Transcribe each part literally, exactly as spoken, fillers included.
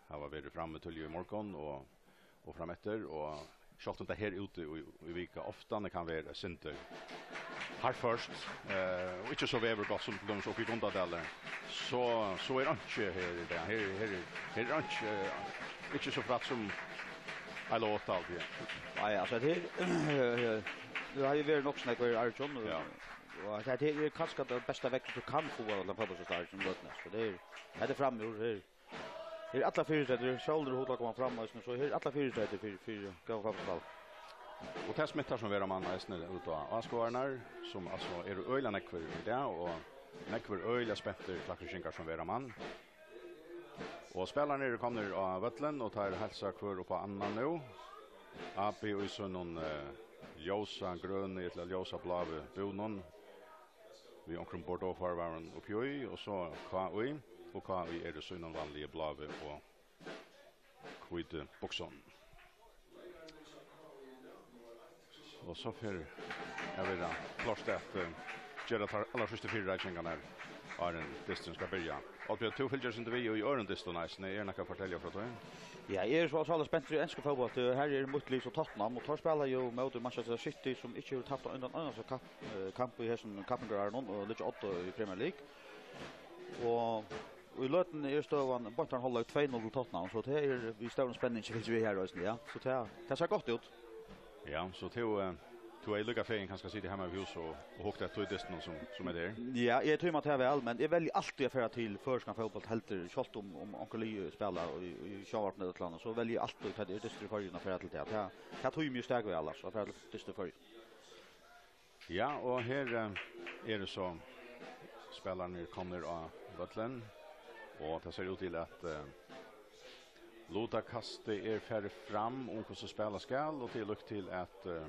hava verið frammi tíðliga í morgun og, og frameftir, og sjálvt um tað her úti í, í vika ofta kann vera eitt sindur hart først, eh, og ikki so veðurgott sum til dømis uppi í Gundadali, so, so er einki her í dag. Her, her er, her er einki, eh, ikki so frægt sum heila átta, haldi eg. Nei, altso, her, nú havi eg verið nokk so nógv í Argjum, og, ja, og hetta her er kanska tað besta veðrið tú kann fáa til fótbóltsstøðið, sum løtuni. So tað er, hetta er framúr her. Her er allar fyritreytir, sólin er hugna at koma fram eisini, so her er allar fyritreytir fyri, fyri góðan fótbóltsspæl. Og tað smittar sum vera man eisini út á áskoðararnar, sum altso eru øgiliga nógvir í dag, og nógvir øgiliga spentir klaksvíkingar sum vera man. Og spælararnir eru komnir á vøllin, og teir heilsa hvør upp á annan nú. A B í sínum, eh, ljósa grønu ella ljósa bláu búnum við onkrum bordeaux-farvaðum uppi í, og so K I, og K I eru í sínum vanligu bláu og hvítu buksum. Og so fer at vera klárt at, eh, gera teir allarsíðstu fyrireikingarnar, áðrenn dysturin skal byrja. Oddbjørn, tú fylgir eitt sindur við í øðrum dystum eisini. Er nakað at fortelja frá tí? Ja, eg eri so, so spentur í enskum fótbólti. Her er mítt lið so Tottenham, og teir spæla jú móti Manchester City, sum ikki hevur tapt ein einasta kamp, eh, kamp í hesum kappingarárunum, og liggja átta í Premier League. Og í løtuni er støðan beint ein hálvleik tvey null til Tottenham, so tað er við stórum spenningi fylgja við her eisini, ja. So tað, tað sær gott út. Ja, so tú, eh, tú ert líka fegin kanska at sita heima við hús og, og hugt eftir tí dystinum sum, sum er her? Ja, eg tími tað væl, men eg velji altíð at fara til føroyskan fótbólt heldur, sjálvt um, um onkur lið spæla í, í sjónvarpinum ella annað, so velji eg altíð, tá tað er dystur í Føroyum, at fara til tað. Tað, tað tími eg stak væl, altso, at fara til dystur í Føroyum. Ja, og her, eh, eru so spælararnir komnir á vøllin, og tað sær út til at, eh, lutakastið er farið fram um hvussu spæla skal, og tað er líkt til at, eh,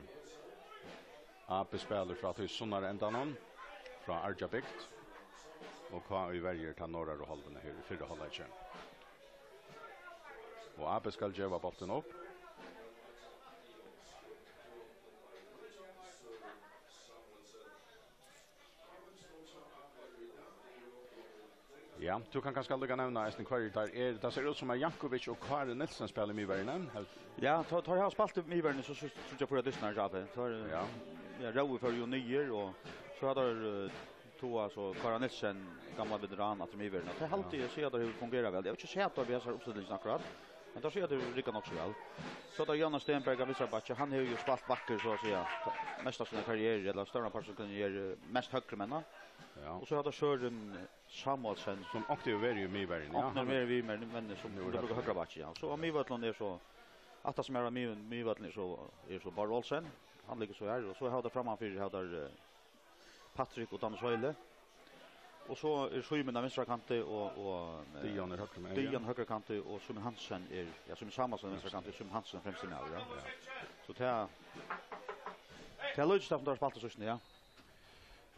A B spælir frá tí sunnara endanum, frá Argjabygd, og K I verjir ta norðaru hálvuna her í fyrra hálvleiki. Og A B skal geva bóltin upp. Ja, tú kanst kanska líka nevna eisini, hvørjir teir eru. Tað sær út sum at Jankovic og Kári Nielsen spæla í miðverjini. Ja, teir, teir hava spælt í miðverjini, so, so, so, so, fýra dystirnar, ja, teir, ja, ja, Rói fór jú niður, og so hava teir, eh, to, altso, Kára Nielsen, gamla veteran, aftur í miðverjini. Tað haldi eg, eg sigi, at tað hevur fungerað væl. Eg havi ikki sæð teir við hesa uppstillingina akkurát, men teir siga, at tað riggar nokk so væl. So er tað Jónas Stenberg á vinstra bakki. Hann hevur jú spælt vakkur, so at siga, mest av síni karrieru, ella stóran part av síni karrieru, mest høgrumenn. Ja. Og so er tað Søren Samuelsen. Sum onkuntíð hevur verið í miðverjini, ja. Onkuntíð hevur verið í miðverjini, men sum nú er brúkar høgra bakki, ja. So á miðvøllinum er so, aftast sum er á mið-, miðvøllinum er so, er so Bárður Olsen. Hann liggur so her, og so hava teir frammanfyri, hava teir, eh, Patrick og Danny Søyle. Og so er Símun á vinstra kanti og, og, eh, Dion er høgri megin, ja. Dion høgri kanti og Símun Hansen er, ja, Símun Samuelsen á vinstra kanti, Símun Hansen er fremsti maður, ja. Ja. So tað, tað er lítið sum teir spældu síðst, ja.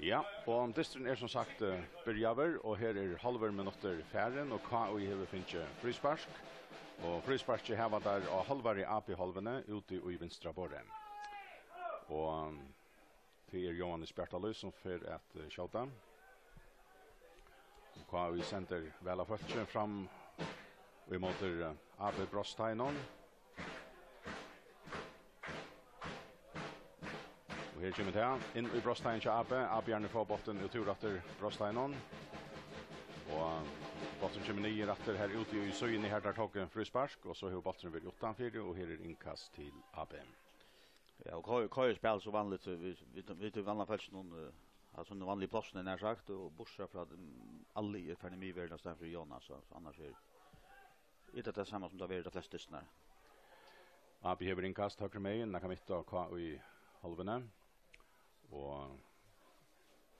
Ja, og dysturin er sum sagt, eh, byrjaður, og her er hálvur minuttur farin, og K I hevur fingið fríspark. Og frísparkið hava teir á hálvari A B-hálvuni úti í vinstra borði. Og, um, tað er Jóhannes Bjartalíð, sum fer at, eh, skjóta. K I sendir væl av fólki fram ímóti, eh, A B brotsteiginum. Og her kemur tað inn í brotsteigin hjá A B. A B-arnir fáa bóltin út úr aftur brotsteiginum. Og bólturin kemur niður aftur her úti í síðuni, har teir tóku fríspark, og so hevur bólturin verið uttanfyri, og her er innkast til A B. Ja, og K-, K I spælir so vanligt, eh, við, við, við, við vanliga fólkinum, eh, altso, sum vanligu plássini, nær sagt, og bortsett frá at, mm, Ali er farin í miðverðina í staðin fyri Jónas, so, so annars er, er tað tað sama sum tað verður tey flestu dystirnar. A B hevur innkast høgru megin, nakað mitt á K I-hálvuni. Og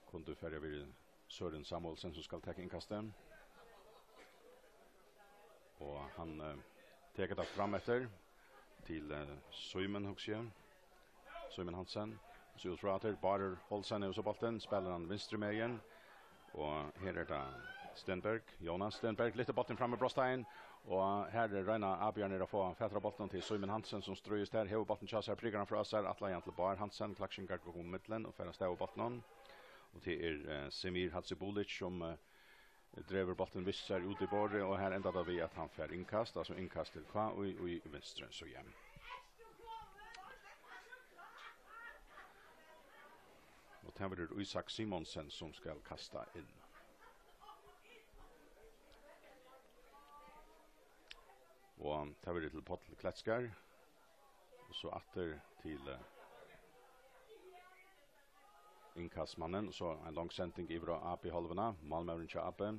kundi farið verið Søren Samuelsen, sum skal taka innkastið. Og hann, eh, tekur tað fram eftir til, eh, Símun, hugsi eg. Símun Hansen. So út frá aftur, Bárður Olsen hevur so bóltin, spælir hann vinstru megin. Og her er tað Stenberg, Jónas Stenberg, lyftir bóltin fram í brotsteigin. Og her er royna A B-arnir at fáa fatur á bóltinum til Símun Hansen, sum stríðist her, hevur bóltin hjá sær, prikar hann frá sær, ætlar hann til Bárð Hansen, klaksvíkingar koma í millum og fara avstað við bóltinum. Og tað er, eh, Semir Hadzibulic, sum, eh, dregur bóltin við sær út í borðið, og her endar tað við, at hann fær innkast, altso innkast til K Í í vinstru síðu. Og tað verður Ísak Simonsen, sum skal kasta inn. Og tað verður til Páll Kletskar. Og so aftur til, eh, innkastmannin, og so ein long sending yvir á A B hálvuna, málmaðurin hjá A B.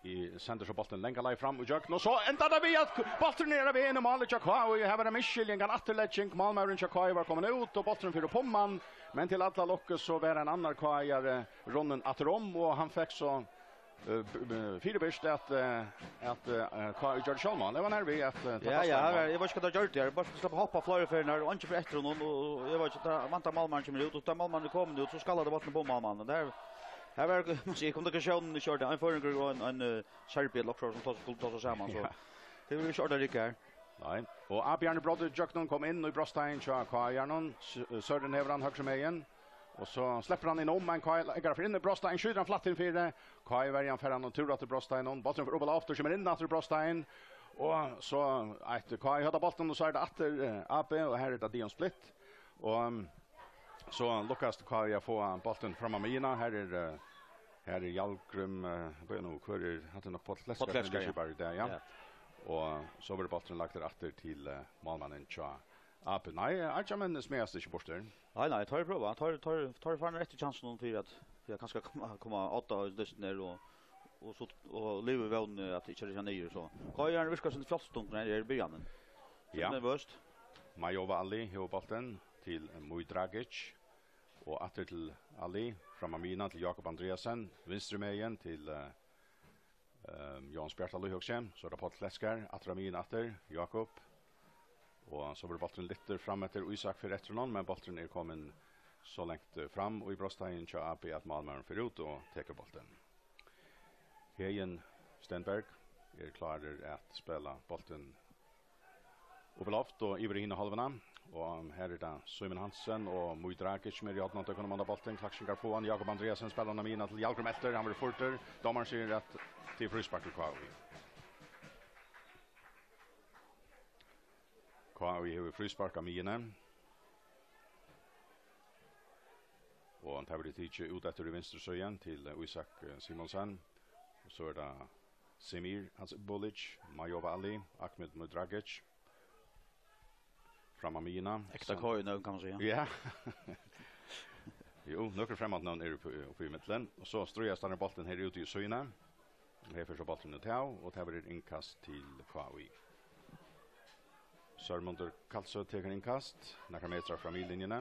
Í sendir so bóltin langa leið fram og gjøgn, og so endar tað við, at bólturin er á veg inn í málið hjá K Í. Her var ein misskiljing, ein afturlegging, málmaðurin hjá K Í var komin út, og bólturin fer upp um hann, men til alla lukku so var ein annar K Í-ari runnin aftur um, og hann fekk so, eh, b-, b-, fyribyrgt at, eh, at, eh, K Í gjørdi sjálvmál. Eg var nær við at, eh, ta Ja, fast ja, hann hann var, var eg veit ikki, hvat hann gjørdi her. Bara slapp at hoppa fleiri ferðir her, og ikki fyri eftir honum, og, og eg veit ikki, tá vant at málmaðurin kemur út, og tá málmaðurin er komin út, so skal hann bóltin upp um málmannin. Og der, her var, man sier, kommunikasjonen í kjørti, ein føroyingur og ein, ein, eh, serbi, ella okkurt, sum tók, skuldi tosa saman, so Ja. tað var ikki ordiliga rikið her. Nei, og A B-arnir brótu gjøgnum, kom inn í brotsteigin hjá K Í-arnum. S-, Søren hevur hann høgru megin. Og so sleppur hann inn um, men K Í-ari fer inn í brotsteigin, skjýtur hann flatt inn fyri. K Í-verjan fær hann túr aftur brotsteigin, bólturin fer upp á loft og kemur inn aftur í brotsteigin. Og so eitt K Í høvdar bóltin, og so er tað aftur, eh, A B, og her er tað Dion Split. Og, um, so lukkast K Í at fáa bóltin fram á miðjuna. Her er, eh, her er Hjalgrím, eh, bíða nú, hvør er, hatta er nokk Páll Kletskar, Páll Kletskar, hann er ja. Bara í dag, ja. Ja. Og so verður bólturin lagdur aftur til, eh, málmannin hjá A B. Nei, Argjaman smæðast ikki burtur. Nei, nei, teir prøva, teir, teir, teir fáa nú eftir kjansin fyri at, fyri at kanska koma, koma á átta og dystin her og, og so, og liva við vónini at ikki rykja niður, so. K Í-arnir virka sum fjálstungnir her í byrjanin. Ja. Nervøst. Majova Ali hevur bóltin til Mudragic. Og aftur til Ali, fram á miðjuna til Jakob Andreasen, vinstru megin til, eh, ehm, Jóanes Bjartalíð, hugsi eg. So er tað Páll Kletskar, aftur á miðjuna aftur, Jakob. Og so verður bólturin lyftur fram eftir, Ísak fer eftir honum, men bólturin er komin so langt, eh, fram í brotsteigin hjá A B, at málmaðurin fer út og tekur bóltin. Heðin Stenberg er klárur at spæla bóltin upp í loft og yvir í hina hálvuna. Og her er tað Símun Hansen og Mudragic sum eru í hornið á tøkunum undan bóltin. Klaksvíkingar fáa hann. Jakob Andreasen spælir hann á miðjuna til Hjalgrím eltir. Hann verður furtur. Dómarin sigur at tað er fríspark til K Í. K Í hevur fríspark á miðjuni. Og tað verður tikið út eftir í vinstru síðu til, eh, Ísak, eh, Simonsen. Og so er tað Semir Hasibulic, Majova Ali, Ahmed Mudragic. Fram á miðjuna. Ekta K Í-nøvn, kann man siga. Ja. Jú, nøkur fremmand nøvn eru uppi, uppi í millum. Og so stríðast teir um bóltin her úti í síðuna. Her fer so bólturin út av, og tað verður innkast til K Í. Sørmundur Kalsø tekur innkast, nakrar metrar frá miðlinjuni.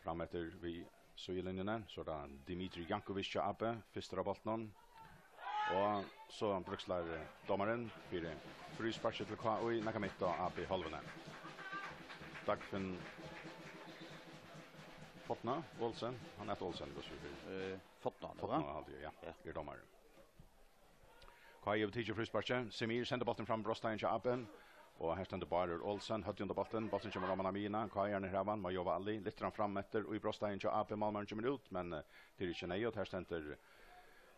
Fram eftir við síðulinjuni, so er tað Dimitri Jankovic hjá A B, fyrstur á bóltinum. Og so brúkslær dómarin fyri frísparki til K Í, nakað mitt á A B hálvuni. Dagfinn Fotna Olsen, hann æt Olsen, hvussu er? Eh, Fotna, Fotna, ella? Haldi eg, ja. Ja. Er dómari. K Í hevur tikið frísparkið. Semir sendir bóltin fram í brotsteigin hjá A B. Og her stendur Bárður Olsen, høvdið undir bóltin. Bólturin kemur oman á miðjuna. K Í-arnir hava hann, Majova Ali. Lyftir hann fram eftir í brotsteigin hjá A B. Málmaðurin kemur út, men, eh, tað er ikki neyðugt. Her stendur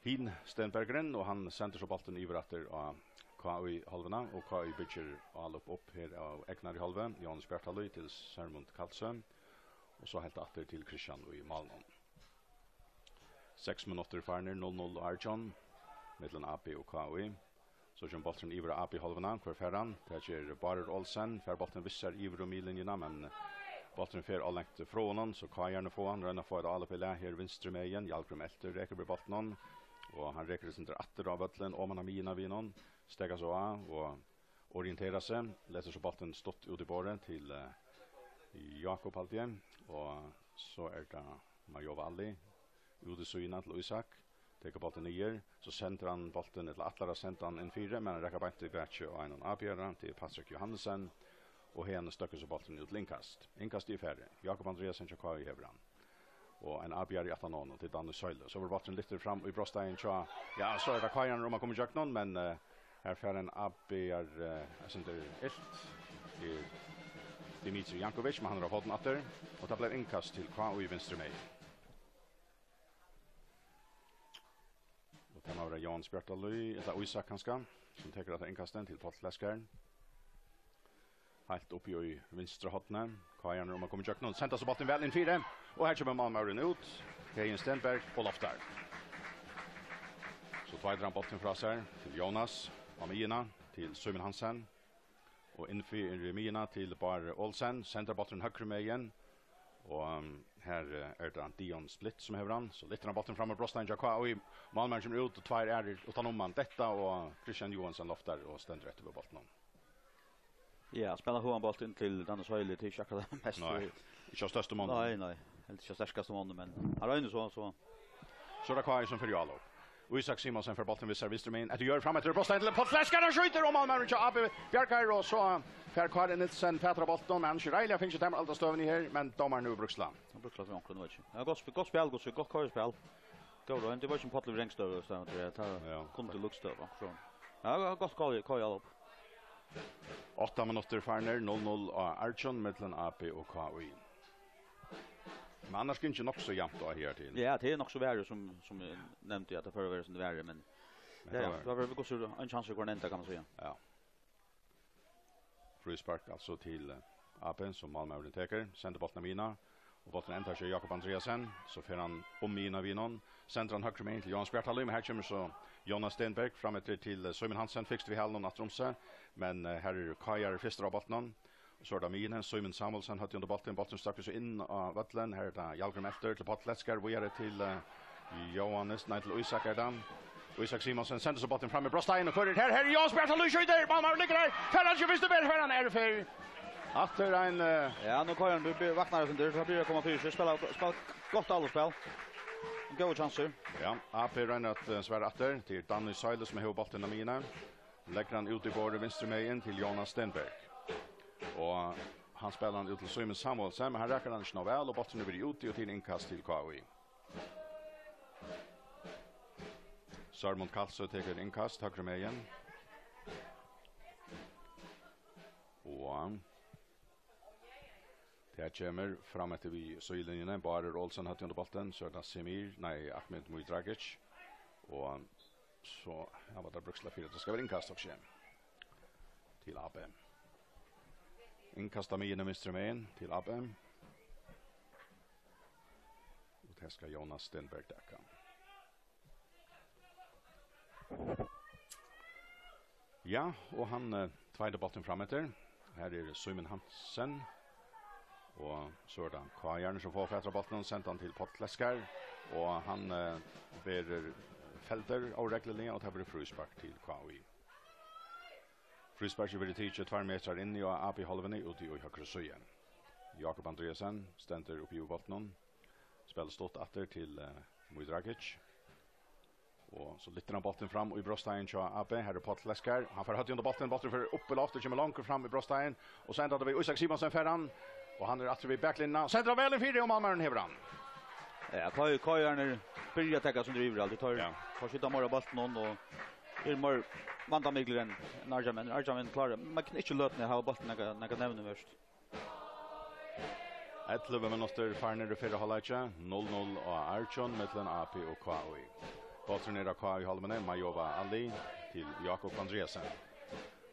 hin Stenbergurin, og hann sendir so bóltin yvir aftur á K Í-hálvuna. Og K Í byggir álop upp her á egnari hálvu. Jóanes Bjartalíð til Sørmund Kalsø. Og so heilt aftur til Kristian í málinum. Seks minuttir farnir, null null átjan, millum A B og K Í. So kemur bólturin yvir á A B-hálvuna, hvør fær hann? Tað ger Bárður Olsen, fær bóltin við sær yvir um miðlinjuna, men bólturin fer ov langt frá honum, so K Í-arnir fáa hann, royna at fáa eitt álop í lag her vinstru megin, Hjalgrím eltir, rekur við bóltinum, og hann rekur eitt sindur aftur á vøllin, oman á miðjuna við honum, steðgar so á, og orienterar seg, letur so bóltin stutt út í borðið til, eh, Jakob, haldi eg, og so er tað Majova Ali, út í síðuna til Ísak, tekur bóltin niður, so sendir hann bóltin, ella ætlar at senda hann inn fyri, men hann rakar beint í bakið á einum avbjóðara, til Patrik Johannesen, og haðani støkkur so bóltin út til innkast. Innkastið er farið. Jakob Andreasen hjá K Í hevur hann. Og ein avbjóðari aftan á honum, til Danny Søyle. So verður bólturin lyftur fram í brotsteigin hjá, ja, so er tað K Í-arnir um at koma ígjøgnum, men, eh, her fær ein avbjóðari, eh, eitt sindur ilt, er Dimitri Jankovic, men hann er á fótum aftur, og tað bleiv innkast til K Í vinstru megin. Tað má vera Jóanes Bjartalíð, ella Ísak kanska, sum tekur hetta innkastið til Páll Leskarin. Heilt uppi í vinstra horni. K A-arnir um at koma ígjøgnum. Senda so bóltin væl inn fyri. Og her kemur málmaðurin út. Heðin Stenberg og loftar. So tveitar hann bóltin frá sær til Jónas. Á miðjuna til Símun Hansen. Og inn fyri miðjuna til Bárð Olsen. Sendar bóltin høgru megin. Og, um, her, eh, er tað Dion Splitt sum hevur hann. So lyftir hann bóltin fram í brotsteigin hjá K I. Málmaðurin kemur út og tveir aðrir uttan um hann detta og Kristian Johansen loftar og stendur eftir við bóltinum. Ja, spæla háan bólt inn til Danny Søyli, tað er ikki akkurát tað mest. Nei, ikki av størstu monnum. Nei, nei, heldur ikki av sterkastu monnum, men hann roynir so, so. So er tað K I sum fer í álop. Ísak Simonsen fær bóltin við sær vinstru megin. Eftir Jørð fram eftir brotsteigin til Páll Leskarin, hann skjýtur, og málmaðurin hjá A B bjargar, og so fær Kári Nielsen fatur á bóltin, men hann ikki reiðiliga fingið teimum alda støðuni her, men dómarin hevur brúkst til hann. Hann brúkti til onkran, veit ikki. Ja, gott sp-, gott spæl, gott, gott K I-spæl. Góð roynd, tað var ikki ein Páll í Rangstøv, so tað, tað Ja. kundi lukkað støv, so. Ja, gott K I, K I-álop. Átta minuttir farnir, null null á Arjun, millum A B og K I. Men annars gingið nokk so javnt á her til. Ja, tað er nokk so verri, sum, sum eg nevndi, at tað fór at vera sum tað verri, men Men ja, tað ja, var tað var gott so ein chance í hvønn enda, kann man siga. Ja. Fríspark altso til, eh, A B, sum málmaðurin tekur. Sendir bóltin á miðjuna, og bólturin endar hjá Jakob Andreasen. So fer hann um miðjuna við honum. Sendir hann høgru megin til Jóanes Bjartalíð, men her kemur so Jónas Stenberg fram eftir til, eh, Símun Hansen, fyrst við hælinum aftur um seg. Men, eh, her eru K I-arar fyrstir á bóltinum. So er tað miðjuni, Símun Samuelsen høvdi undir bóltin, bólturin stakk so inn á vøllin. Her er tað Hjalgrím eftir til Páll Leskarin, víðari til, eh, Jóanes, nei, til Ísak er tað. Ísak Simonsen sendir so bóltin fram í brotsteigin og koyrir her, her er Jóanes Bjartalíð, skjýtur, málmaðurin liggur her, fær hann ikki fyrstu ber, fær hann her fyrr. Aftur ein, eh, Ja, nú koyrir hann, be-, be-, vaknar hann, tað byrjar at koma fyri seg, spæla, spæla gott álopsspæl. Góðar kjansir. Ja, A B roynir at, eh, svara aftur til Danny Søyli, sum hevur bóltin á miðjuni. Leggur hann út í borðið vinstru megin til Jónas Stenberg. Og hann spælir hann út til Símun Samuelsen, men hann rakar hann ikki nóg væl, og bólturin er verið úti, og til innkast til K I. Sørmund Kalsø tekur innkast, høgru megin. Og tað kemur fram eftir við síðulinjuni. Bárður Olsen høvdi undir bóltin, so er tað Semir, nei, Ahmed Mudragic. Og so hava teir brúkst til at fyri, at tað skal vera innkast, og sé til A B. Innkast á miðjuni vinstru megin til A B. Og tað skal Jónas Stenberg dekka. Ja, og hann, eh, tveitar bóltin fram eftir. Her er Símun Hansen. Og so er tað K I-arnir sum fáa fatur á bóltinum, senda hann til Páll Leskarin. Og hann, eh, verður feldur óregluliga, og tað verður fríspark til K I. Frísparkið verður tikið tveir metrar inni á A B-hálvuni úti í høgru síðu. Jakob Andreasen stendur uppi í bóltinum. Spælir stutt aftur til, eh, Mudragic. Og so lyftir hann bóltin fram í brotsteigin hjá A B. Her er Páll Leskarin. Hann fær høvdið undir bóltin. Bólturin fer upp í loft og kemur longur fram í brotsteigin. Og so endar tað við Ísak Simonsen fær hann. Og hann er aftur við baklinjuna. Sendir hann væl inn fyri, og málmaðurin hevur hann. Ja, K-, K-arnir byrja at taka seg yvir alt. Teir, Ja. teir sita meira á bóltinum og eru meira vandamiklir enn, enn Argjamenn. Argjamenn klára, man kann ikki løtuni hava bóltin nakað, nakað nevnumvert. Ellivu minuttir farnir í fyrra hálvleiki, null null á Argjum millum A P og K I. Bólturin er á K I-hálvuni, Majova Ali til Jakob Andreasen.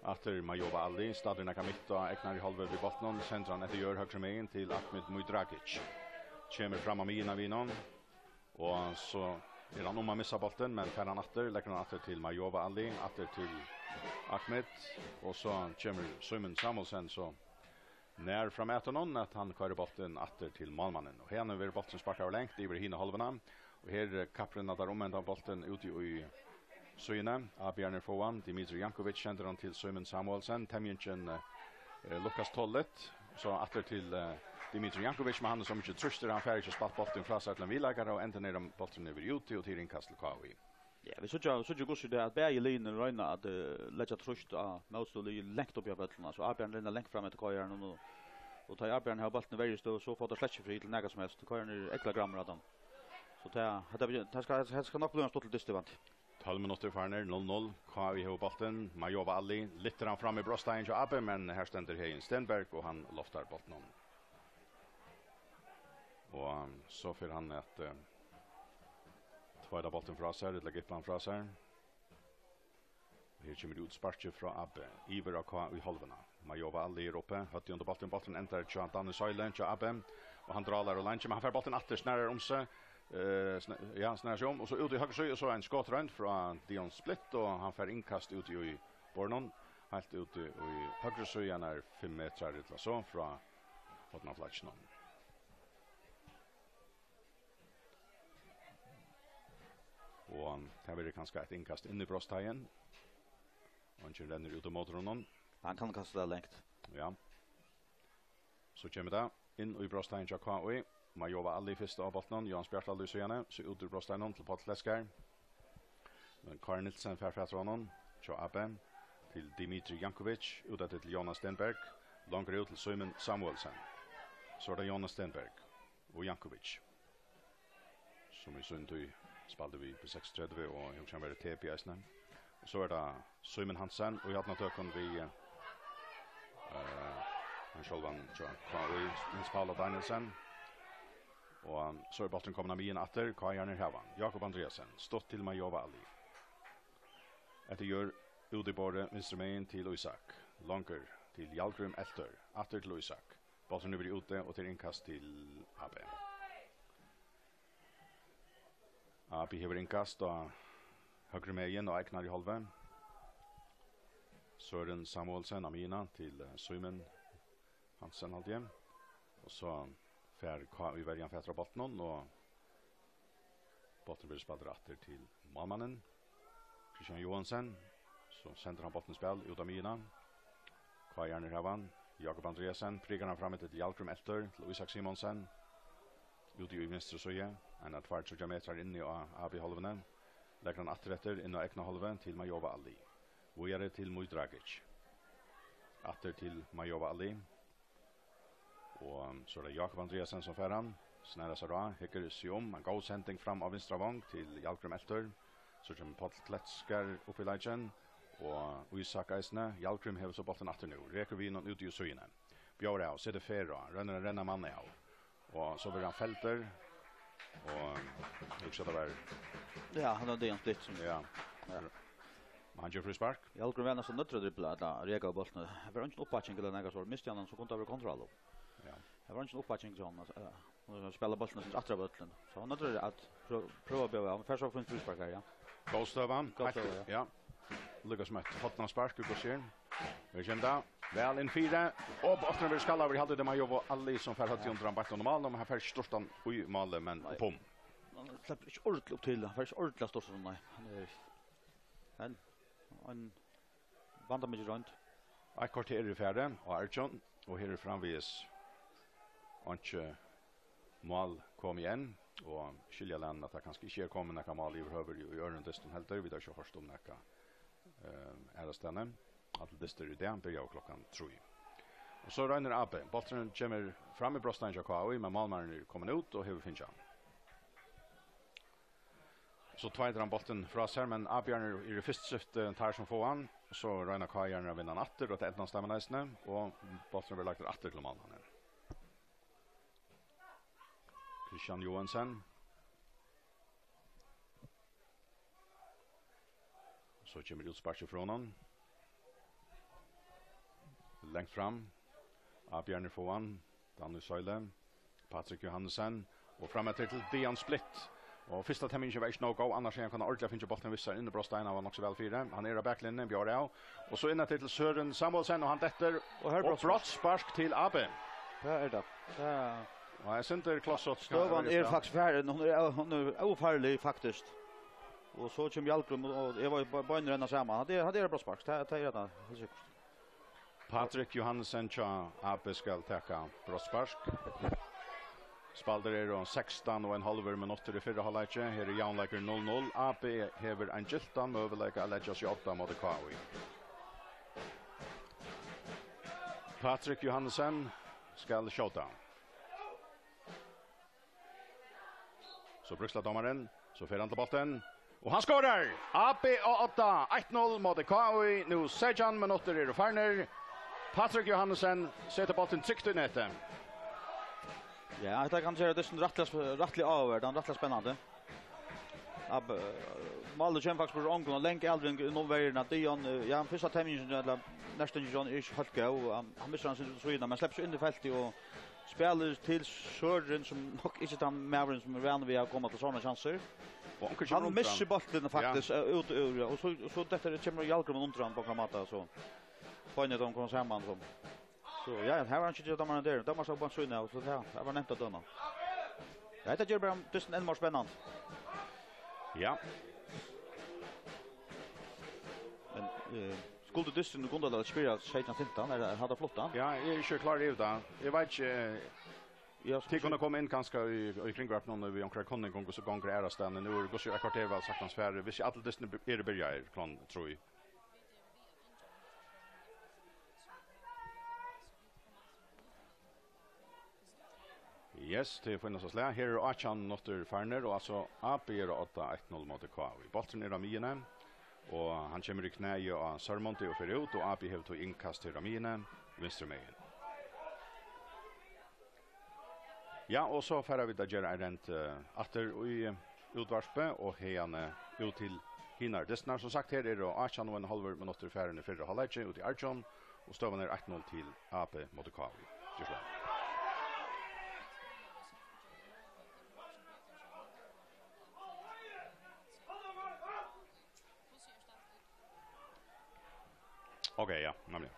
Aftur Majova Ali, staddur nakað mitt á egnari hálvu við bóltinum, sendir hann eftir jørð høgru megin til Ahmed Mudragic. Kemur fram á miðjuna við honum. Og so er hann um at missa bóltin, men fær hann aftur, leggur hann aftur til Majova Ali, aftur til Ahmed, og so kemur Símun Samuelsen so nær fram at honum, at hann koyrir bóltin aftur til málmannin. Og her verður bólturin sparkaður langt yvir hina hálvuna, og her, eh, kapprenna teir um endan bóltin úti í síðuni. A B-arnir fáa hann, Dimitri Jankovic sendir hann til Símun Samuelsen, temjingin, eh, lukkast tollit, so aftur til, eh, Dimitri Jankovic, men hann er so mikið trýstur, hann fær ikki spælt bóltin frá sær til ein viðleikara, og endarnir um bólturin er verið úti, og til innkast til K I. Ja, vit síggja, síggja hvussu tað er at bæði liðini royna at, eh, leggja trýst á mótstøðuliðið langt uppi á vøllinum. Altso, A B-arnir renna langt fram eftir K I-arnum, og, og tá A B-arnir hava bóltin í verjustøðu, so fáa teir slett ikki frí til nakað sum helst. K I-arnir eru ógvuliga gramir á teimum. So tað, hetta, tað skal, hetta skal nokk blíva ein stuttlig dystur, vænti. Tólv minuttir farnir, null null. K I hevur bóltin. Majova Ali lyftir hann fram í brotsteigin hjá A B, men her stendur Heðin Stenberg, og hann loftar bóltinum. Og so fer hann at, eh, Beita bóltin frá sær, ella gippa hann frá sær. Og her kemur útsparkið frá A B. Yvir á K í hálvuna. Majova Ali er uppi. Høvdið undir bóltin. Bólturin endar hjá Danny Søyle hjá A B. Og hann drálar og langir, men hann fær bóltin aftur, snarar um seg. Eh, sn-, ja, snarar seg um. Og so út í høgru síðu, og so ein skotroynd frá Dion Splitt, og hann fær innkast út í borðinum. Heilt út í, í høgru síðu, hann er fimm metrar ella so frá hornaflagginum. Og tað verður kanska eitt innkast inn í brotsteigin. Og hann rennur út í mótorunum. Hann kann kasta tað langt. Ja. So kemur tað inn í brotsteigin hjá K Í. Majova Ali fyrst á bóltinum, Jóansbjørn Ali síðani, so út úr brotsteiginum til Páll Kletskar. Men Kári Nielsen fær fatur á honum, hjá A B, til Dimitri Jankovic, út eftir til Jónas Stenberg, longur út til Símun Samuelsen. So er tað Jónas Stenberg og Jankovic, sum í síni tíð spældi við B seksogtretivu og eg hugsi hann var í T B eisini. Og so er tað Símun Hansen og í hornatøkum við, eh, hann sjálvan, so K Í, Jens Paula Danielsen. Og so er bólturin komin á miðjuna aftur, K Í hevur hann. Jakob Andreasen, stutt til Majova Ali. Eftir jørð, út í borðið, vinstru megin til Ísak. Longur til Hjalgrím Elter, aftur til Ísak. Bólturin er úti og til innkast til A B. A B hevur innkast á høgru megin á egnari hálvu. Søren Samuelsen á miðjuna til, eh, Símun Hansen, haldi eg. Og so fær K Í-verjan fatur á bóltinum, og bólturin verður spældur aftur til málmannin, Christian Johansen. So sendir hann bóltin í spæl út á miðjuna. K Í hevur hann. Jakob Andreasen prikar hann fram eftir til Hjalgrím Elter, til Ísak Simonsen. Úti í vinstru síðu, einar tveir, tríggjar metrar inni á A B-hálvuni. Leggur hann aftur eftir, inn á egna hálvu, til Majova Ali. Víðari til Muj Dragic. Aftur til Majova Ali. Og so er tað Jakob Andreasen sum fær hann. Snarar sær á, hyggur seg um. Ein góð sending fram á vinstra vong til Hjalgrím Elter. So kemur Páll Kletskar upp í leikin. Og Ísak eisini. Hjalgrím hevur so bóltin aftur nú. Rekur við honum út í síðuna. Bjóðar av, setur ferð á. Roynir at renna mann av. Og so verður hann feldur. Og eg hugsi at tað var Ja, hann hevði ein splitt sum Ja. Ja. Men hann ger fríspark. Hjalgrím var næstan noyddur at dribla, ella reka bóltin. Har var eingin uppbakking ella nakað, so misti hann hann, so kundi tað verið kontraálopp. Ja. Har var eingin uppbakking, so hann, eh, hann spælir bóltin aftur á vøllinum. So hann noyddur at prøva, prøva at bjóða, hann fær so fínt fríspark her, ja. Góð støða. Góð støða, ja. Ja. Lukas Møtt, hornaspark, út á sær. Her kemur tað. Væl inn fyri. Og bólturin verður skallaður, eg haldi tað er Majova Ali sum fær høvdið undir hann beint undir málið, men hann fær ikki stýrt hann í málið, men Nei. Upp um. Hann sleppur ikki ordiliga upp til, hann fær ikki ordiliga stýrt hann, nei. Hann er, men ein vandamikil roynd. Eitt korter er farið á Arjun, og her er framvegis einki mál komið enn, og skilja læn at tað kanska ikki er komið nakað mál yvirhøvur í, í øðrum dystum heldur, vit hava ikki hoyrt um nakað, eh, aðrastaðni. Allir dystir í dag byrjaðu klokkan trý. Og so roynir A B. Bólturin kemur fram í brotsteigin hjá K Í, men málmaðurin er komin út og hevur fingið hann. So tveitar hann bóltin frá sær, men A B-arnir eru í fyrsta skifti teir sum fáa hann. So royna K Í-arnir at vinna hann aftur, og tað eydnast teimum eisini, og bólturin verður lagdur aftur til málmannin. Christian Johansen. So kemur útsparkið frá honum. Langt fram. A B-arnir fáa hann. Danny Søyle. Patrick Johansen. Og fram eftir til Dion Splitt. Og fyrsta temmingin var ikki nóg góð, annars hevði hann kunnað ordiliga fingið bóltin við sær inn í brotsteigin, hann var nokk so væl fyri. Hann er á baklinjuni, bjóðar av. Og so inn eftir til Søren Samuelsen, og hann dettur. Og her Og brotsspark. Brotsspark til A B. Tað er tað. Tað Og her er sindur klossut. Støðan er faktiskt farin. Hon er, hon er ófarlig, faktiskt. Og so kemur Hjalgrím, og eg var bara beinir renna saman. Hatta er, hatta er brotsspark. Tað, tað er tað, heilt sikkurt. Patrick Johansen hjá A B skal taka brotsspark. Spældir eru sekstan og ein hálvur minuttir í fyrra hálvleiki. Her er javnleikur null null. A B hevur ein gyltan møguleika at leggja seg á odda móti K Í. Patrick Johansen skal skjóta. So bríkslar dómarin, so fer hann til bóltin, og hann skorar! A B á odda, eitt null móti K Í, nú seytjan minuttir eru farnir. Patrick Johansen setir bóltin trygt í netið. Ja, hetta kann gera dystin rættiliga sp-, rættiliga áhugavert, hann rættiliga spennandi. Ab-, eh, málið kemur faktiskt burtur úr ongum, og lang aldring inn um verjuna. Dion, eh, ja, fyrsta temjingin, ella næstan, John, er ikki heilt góð, og hann, hann missir hann til síðuna, men sleppur so inn í feltið og spælir til Søren, sum nokk ikki er tann maðurin sum er vanur við at koma til sovorðnar sjansir. Og onkur kemur undan. Hann missir bóltin faktiskt, ja, eh, út úr, ja, og so, og so dettur, kemur Hjalgrímur undir hann á onkran máta, so beinini koma saman, so. So, ja, her var hann ikki til dømaran der. Dømarin stóð bara síðuna av, so ja, her var nemt at døma. Ja, hetta ger bara dystin enn meira spennandi. Ja. Men, eh, skuldi dystin í Gundadal spyrja seytjan fimtan, er, er hatta flott, da? Ja, eg eri ikki klárur yvir tað. Eg veit ikki, eh, ja, so tit kunnu koma inn kanska í, í kringvarpinum við onkra kunning, og so gongur aðrastaðni. Nú er hvussu eitt korter væl saktans farið, hvis ikki allir dystirnir eru byrjaðir klokkan trý. Yes, tað er fínasta slag. Her eru átjan minuttir farnir, og altso A B er á odda, eitt null móti K V. Bólturin er á miðjuni, og hann kemur í knæið á Sørmundi og fer út, og A B hevur tí innkast her á miðjuni, vinstru megin. Ja, og so fara vit at gera ein rent, eh, aftur í, eh, útvarpi og haðani út til hinar dystirnar. Sum sagt, her eru átjan og ein hálvur minuttir farin í fyrra hálvleiki úti í Argjum, og støðan er eitt null til A B móti K V. Ger so væl. Ok, ja, nemlig.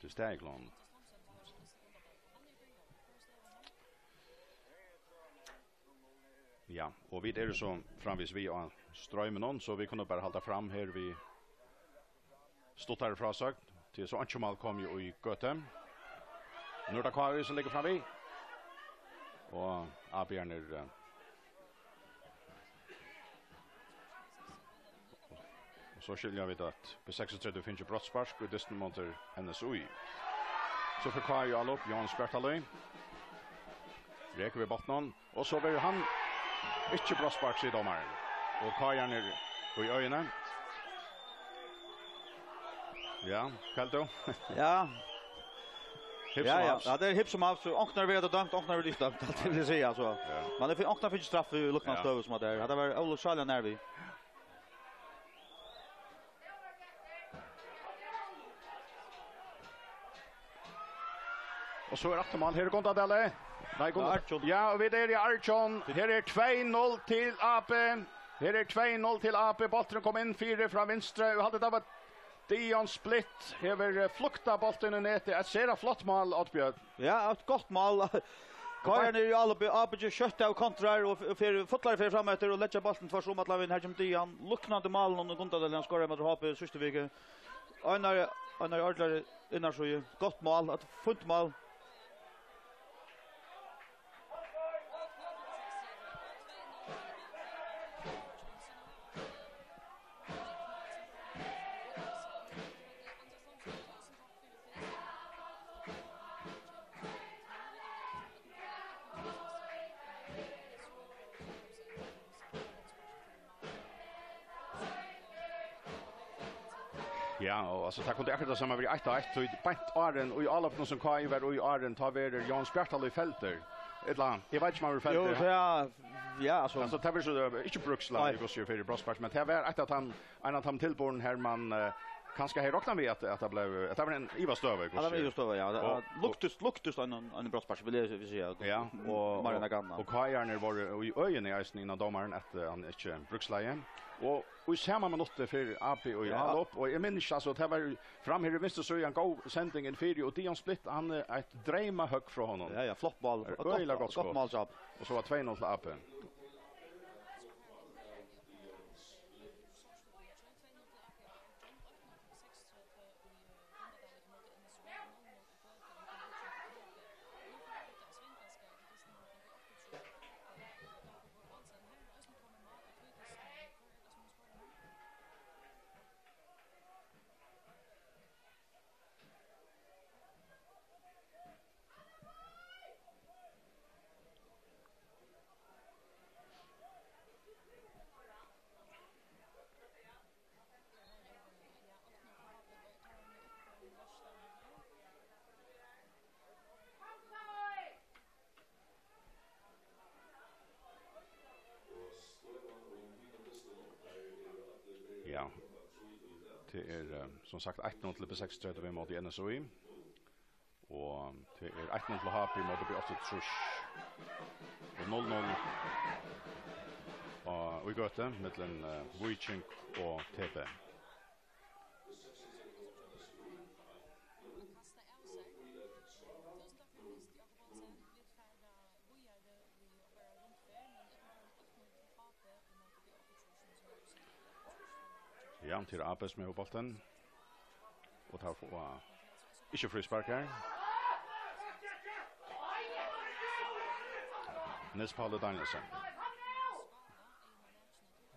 Tú ert staðið klár. Ja, og vit eru so framvegis við á stroyminum, so vit kunnu bara halda fram her við stuttari frásøgn, tí so einki mál kom jú í gøtu. Nú er tað K V sum liggur framvið. Og A B-arnir, eh, Og so skilja vit, at B seksogtretivu fekk brotsspark í dystin móti N S Í. So fer K J upp, Jóanes Bjartalíð. Rekur við botninum, og so verður hann ikki brotsspark, sigur dómarin. Og K J er í øðini. Ja, Kaldo. Ja. Hipp sum haps. Ja, ja. Ja, tað er hipp sum haps. Onknar verða dømt, onknar verða ikki dømt, alt tað vil eg siga, so. Ja. Men tað er onknar fekk straff í luknandi støðu sum at tað er. Ja. Tað var Óli Sáljan nær við. Og so er afturmál. Her er Gundadali. Nei, Gundadali. Argjum. Ja, og vit eru í Argjum. Her er tvey null til A B. Her er tvey null til A B. Bólturin kom inn fyri frá vinstru. Eg haldi, tað var Dion Splitt. Hevur, eh, fluktað bóltin í netið. Eitt sera flott mál, Oddbjørn. Ja, eitt gott mál. K J er í ábyrgd, skjótt av kontrar og f-, fer fullari ferð fram eftir og leggja bóltin tvørtur um allan vegin. Her kemur Dion, luknandi mál, og Gundadali, hann skoraði móti H B síðstu viku. Einar, Einar Orlar, innarsíðu. Gott mál, eitt fínt mál. Ja, og altso, tað kundi akkurát tað sama verið eitt eitt, tí beint áðrenn í áloppinum sum K J var í áðrenn, tá verður Jóanes Bjartalíð feldur. Ella, eg veit ikki, um hann verður feldur. Jú, ja, ja, altso. Altso, tað verður so, eh, ikki brúkslag, nei, í hvussu er fyri brotsspark, men tað var eitt av teimum, ein av teimum tilburðum her, man, eh, Kanska hevði roknað við, at, at tað bleiv, at tað var ein ivastøða í Ja, tað var kortini. Ivastøða, ja. Og, og luktist, luktist ein, ein brotsspark, vil eg, vil eg siga. Ja, og, Marianne og, Ganna. Og K I-arnir vóru í øðini eisini innan dómaran, at, eh, hann ikki brúkslagði. Og, og í sama minutti fer A B í Ja. Álopp, og eg minnist, altso, tað var fram her í vinstru síðu, ein góð sending inn fyri, og Dion Splitt, hann, eh, eitt dreymahøgg frá honum. Ja, ja, flott mál. Øgiliga gott skot. Gott mál, Sab. Og so var tvey null til A B. Ja. Tað er, eh, sum sagt, eitt null til B seksogtretivu móti N S I. Og tað er eitt null til H B móti B áttaogtrýss. Og null null á, í gøtu millum, eh, Víking og T B. Ja, til A B sum hevur bóltin. Og teir fáa ikki fríspark her. Niels Pauli Danielsen.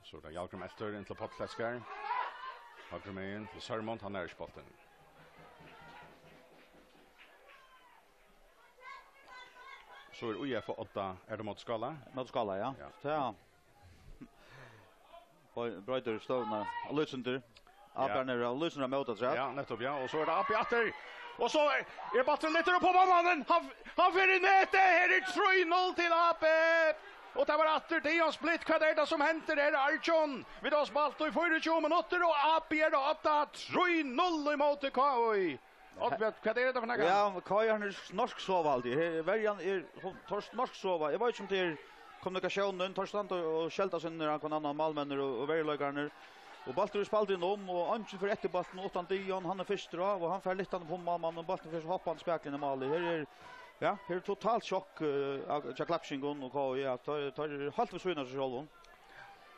So er tað Hjalgrim eftir inn til Páll Kletskar. Høgru megin til Sørmund, hann er ikki bóltin. So er U F á odda, er tað móti Skála? Móti Skála, ja. Ja. Tað Boi-, broytir støðuna. Og lýsindur. Ja. Avbjarnir og lýsindur av móti, ja. Ja, nettopp, ja. Og so er tað A B aftur. Og so er, er bólturin littur upp á mannmannin. Hann, hann fer í netið. Her er trý null til A B. Og tað var aftur Dion Splitt. Hvat er tað sum hendir her, Arjun? Vit hava spælt í fýraogtjúgu minuttir, og A B er á odda. Trý null ímóti K I. Oddbjørn, hvat er hetta fyri nakað? Ja, K I, hann er snorksovandi. Her, verjan er, hon, teir snorksova. Eg veit ikki um tað er kommunikatiónin, teir standa og skelda seg niður á hvønn annan, málmenninir og, og verjuleikararnir. Og bólturin er spældur inn um, og eingin fer eftir bóltinum uttan Dion, hann er fyrstur á, og hann fer lyftandi upp um málmannin, og bólturin fer so hoppandi spakuliga inn í málið. Her er, ja, her er totalt sjokk, eh, av, hjá Klaksvíkingum og K I, ja, teir, teir eru heilt við síðuna av seg sjálvum.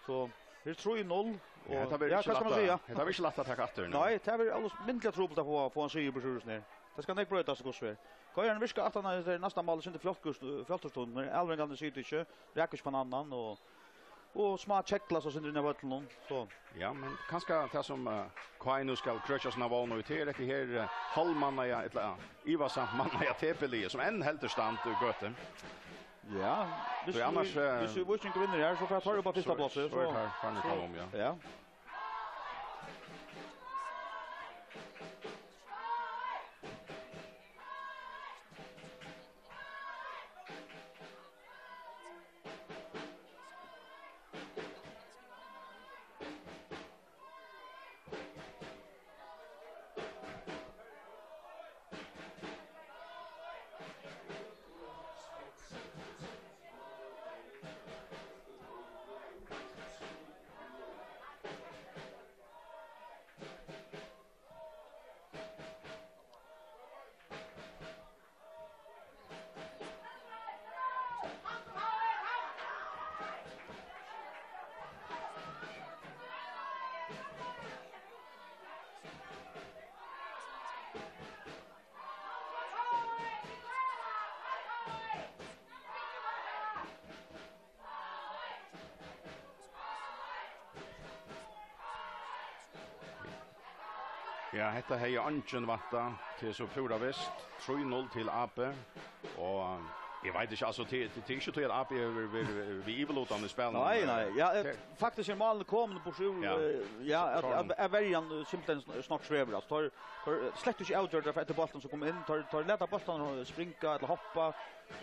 So, her er trý null, og, ja, hvat skal man siga? Hetta var ikki lætt at taka aftur, nei. Nei, tað var alveg myndiliga trupult at fáa, fáa ein sigur burtur úr hesum her. Tað skal nógv broytast, hvussu er. Koyran virkar aftan á hetta næsta mál, sum er fjáltur-, fjálturstund, men Elvin kann sita ikki, rakar ikki hvønn annan, og, og smá kegla so sindur inn á vøllinum, so. Ja, men kanska tað sum, eh, K I nú skal krøkja sína vón í, tað er hetta her, eh, hálvmannaða, ella, ja, ivasamt mannaða T B-liðið, sum enn heldur stand í gøtu. Ja, viss, tí annars, eh, viss Víkingur vinnur her, so fara teir upp á fyrsta pláss, so, so er tað, fara teir so fram um, ja. Ja. Ja, hetta hevði eingin væntað. Tað er so púra vist. Trý null til A B. Og eg veit ikki, altso, tað, tað, tað er ikki tí, at A B hevur verið, verið, verið við yvirlutan í spælinum. Nei, nei. Ja, eh, faktiskt er málið komið burtur úr, ja, eh, ja, at, at, at verjan, eh, simpelthen sn-, snorksvevur. Altso, teir, teir, eh, slett ikki avgjørdu at fáa eftir bóltin sum kom inn. Teir, teir lata bóltarnar springa ella hoppa.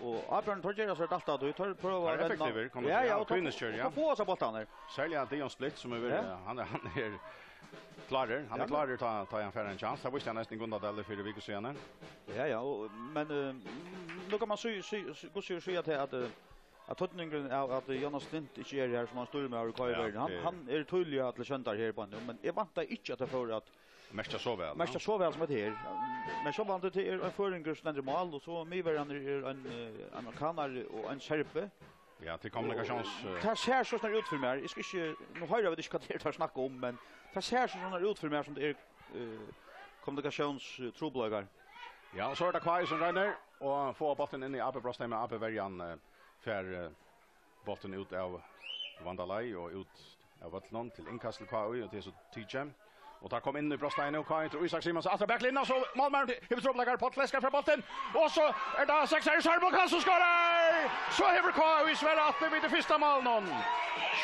Og avbjóðararnir, teir gera so alt at teir prøva at venna. Teir eru effektivir, kann man siga, ja, og kyniskir, ja. Og fáa seg bóltarnar. Serliga Dion Splitt, sum er, ja, hann er, hann er klárur. Hann er klárur, tá, tá hann fær ein chance. Tað vísti hann eisini í Gundadali fyri viku síðani. Ja, ja, og, men, eh, nú kann man sí, sí, sí, hvussu siga til at, eh, at týdningurin av at Jonas Klint ikki er her sum hann stýrimaður í K I Verði, hann, ja, hann er týðiliga til sjóndar her í beinini, men eg væntaði ikki, at tað fór at merkja so væl, merkja, ja, so væl sum hetta her. Men sjálvandi, tað er ein føroyingur sum stendur í mál, og so miðverjin er ein, eh, amerikanari og ein serbi. Ja, til kommunikasjóns-, og, eh, tað sær so snart út fyri mær. Eg skal ikki, nú hoyra vit ikki, hvat tað er, teir snakka um, men tað sær so snart út fyri mær, sum tað er, eh, kommunikasjóns-, eh, trupulleikar. Ja, og so er tað K I sum roynir at fáa bóltin inn í A B brotsteymið, A B verjan, eh, fær, eh, bóltin út av Vandalagi og út av vøllinum til innkast til K I, og tað er so tikið. Og tað kom inn í brotsteymið nú, K I til Ísak Simonsen, aftur á baklinjuna, so málmaðurin hevur trupulleikar, Páll Flesk fær bóltin, og so er tað seksari, Sørmund Karlsen skorar! So hevur K I svarað aftur við tí fyrsta málinum.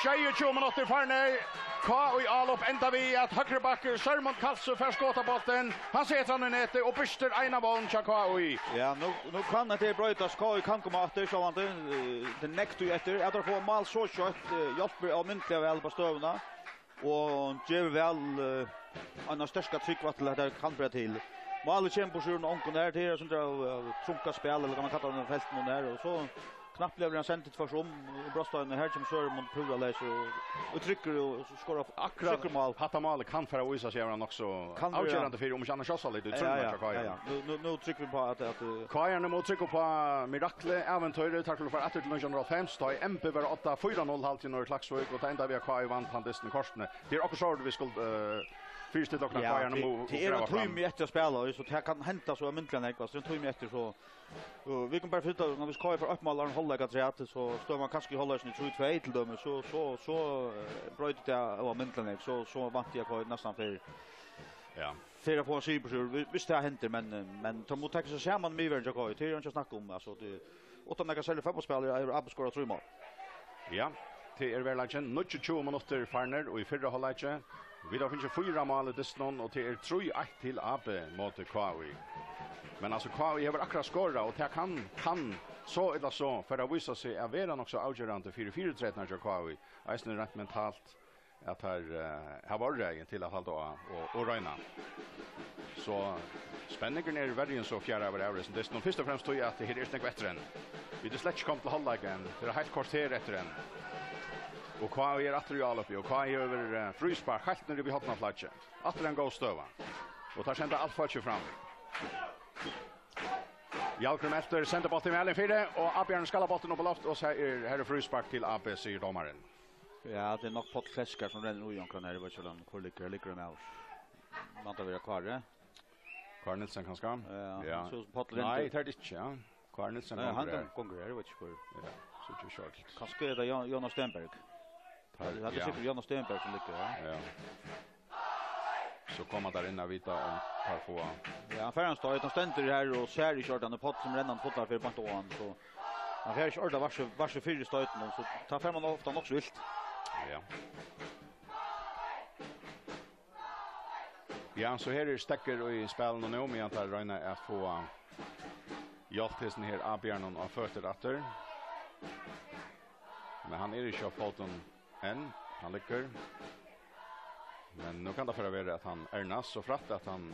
Sjeyogtjúgu minuttir farnir. K I álop enda við, at høgri back Sørmund Karlsen fær skot á bóltin. Hann setir hann í netið og byrstir eina vón hjá K I. Ja, nú, nú kann hetta her broytast. K I kann koma aftur, sjálvandi. Eh, tað er nógv tíð eftir. At teir fáa mál so skjótt, eh, hjálpir ómetaliga væl upp á støðuna. Og gevur væl, eh, eina sterka trúgv til at tað kann bera til. Málið kemur burtur úr ongum her. Tað er eitt sindur av, av trunkað spæl, ella hvat man kallar tað, á feltinum her. Og so knappliga verður hann sendur tvørtur um í brotsteymið. Her kemur Sørmund púra leysur og, og tryggur og skorar akkurát tryggur mál. Hatta málið kann fara at vísa seg at vera nokk so avgerandi fyri, um ikki annað, sjálvsagt í trúnna hjá K I. Ja, ja, ja. Nú, nú, nú trúgva vit upp á at, at, eh, K I-arnir mugu trúgva upp á mirakli, ævintýri, teir skulu fara aftur til nítjan hundrað og hálvfems, tá ið M B var á odda fýra null, hálvtíð, niðri í Klaksvík, og tað endaði við, at K I vann tann dystin kortini. Tað er okkurt, sum vit skulu, eh, fyristilla okkum, at K I-arnir mugu, tað er ein tími eftir at spæla, so tað kann henda so ómetaliga nógv, altso, ein tími eftir, so Og vit kunnu bara fylgja, hvis K I fær eitt mál, ein hálvleik afturat, so støðan kanska í hálvleikinum trý tvey til dømis, so, so, so, eh, broytir tað ómetaliga nógv, so, so vænti eg, at K I næstan fer, ja, fer at fáa ein sigur, hvis, hvis tað hendir, men, eh, men teir mugu taka seg saman, miðverjin hjá K I, tað er einki at snakka um, altso, tað, uttan nakað serligt fótbóltsspæl, hevur A B skorað trý mál. Ja, tað er veruleikin. Níggjuogtjúgu minuttir farnir í fyrra hálvleiki. Vit hava fingið fýra mál í dystinum, og tað er trý eitt til A B móti K I. Men altso, K I hevur akkurát skorað, og tað kann, kann so ella so fara at vísa seg at vera nokk so avgerandi fyri fyritreytirnar hjá K I, eisini reint mentalt, at teir, eh, hava áræði til at halda á og, og royna. So spenningurin er verri enn so, fjaðrar av, av hesum dystinum. Fyrst og fremst tí, at her er ikki nógv eftir enn. Vit eru slett ikki komin til hálvleik enn. Tað er heilt korter eftir enn. Og K I er aftur í áloppi, og K I hevur, eh, fríspark heilt niðri við hornaflagið. Aftur ein góð støða. Og teir senda alt fólkið fram. Hjalgrim eftir, sendir bóltin væl inn fyri, og avbjóðarin skallar bóltin upp á loft, og so er, her er fríspark til A B, sigur dómarin. Ja, tað er nokk Páll Flesk sum rennur í onkran her, eg veit ikki, um hann, hvar liggur, her liggur hann av. Man tað vera Kári? Kári Nielsen, kanska? Ja, ja. So Páll Nei, rennur. Tað er tað ikki, ja. Kári Nielsen Nei, gongur hann her. Gongur her, eg veit ikki hvar. Ja, so ikki skjótt. Kanska er tað Jo-, Jonas Stenberg. Tað er, tað er ja. Sikkurt Jonas Stenberg sum liggur her. Ja. So koma teir inn at vita um teir fáa. Ja, hann fær ein stoyt, hann stendur her og sær ikki ordiliga Páll sum rennur fullur fyri beint á hann, so hann fær ikki ordiliga varsi, varsi fyri stoytinum, so tá fær man ofta nokk so ilt. Ja. Ja, so her er steðgur í spælinum nú, meðan teir royna at fáa hjálpt hesum her avbjóðaranum á føtur aftur. Men hann er ikki á fótum enn, hann liggur. Men nú kann tað fara at vera at hann ernast, so frægt at hann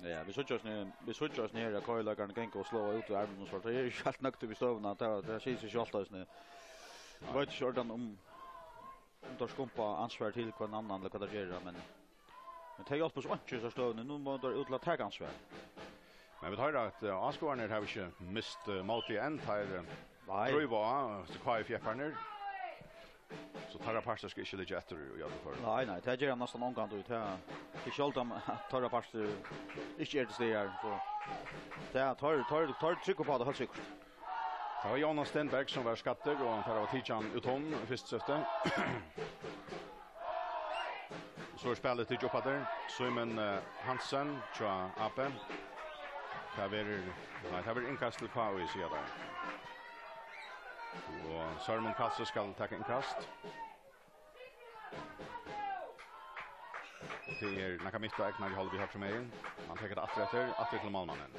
Ja, vit síggja eisini, vit síggja eisini her, at K I-leikarin ganga og sláa út í armin og so. Tað er ikki heilt nøgd við støðuna, tað, tað sigur seg sjálvt eisini. Eg veit ikki ordiliga um, um teir skumpa ansvar til hvønn annan, ella hvat teir gera, men, men tey hjálpa so einki í hesari støðuni. Nú mugu teir út til at taka ansvar. Men vit hoyra, at, eh, áskoðararnir hava ikki mist, eh, mótið enn, teir, eh, Nei. Dríva á, so K I-fjepparnir. So teirra partur skal ikki liggja eftir í øllum førum. Nei, nei, tað ger hann næstan ongantíð. Tað er sjáldan, at teirra partur ikki er til staðar, so tað, teir, teir, teir trúgva upp á tað, heilt sikkurt. Tað var Jonas Stenberg, sum var skaddur, og hann fær av at tikið hann út hon í fyrsta skifti. So er spælið tikið upp aftur. Símun, eh, Hansen hjá A B. Tað verður, nei, tað verður innkast til K I, siga teir. Og Sørmund Kalse skal taka innkast. Tað er nakað mitt á egna hálvuni, høgru megin. Hann tekur tað aftur eftir, aftur til málmannin.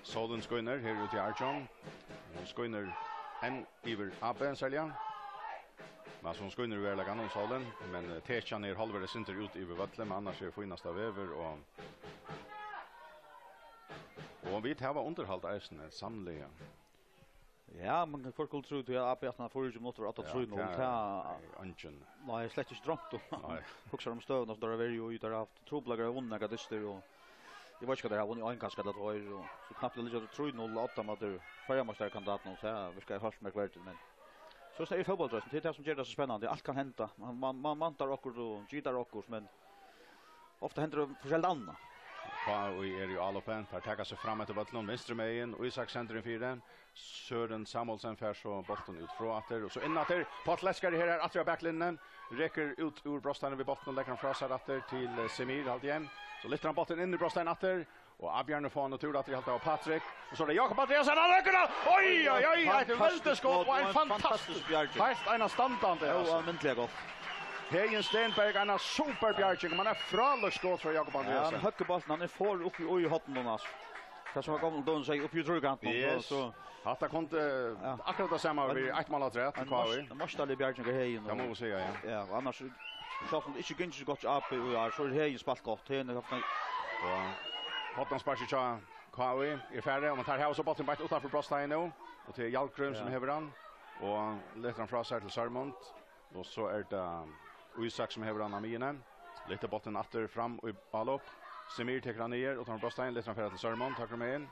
Sólin skínur her úti í Argjum. Hon skínur enn yvir A B serliga. Men so hon skínur í veruleikanum, sólin. Men eh, tekjan er hálvur sindur út yvir vøllin, men annars er fínasta veður og, og vit hava undirhald eisini, sanniliga. Ja, men hvør skuldi trúð, at A B aftan á fýraogtjúgu minuttir var átta trý null, ja, tað er eingin. Nei, slett ikki droymt um. Nei. Hugsar um støðuna, sum teir hava verið í, teir hava havt trupulleikar at vinna nakrar dystir, og eg veit ikki, hvat teir hava vunnið, ein kanska ella tveir, og so knappliga liggja trý null á odda móti føroyameistarakandidatunum, so tað virkar heilt merkverdigt, men so er fótbóltur, tað er tað, sum ger tað so spennandi, alt kann henda, man, man, man vantar okkurt og gitar okkurt, men ofta hendir tað forskelligt annað. K I er í álopið, teir taka seg fram eftir vøllinum, vinstru megin, Ísak sendir inn fyri, Søren Samuelsen fær so bóltin út frá aftur, og so inn aftur, Páll Leskari her, er aftur á baklinjuni, rekur út úr brotsteini við bóltin og leggur hann frá sær aftur til eh, Semir, haldi eg. So lyftir hann bóltin inn í brotstein aftur, og avgerandi fáa hann út úr aftur, eg haldi tað var Patrik, og so er tað Jakob Andreasen, hann rekur hann! Oj, oj, oj, eitt veldiskot og ein fantastisk bjarging. Heilt einastandandi, altso. Óalmindiliga gott. Heðin Stenberg, ein super bjarging, men eitt frálíkt skot frá Jakob Andreasen. Ja, hann høggur bóltin, hann er for uppi í horninum, altso. Tað sum var gamalt, tá hann segði, uppi í tríkantin, yes. So, so. Hatta kundi akkurát tað sama verið eitt mál afturat til K I. Ein meistarlig bjarging av Heðin. Tað má man siga, ja. Ja, og annars, sjálvt um tað ikki gongur so gott hjá A B í ár, so er Heðin spælt gott. Heðin er ofta. Og hornasparkið hjá K I er farið, og teir hava so bóltin beint uttanfyri brotsteigin nú, og tað er Hjalgrim sum hevur hann, og letur hann frá sær til Sørmund. Og so er tað Ísak sum hevur hann á miðjuni. Lyftir bóltin aftur fram í álop. Semir tekur hann niður, uttan brotsteigin, lyftir hann fara til Sørmund, høgru megin.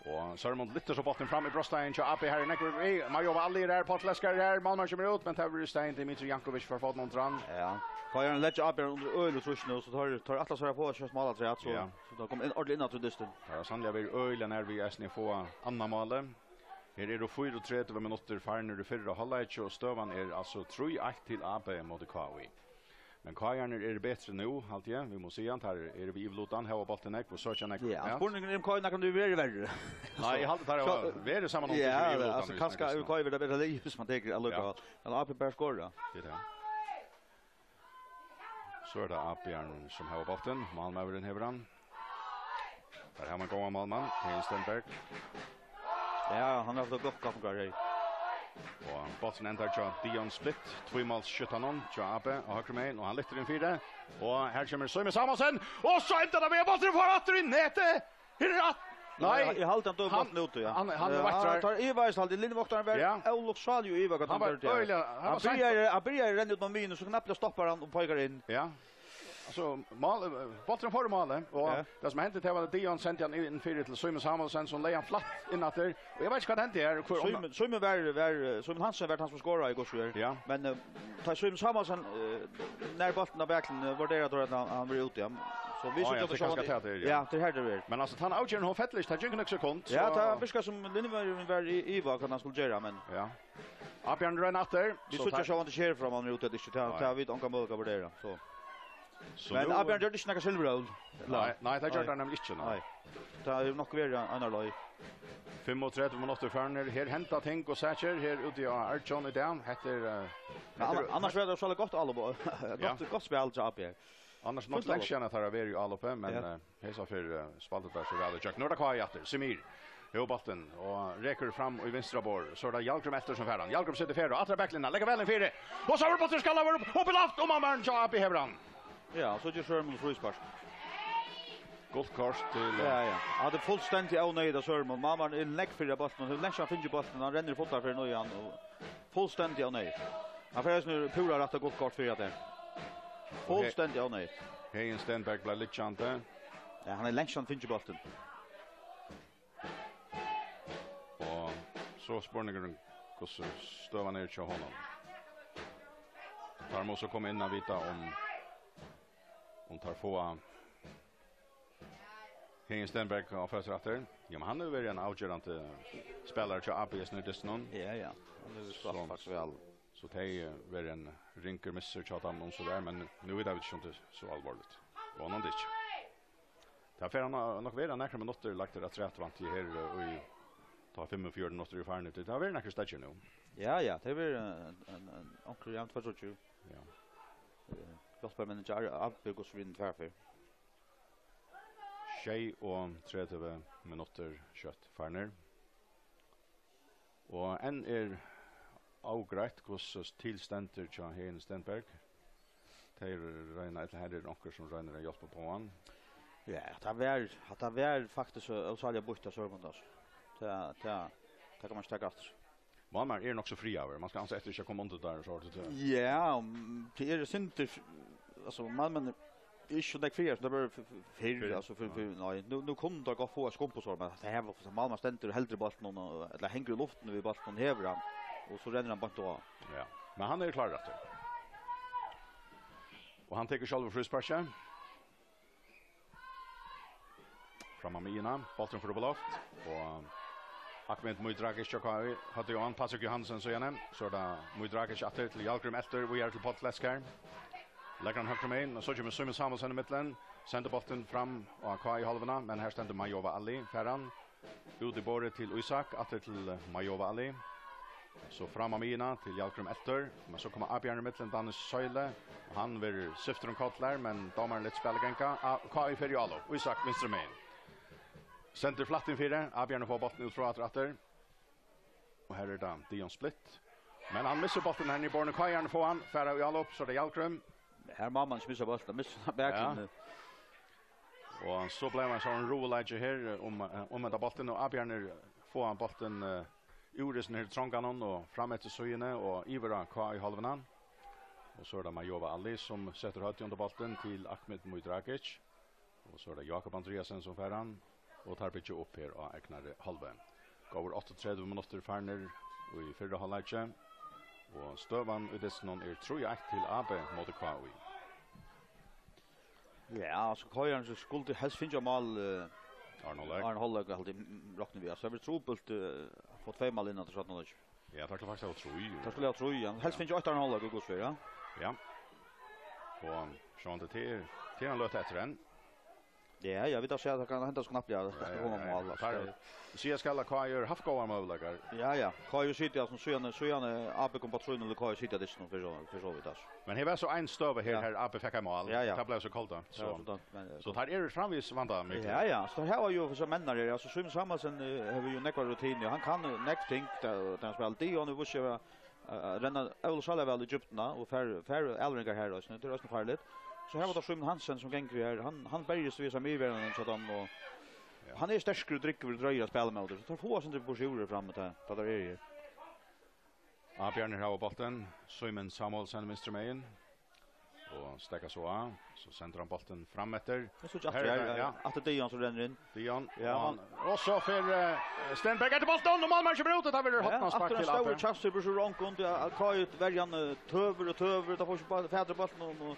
Og Sørmund lyftir so bóltin fram í brotsteigin hjá A B, her er nógvur við. Mayo Valli er her, Páll Leskari er her, málmaðurin kemur út, men tað verður í staðin Dimitri Jankovic fær fótin undir hann. Ja. K I leggja A B undir øgiliga trýst nú, so teir, teir ætla sær at fáa eitt mál afturat, so, ja, so teir koma inn ordiliga inn aftur í dystin. Teir hava sanniliga verið øgiliga nær við eisini at fáa annað málið. Her eru fýraogtretivu minuttir farnir í fyrra hálvleiki, og støðan er altso trý eitt til A B móti K I. Men K I-arnir eru betri nú, haldi eg, vit mugu siga, teir eru við yvirlutan, hava bóltin nógv og søkja nógv. Ja, spurningurin er, um K I nakrantíð verður verri. Nei, eg haldi, teir hava verið saman um, ja, yvirlutan, altso, kanska er K I verður betra lið, viss man tekur allíkavæl. Ja. Men A B bara skora. Tað er tað. So er tað A B-arnir sum hava bóltin. Málmaðurin hevur hann. Teir hava ein góðan málmann, Heðin Stenberg. Ja, hann hevur havt gott kappingar her. Og bólturin endar hjá Dion Splitt, tvímálsskjótanum hjá A B á høgru megin, og hann lyftir inn fyri. Og her kemur Símun Samuelsen, og so endar tað við, at bólturin fer aftur í netið! Her er rætt. Nei, eg haldi, hann dømir bóltin úti, ja. Hann, hann er vaktur. Teir ivaðust, haldi eg, linjevaktarin var ólukksáligur og ivaði, hvat hann gjørdi. Hann var øgiliga, hann var seinur. Hann byrjar, hann byrjar at renna út á miðjuna, so knappliga stoppar hann og peikar inn. Ja. Altso, mál, eh, bólturin fór í málið, og tað sum hendi, tað var, at Dion sendi hann inn fyri til Símun Samuelsen, sum legði hann flatt inn aftur. Og eg veit ikki, hvat hendi her. Símun, Símun var, var, eh, Símun Hansen var hann, sum skoraði í gjár. Ja. Men, eh, tá Símun Samuelsen, eh, nær bóltin á baklinjuni, vurderar hann, at hann, hann var úti, ja. So vit síggja tað sjálvandi. Ja, tað er her tað er. Men altso, tann avgerðin, hon fell ikki, tað gekk nakað sekund, ja, so tað virkar sum linjevaktarin var í, í iva, hvat hann skuldi gera, men ja. Avbjørn roynir aftur. Vit síggja sjálvandi, tað sker fram, hann er úti, at ikki, tað, tað hava vit ongan møguleika at vurdera, so. So men nú Avbjørn gjørdi ikki nakað silvurhól. Nei, nei, tað gjørdi hann nemliga ikki, nei. Nei. Tað hevur nokk verið ein, ein leið. Fimmogtretivu minuttir farnir. Her henda ting og sakir her úti á Argjum í dag. Hetta er, eh, men hetta er anna-, annars var tað so gott, Albo. Gott, ja, gott spæl hjá A B. Annars nokk langt síðan, at teir hava verið í álopið, men, ja, eh, hesa ferð, eh, spældu teir so væl í gjøgnum. Nú er tað K I aftur. Semir hevur bóltin og rekur fram í vinstra borð. So er tað Hjalgrim eftir sum fær hann. Hjalgrim setur ferð og aftur á baklinjuna. Leggur væl inn fyri. Og so er bólturin skallaður upp, upp í loft, og málmaðurin hjá A B hevur hann. Ja, so ger Sørmund fríspark. Gult kort til, eh, ja, ja. Ja, tað er fullstendiga óneyðugt av Sørmund. Málmaðurin er nógv fyri bóltin. Hann hevur langt fram fingið bóltin. Hann rennur fullur fyri nýan og fullstendiga óneyðugt. Hann fær eisini púra rætt og gult kort fyri at tað. Og he-, fullstendiga óneyðugt. Heðin Stenberg bleiv liggjandi. Ja, hann hevur langt fram fingið bóltin. Og so spurningurin, hvussu støðan er hjá honum. Teir mugu so koma inn at vita, um, um teir fáa Heðin Stenberg á føtur aftur. Ja, men hann hevur verið ein avgerandi spælari hjá A B S nú í dystinum. Ja, ja. Hann hevur spælt faktiskt væl. So tað hevði verið ein ringur missur hjá teimum, um so var, men nú vita vit ikki, um tað er so álvarsligt. Vónandi ikki. Tað fer hann nokk vera nakrar minuttir lagdur afturat, vænti eg, her, eh, í, tá fimmogfjøruti minuttir eru farnir. Tað hava verið nakrir steðgir nú. Ja, ja, tað hevur verið ein, ein, ein, onkur, ja, tveir, tríggir. Ja. Eh, hjálparmenn hjá A B, hvussu vit fara fyri. Sjey og tretivu minuttir skjótt farnir. Og enn er ógreitt, hvussu til stendur hjá Heðin Stenberg. Tey royna, ella her er onkur sum roynir at hjálpa upp á hann. Ja, tað var, tað var faktiskt so ósæliga býtt av Sørmund, altso. Tað, tað, tað kann man ikki taka aftur. Málmaður er nokk so friður. Man skal ansa eftir ikki at koma undir har, so er tað. Ja, mm, tað er synd, altso, málmenn eru ikki so nógv friðir, sum tað var f-, f-, fyrr, Fyrr, altso, fyrr, ja. fyrr, nei, nú, nú kunnu teir gott fáa skump og so, men tað her, málmaðurin stendur og heldur í bóltin og, ella hongur í luftini við bóltin, hevur hann, og so rennur hann beint á. Ja, men hann er klárur aftur. Og hann tekur sjálvur frísparkið. Fram á miðjuna, bólturin fer upp á loft, og Ahmed Mudragic hjá K I, høvdu á hann, Patrick Johansen síðani, so er tað Mudragic aftur til Hjalgrím, eltir, víðari til Páll Lesk her. Leggur hann høgru megin, men so kemur Símun Samuelsen í millum, sendir bóltin fram á K I-hálvuna, men her stendur Mayowa Ali, fær hann, út í borðið til Ísak, aftur til, eh, Mayowa Ali. So fram á miðjuna til Hjalgrím, eltir, men so koma Ábjarnir í millum, Danny Søyle, og hann verður sviptur um koll her, men dómarin letur spælið ganga. A-, K I fer í álop, Ísak vinstru megin. Sendir flatt inn fyri, Ábjarnir fáa bóltin út frá aftur, aftur. Og her er tað Dion Splitt. Men hann missir bóltin her niðri í borðinum, K I-arnir fáa hann, fara í álop, so er tað Hjalgrím. Her má man ikki missa bóltin, missa hann baklinni. Ja. Og so bleiv ein sånn ruðuleiki her um, um henda bóltin, og Ábjarnir fáa bóltin, eh, úr hesum her tronganum og fram eftir síðuni og yvir á K I-hálvuna. Og so er tað Mayowa Ali, sum setur høvdið undir bóltin til Ahmed Mudragic. Og so er tað Jákup Andreasen, sum fær hann, og teir byggja upp her á egnari hálvu. Góðar áttaogtretivu minuttir farnir í fyrra hálvleiki, og støðan í dystinum er trý eitt til A B móti K I. Ja, altso, K I-arnir skuldu helst fingið mál, eh, Áðrenn hálvleik. áðrenn hálvleik, haldi eg, mm, rokni vit. Altso, tað verður trupult, eh, at fáa tvey mál inn aftur seinna hálvleik. Ja, teir skulu faktiskt hava trý. Teir skulu hava trý, ja. Helst fingið eitt áðrenn hálvleik, í Guds fyri, ja. Ja. Og sjálvandi til, til ein løtu eftir enn. Ja, ja, vit hava sæð, at tað kann henda so knappliga, at tað skal koma mál, altso. Tað er, siga skal, at K I hevur havt góðar møguleikar. Ja, ja. K I sita, altso, síðan, síðan, eh, A B kom upp á trý null, K I sita dystin fyri so, fyri so vítt, altso. Men her var so ein støða her, Ja. har A B fekk eitt mál. Ja, ja. Tað bleiv so koldað. Ja, So, so tað, men, eh, so teir eru framvegis vandamiklir. Ja, ja. So teir hava jú so menn her, altso, Símun Samuelsen, eh, hevur jú nógva rutinu, og hann kann, eh, nógv ting, tá, tá hann spælir. Dion, hevur vissi, eh, eh, rennur ólukksáliga væl í djúpdina og fær, fær avleveringar har eisini. Tað er eisini farligt. So her var tað Símun Hansen sum gongur her. Hann, hann berjist við seg miðverjarnar hjá teimum, og Ja. hann er sterkur og drúgvur og drøyur at spæla móti. So teir fáa eitt sindur burturúr frammi, tá, tá teir eru her. Ábjarnir hava bóltin. Símun Samuelsen vinstru megin. Og steðgar so á. So sendir hann bóltin fram eftir. Eg síggi Her aftur er her, tað, ja. Aftur Dion sum rennur inn. Dion, Ja, og hann, og so fer, eh, Stenberg eftir bóltin, og málmaðurin kemur út, og tað verður Ja, hornaspark aftur ein til stórur A B. kjansur, burtur úr onkum, tí at K I-verjan, eh, tøvir og tøvir, tá fær ikki bá-, fatur í bóltin, og, og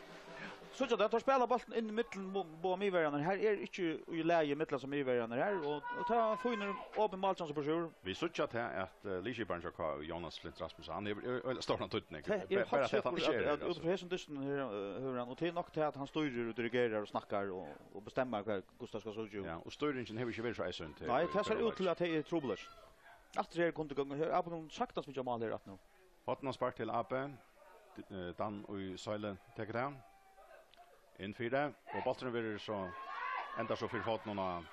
síggja tað, teir spæla bóltin inn í millum bo-, báðar miðverjarnar. Her er ikki í lagi millum sum miðverjarnar her, og, og tað er ein fínur opin málkjansur burtur úr. Vit síggja tað, at, eh, liðskiparin hjá K I, Jónas Flint Rasmussen, hann hevur ø-, ø-, stóran týdning. Tað er Bara, bara faktiskt tað, at hann ikki er her, at altso. Út frá hesum dystinum her, eh, hevur hann, og tað er nokk til, at hann stýrir og dirigerar og snakkar og, og bestemmar, hvat, hvussu tað skal síggja út. Ja, og stýringin hevur ikki verið so eyðsýnd her Nei, í tað sær fyrra út til, leik. at tey eru trupulleikir. Aftur her kundi ganga, her, A B kundi saktans fingið mál her aftur nú. Hornaspark til A B. D-, eh, Dan í Søyle tekur tað. Inn fyri, og bólturin verður so, endar so fyri fótin á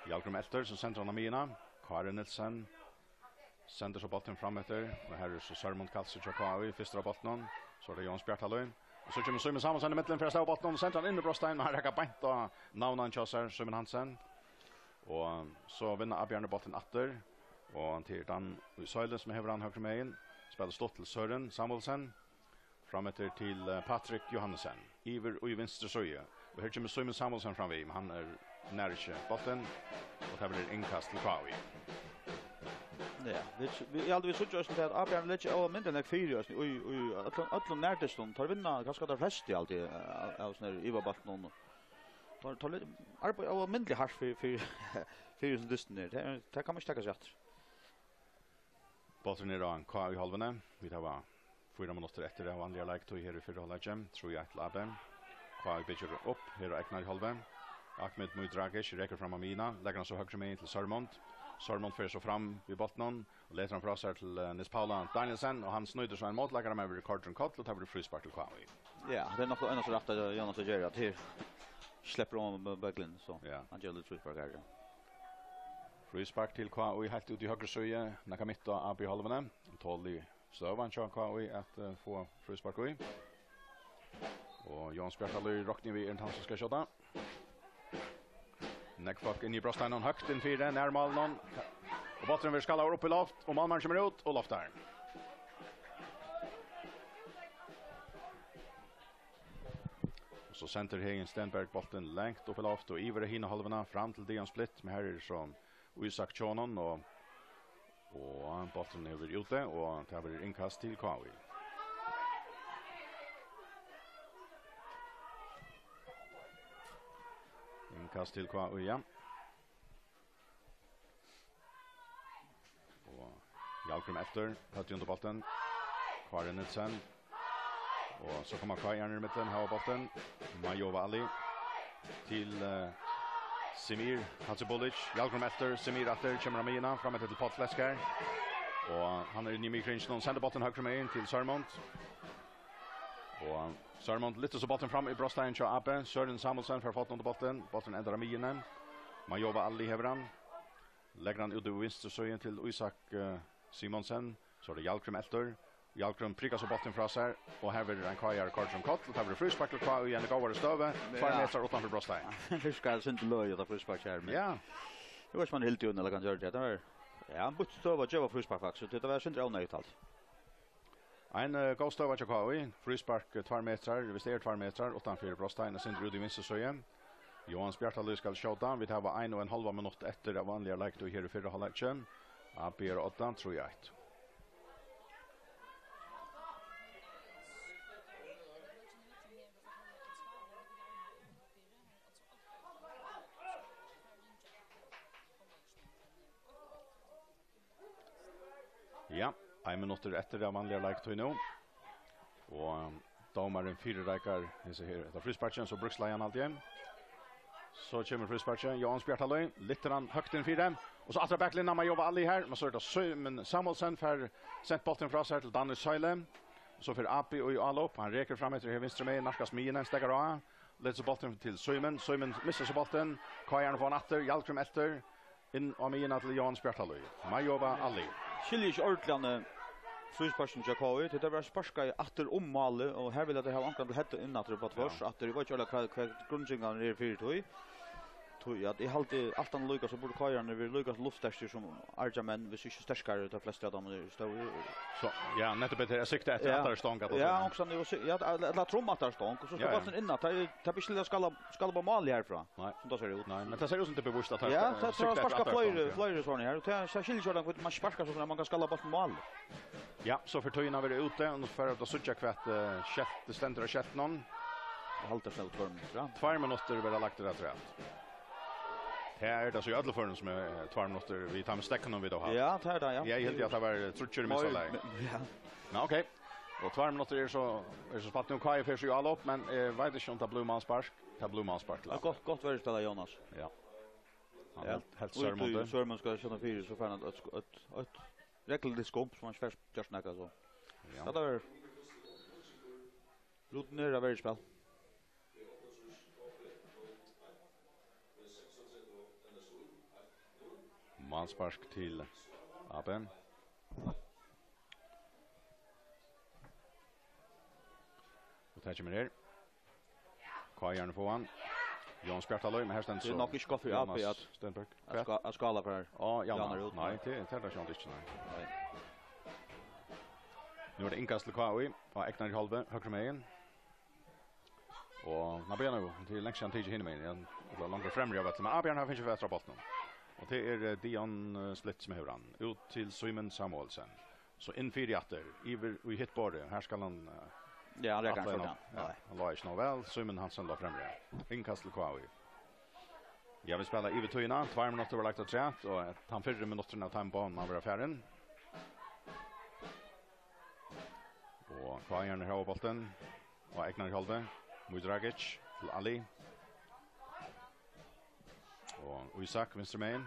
Hjalgrím Elter, sum sendir hann á miðjuna. Kári Nielsen sendir so bóltin fram eftir, og her er so Sørmund Kalse hjá K I, fyrstur á bóltinum, so er tað Jónas Bjartalíð. Og so kemur Símun Samuelsen í millum, fer at sláa bóltin, og sendir hann inn í brotstein, men hann rakar beint á navnan hjá sær, Símun Hansen. Og so vinnur Ábjarnir bóltin aftur, og til Dan í Søyle, sum hevur hann høgru megin, spælir stutt til Søren Samuelsen. Fram eftir til, eh, Patrick Johannesen. Yvir í vinstru síðu. Og her kemur Símun Samuelsen fram við, men hann er, nær ikki bóltin. Og tað verður innkast til K I. Ja, vit, vit, eg haldi, vit síggja eisini til, at Ábjarnir leggja óalmindiliga nógv fyri eisini í, í øllum, øllum nærdystum. Teir vinna kanska teir flestu, haldi eg, av, av sovorðnum yvirbaltum. Teir, teir le-, arbeiða óalmindiliga hart fyri, fyri, fyri hesum dystinum her. Tað, tað kann man ikki taka seg aftur. Bólturin er á K I-hálvuni. Vit hava fýra minuttir eftir av vanligari leiktíð her í fyrra hálvleiki. Trý eitt til A B. K I byggir upp her á egnari hálvu. Ahmed Mudragic rekur fram á miðjuna, leggur hann so høgru megin til Sørmund. Sørmund fer so fram við bóltinum og letur hann frá sær til, eh, Niels Paula Danielsen, og hann snýtir so ein mótleikara, men verður koyrdur um koll, og tað verður fríspark til K I. Ja, tað er nokk tað einasta rætta Jónas at gera, at her sleppur oman við bøgglin, so Ja. hann ger lítið fríspark her, ja. Fríspark til K I heilt út í høgru síðu, nakað mitt á A B-hálvuni. Tolið støðan hjá K I at, eh, fáa fríspark í. Og Jóanes Bjartalíð rokni við, er tann sum skal skjóta. Nógv fólk inn í brotsteinan, høgt inn fyri, nær málinum. Og bólturin verður skallaður upp í loft, og málmaðurin kemur út og loftar. Og so sendir Heðin Stenberg bóltin langt upp í loft og yvir á hina hálvuna, fram til Dion Splitt, men her er so Ísak Tjónan, og, og bólturin hevur verið úti, og tað verður innkast til K I. Innkast til K I, ja. Og Hjalgrím eftir, høvdið undir bóltin. Kári Nielsen. Og so koma K I-arnir í millum, hava bóltin. Majova Ali til, eh, Semir Hadzibulic. Hjalgrím eftir, Semir aftur, kemur á miðjuna, fram eftir til Páll Flesk her. Og hann er inni í miðkringinum, sendir bóltin høgru megin til Sørmund. Og Sørmund lyftir so bóltin fram í brotsteigin hjá A B. Søren Samuelsen fær fótin undir bóltin. Bólturin endar á miðjuni. Majova Ali hevur hann. Leggur hann út í vinstru síðu til Ísak, eh, Simonsen. So er tað Hjalgrím eftir. Hjalgrím prikar so bóltin frá sær, og her verður ein K I-ari koyrdur um koll, og tað verður fríspark til K I í eini góðari støðu, tveir Ja. metrar uttanfyri brotsteigin. Fyrst skal synd løy, og tað fríspark her, men Ja. Eg veit ikki, um hann hildi undir, ella hvat hann gjørdi. Tað var, ja, hann býtti støðu at geva fríspark, faktiskt, so tað var synd óneyðugt, alt. Ein, eh, góð støða hjá K I. Fríspark, eh, tveir metrar, hvis tað er tveir metrar, uttanfyri brotsteigin, eitt sindur út í vinstru síðu. Jóanes Bjartalíð skal skjóta. Vit hava ein og ein hálvan minutt eftir av vanligari leiktíð her í fyrra hálvleiki. A B er á odda, trý eitt. Ja, ein minuttur eftir av vanligari leiktíð nú. Og dómarin fyrireikar hesi her, hetta frísparkið, so brúksleiðan alt í einu. So kemur frísparkið, Jóanes Bjartalíð, lyftir hann høgt inn fyri, og so aftur á baklinjuna, Majova Ali her, men so er tað Símun Samuelsen, fær sent bóltin frá sær til Danny Søyle. So fer A B í álop, hann rekur fram eftir her vinstru megin, nærkast miðjuni, steðgar á, letur so bóltin til Símun, Símun missir so bóltin, K I-arnir fáa hann aftur, Hjalgrím eftir, inn á miðjuna til Jóanes Bjartalíð. Majova Ali. Skilji ikki ordiliga, eh, frísparkin hjá K I, tí tað var sparkað aftur um málið, og her vilja tey hava onkran til header inn aftur upp á tvørs, Ja. aftur, eg veit ikki ordiliga hvat, hvat grundgivingarnar eru fyri tí. Tí at eg haldi alt annað líka, so burdu K I-arnir verið líka luftsterkir sum argir menn, hvis ikki sterkari, tey flestu av teimum eru stórir. So, ja, nettupp hetta her, eg sikti eftir Ja. aftari stong, at Ja, tað onkustaðni, og so, ja, ella, ella trum aftari stong, og so Ja, skal ja. bólturin inn, at tað er, tað blir skilja skal, skal upp á málið herfrá. Nei. Sum tað sær út. Nei, men tað sær út sum tað er bevíst at hann Ja, skal, tað skal sparka sparka fleiri, fleiri sovorðnar her. Og tað, tað skilur ikki, at man sparkar so, at man kann skalla bóltin í mál. Ja, so fer tíðin at vera úti, og nú fara vit at síggja hvat, eh, skeltið stendur á skeltinum. Og halda seg út tvær minuttir, ja. Tveir minuttir verða lagdir afturat. Her er tað so í øllum førum sum er, eh, tveir minuttir við teimum steðgunum vit hava. Ja, tað er tað, ja. Ja, eg helt at tað var, eh, tríggir í minsta lagi. Men, ja. Men ok. Og tveir minuttir er so, er so spælt nú. K I fer so í álop, men eg veit ikki um tað blívur málspark. Tað blívur málspark til Ja, gott, gott verður spælt, Jónas. Ja. Hann Ja. helt, helt Út í Sørmund. Sørmund skal skjóta fyri, so fær hann eitt sk-, eitt, eitt regluligt skump, sum hann ikki fær gjørt nakað, so. Ja. Tað er rutinera verður spæl. Málspark til A B. Og tað kemur her. K I-arnir fáa hann. Jóanes Bjartalíð, men her stendur Tað er so nokk ikki gott fyri A B Jónas at, Stenberg. at Hvat? ská-, at skála fyri Á, ja, Jan nei, er út. nei, tað, tað er tað sjálvt ikki, nei. Nei. Nú er tað innkast til K I á egnari hálvu, høgru megin. Og nú byrjar nú, tað er langt síðan tikið hinum megin, ja, ella langt fremri av øllum, men A B-arnir hava fingið fatur á bóltinum. Og tað er, eh, Dion, eh, Splitt sum hevur hann. Út til Símun Samuelsen. So inn fyri aftur, yvir í hitt borðið. Her skal hann, eh, Ja, hann rekur hann ætla skjótt, inn á, ja. ja, Nei. hann lá ikki nóg væl. Símun Hansen lá fremri. Innkast til K I. Ja, vit spæla yvir tíðina. Tveir minuttir vóru lagdir afturat, og, eh, tann fyrri minutturin av teimum báðum man vera farin. Og K I-arnir hava bóltin á egnari hálvu. Mudragic til Ali. Og Ísak vinstru megin.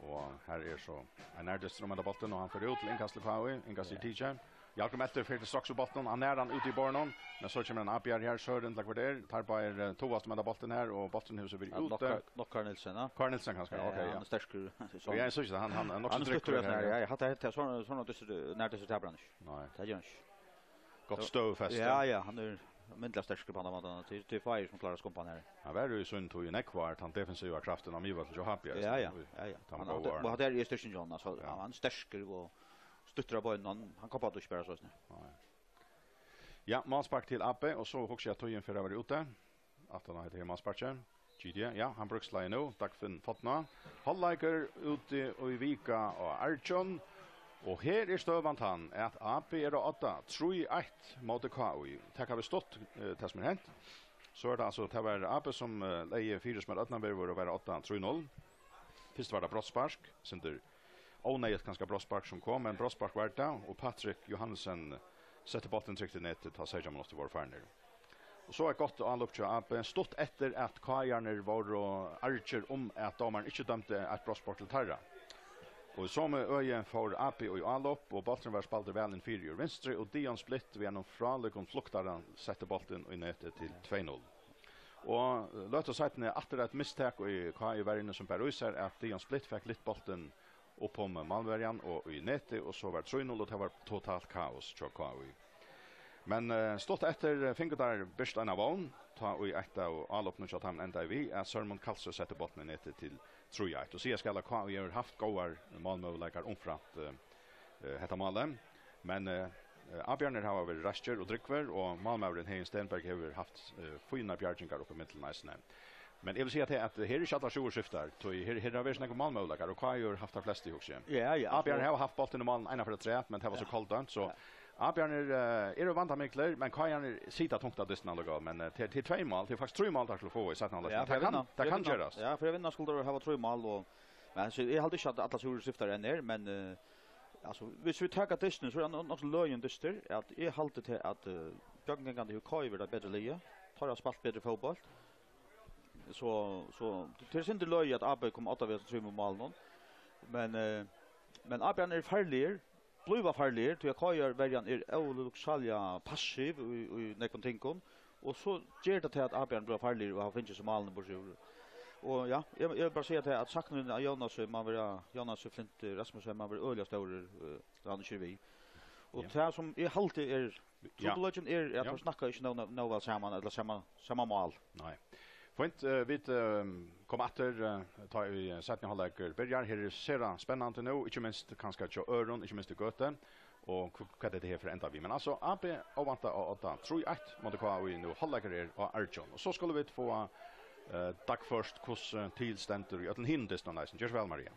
Og her er so ein nærdystur um henda bóltin, og hann fer út til innkast til K I. Innkast er Ja. tikið. Jákup Melter fer til straks við bóltin, hann nær hann úti í borðinum, men so kemur ein avbjóðari her, Søren, til hvat er, teir báðir, eh, toast um henda bóltin her, og bólturin hevur so verið Ja, úti. Nokkar, Nokkar Nielsen, ja. Karl Nielsen kanska, Eh, ok, hann ja. Er sterkur, Ja, eg síggi tað, hann, hann er nokk Hann so er stuttur tryggur her, her, ja. ja, ja, hatta her, sovorðnar, sovorðnar dystir, nær dystir tapir hann ikki. Nei. Tað ger hann ikki. Gott So- støðufesti. Ja, ja, hann er myndiliga sterkur á handa mátan, til, til fáir sum klára at skumpa hann her. Hann var jo í sín tíð í nógv ár, tann defensiva kraftin á miðvøllinum hjá H B, Ja, ja, eisini, ja, ja. Tann Hann, góða hann, árin. og hatta er í styrkin hjá honum, altso, Ja. hann er sterkur og stuttur á beinunum, hann, hann koppar ikki bara so, Nei. Ja, málspark til A B, og so hugsi eg at tíðin fer at vera úti. Aftan á hetta her málsparkið. G D, ja, hann brúkst lagið nú. Dagfinn Fodna. Hálvleikur úti í Vika og Arjun. Og her er støðan tann, at A B er á odda trý eitt móti K I. Taka vit stutt, eh, tað sum er hent. So er tað altso, tað var A B sum, eh, legði fyri sum at Ódnarvegur vóru at vera á odda trý null. Fyrst var tað brotsspark, sindur óneyðugt kanska brotsspark sum kom, men brotsspark var tað, og Patrick Johansen setti bóltin trygt í netið, tá seytjan minuttir vóru farnir. Og so eitt gott álop hjá A B, stutt eftir at K I-arnir vóru argir um, at dómarin ikki dømdi eitt brotsspark til teirra. Og í somu øði fór A B í álop, og bólturin var spældur væl inn fyri úr vinstru, og Dion Splitt við einum frálíkum fluktara setti bóltin í netið til tvey null. Og løtu seinni aftur eitt mistak í K I-verjuni, sum bar í sær, at Dion Splitt fekk lyft bóltin upp um málverjan og í netið, og so var trý null, og tað var totalt kaos hjá K I. Men, eh, stutt eftir, eh, fingu teir birst eina vón, tá ið eitt av álopinum hjá teimum endaði við, at Sørmund Kalsø setti bóltin í netið til trý eitt. Og siga skal, at K I hevur havt góðar málmøguleikar umframt, eh, eh, hetta málið. Men, eh, eh, avbjóðararnir hava verið raskir og drúgvir, og málmaðurin Heðin Stenberg hevur havt, eh, fínar bjargingar upp ímillum eisini. Men eg vil siga tað, at her eru ikki allar skjúrur skiftar, tí her, her hava verið so nógvir málmøguleikar, og K I hevur havt teir flestu, hugsi eg. Ja, ja, Avbjóðararnir so hava havt bóltin í málið eina ferð afturat, men tað var so Ja. koldømt, so Ja. avbjóðararnir, eh, eru vandamiklir, men K I-arnir sita tungt á dystinum allíkavæl, men, eh, til, til tvey mál, til faktiskt trý mál, teir skulu fáa í seinna hálvleik. Ja, Men fyri at tað kann, vinna, tað fyri kann at vinna. gerast. Ja, fyri at vinna skulu teir hava trý mál, og, men, so, eg haldi ikki, at allar skjúrur skiftar enn her, men, eh, Altso, viss vit taka dystin, so er hann nokk so løgin dystur, at eg haldi til, at, eh, gjøgnumgangandi hevur K I verið eitt betri lið. Teir hava spælt betri fótbólt. So, so, tað er sindur løgið, at A B kom á odda við hesum trimum málunum. Men, eh, men A B-arnir eru farligir, blíva farligir, tí at K I-verjan er ólukksáliga passiv í, í nógvum tingum. Og so ger tað til, at A B-arnir blíva farligir og hava fingið seg málini burtur úr. Og ja, eg, eg vil bara siga til, at saknurin av Jónasi, man vera, Jónasi Flinti Rasmussen, man vera øgiliga stórur, eh, tá hann ikki er við. Og Ja. tað sum eg haldi er, Ja. trupulleikin er, at Ja. teir snakka ikki nóg, nóg, nóg væl saman, ella sama, sama mál. Nei. Fínt, eh, vit, eh, koma aftur, eh, tá ið seinni hálvleikur byrjar. Her er sera spennandi nú, ikki minst kanska hjá øðrum, ikki minst í Gøtu. Og hv-, hvat er tað her fyri enda við? Men altso, A B óvæntað á odda trý eitt móti K I nú, hálvleikur er á Arjun. Og so skulu vit fáa, eh, dagført, hvussu til stendur í øllum hinum dystunum eisini. Ger so væl, Maria.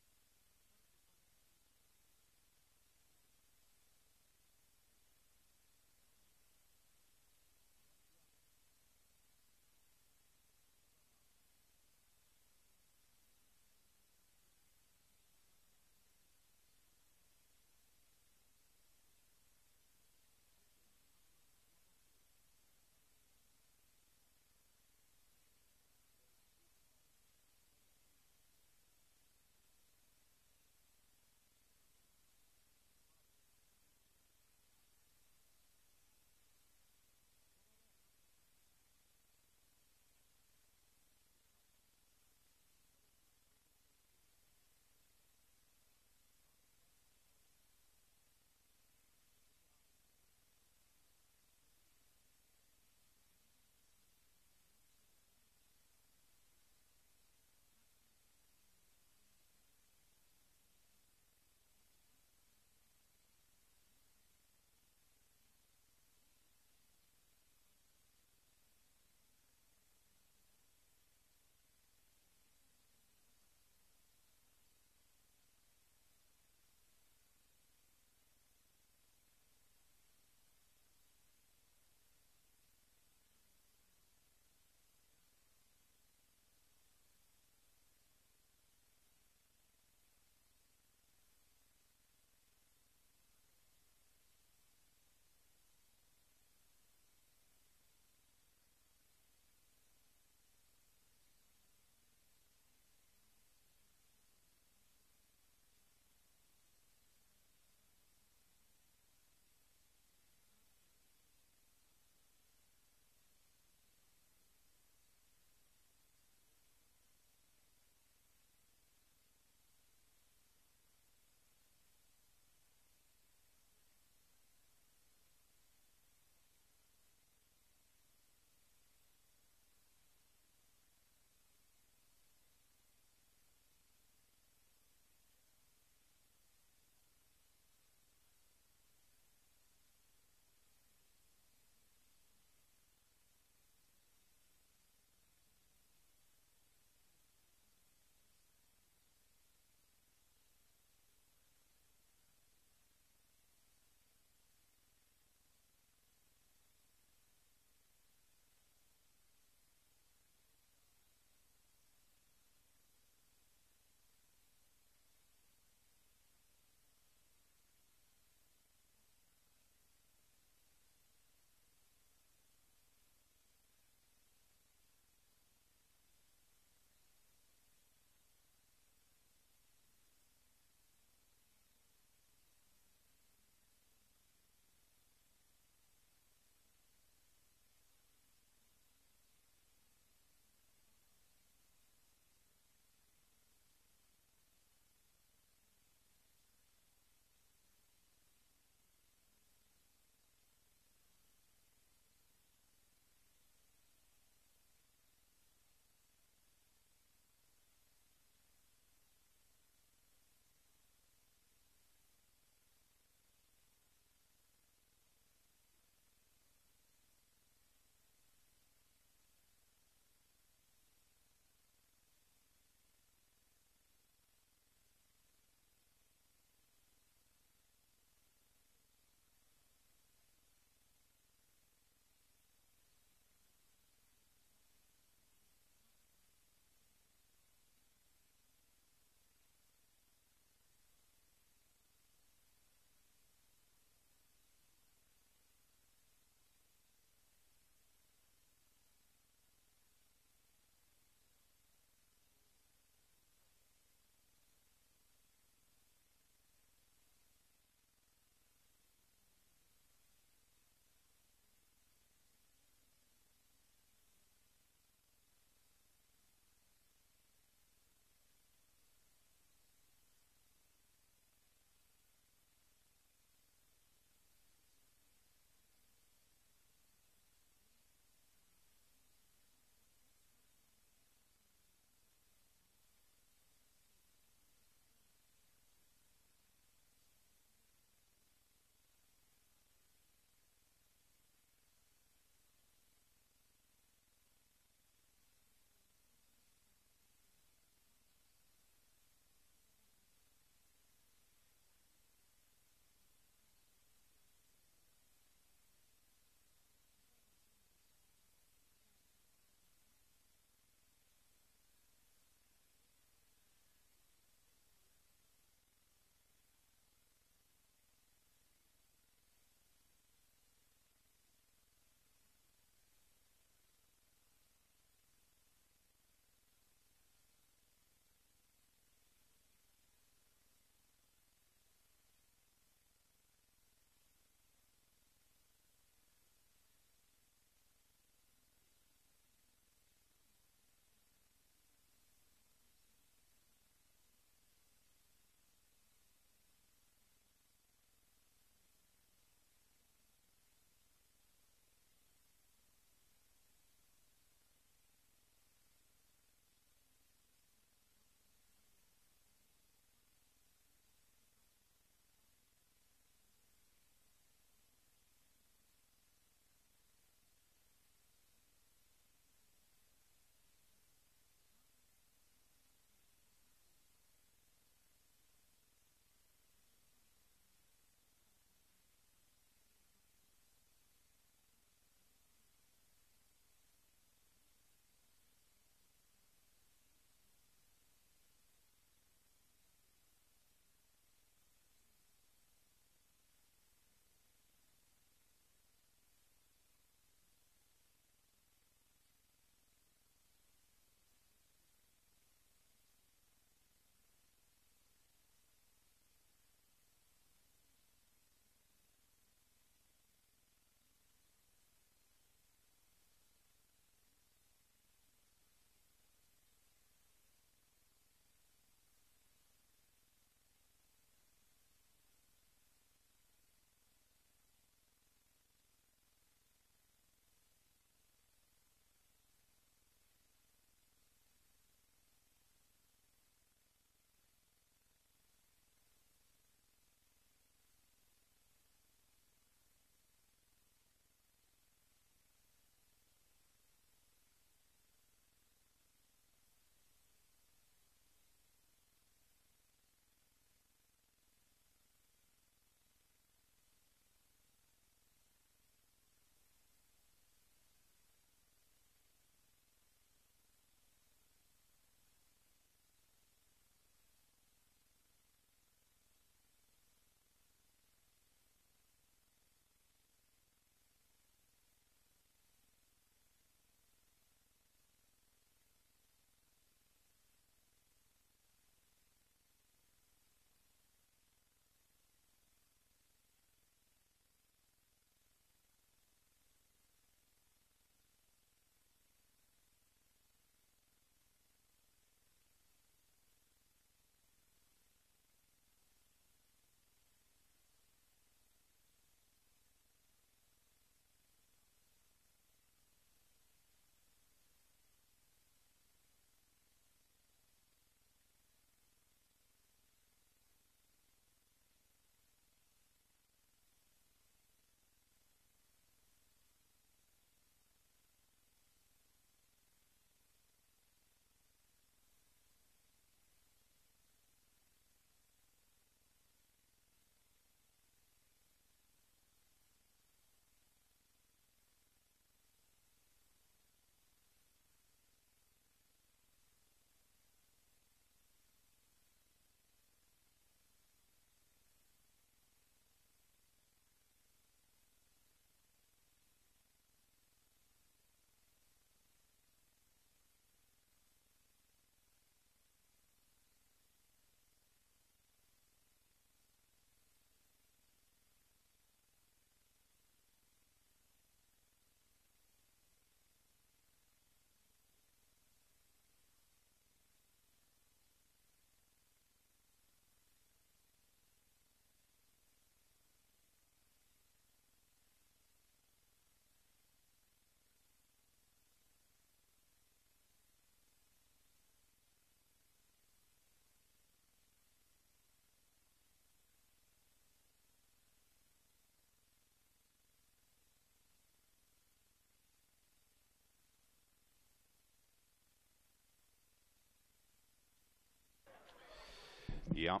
Ja,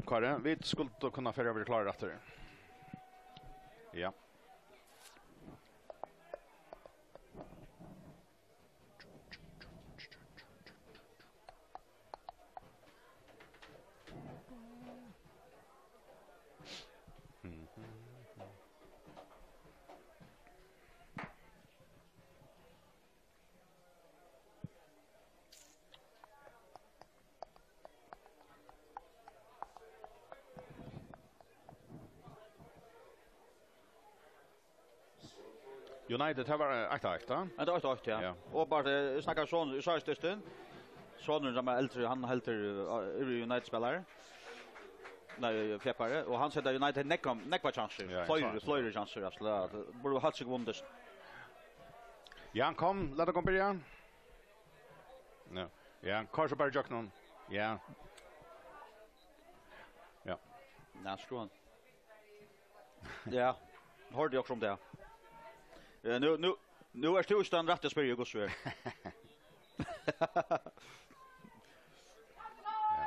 Kári, vit skuldu kunna fara at vera klárir aftur. Ja. United, tað var eitt eitt, tá? Ja, tað var eitt eitt, ja. Ja. Og bara, eh, eg snakkar son, eg sá í styrstin. Sonurin, sum er eldri, hann heldur, eh, er United-spelari. Nei, fjeppari. Og hann setur United nógvar, nógvar kjansir. Ja, eg sá, fleiri, eg sá. Fleiri kjansir, altso, tað burde heilt sikkurt vunnið. Ja, kom, lat okkum byrja. Ja, ja, koyr so bara ígjøgnum. Ja. Ja. Ja, skrúva hann. Ja, hoyrdi eg okkurt um tað. Eh, nú, nú, nú ert tú í stand rætt at spyrja, hvussu er.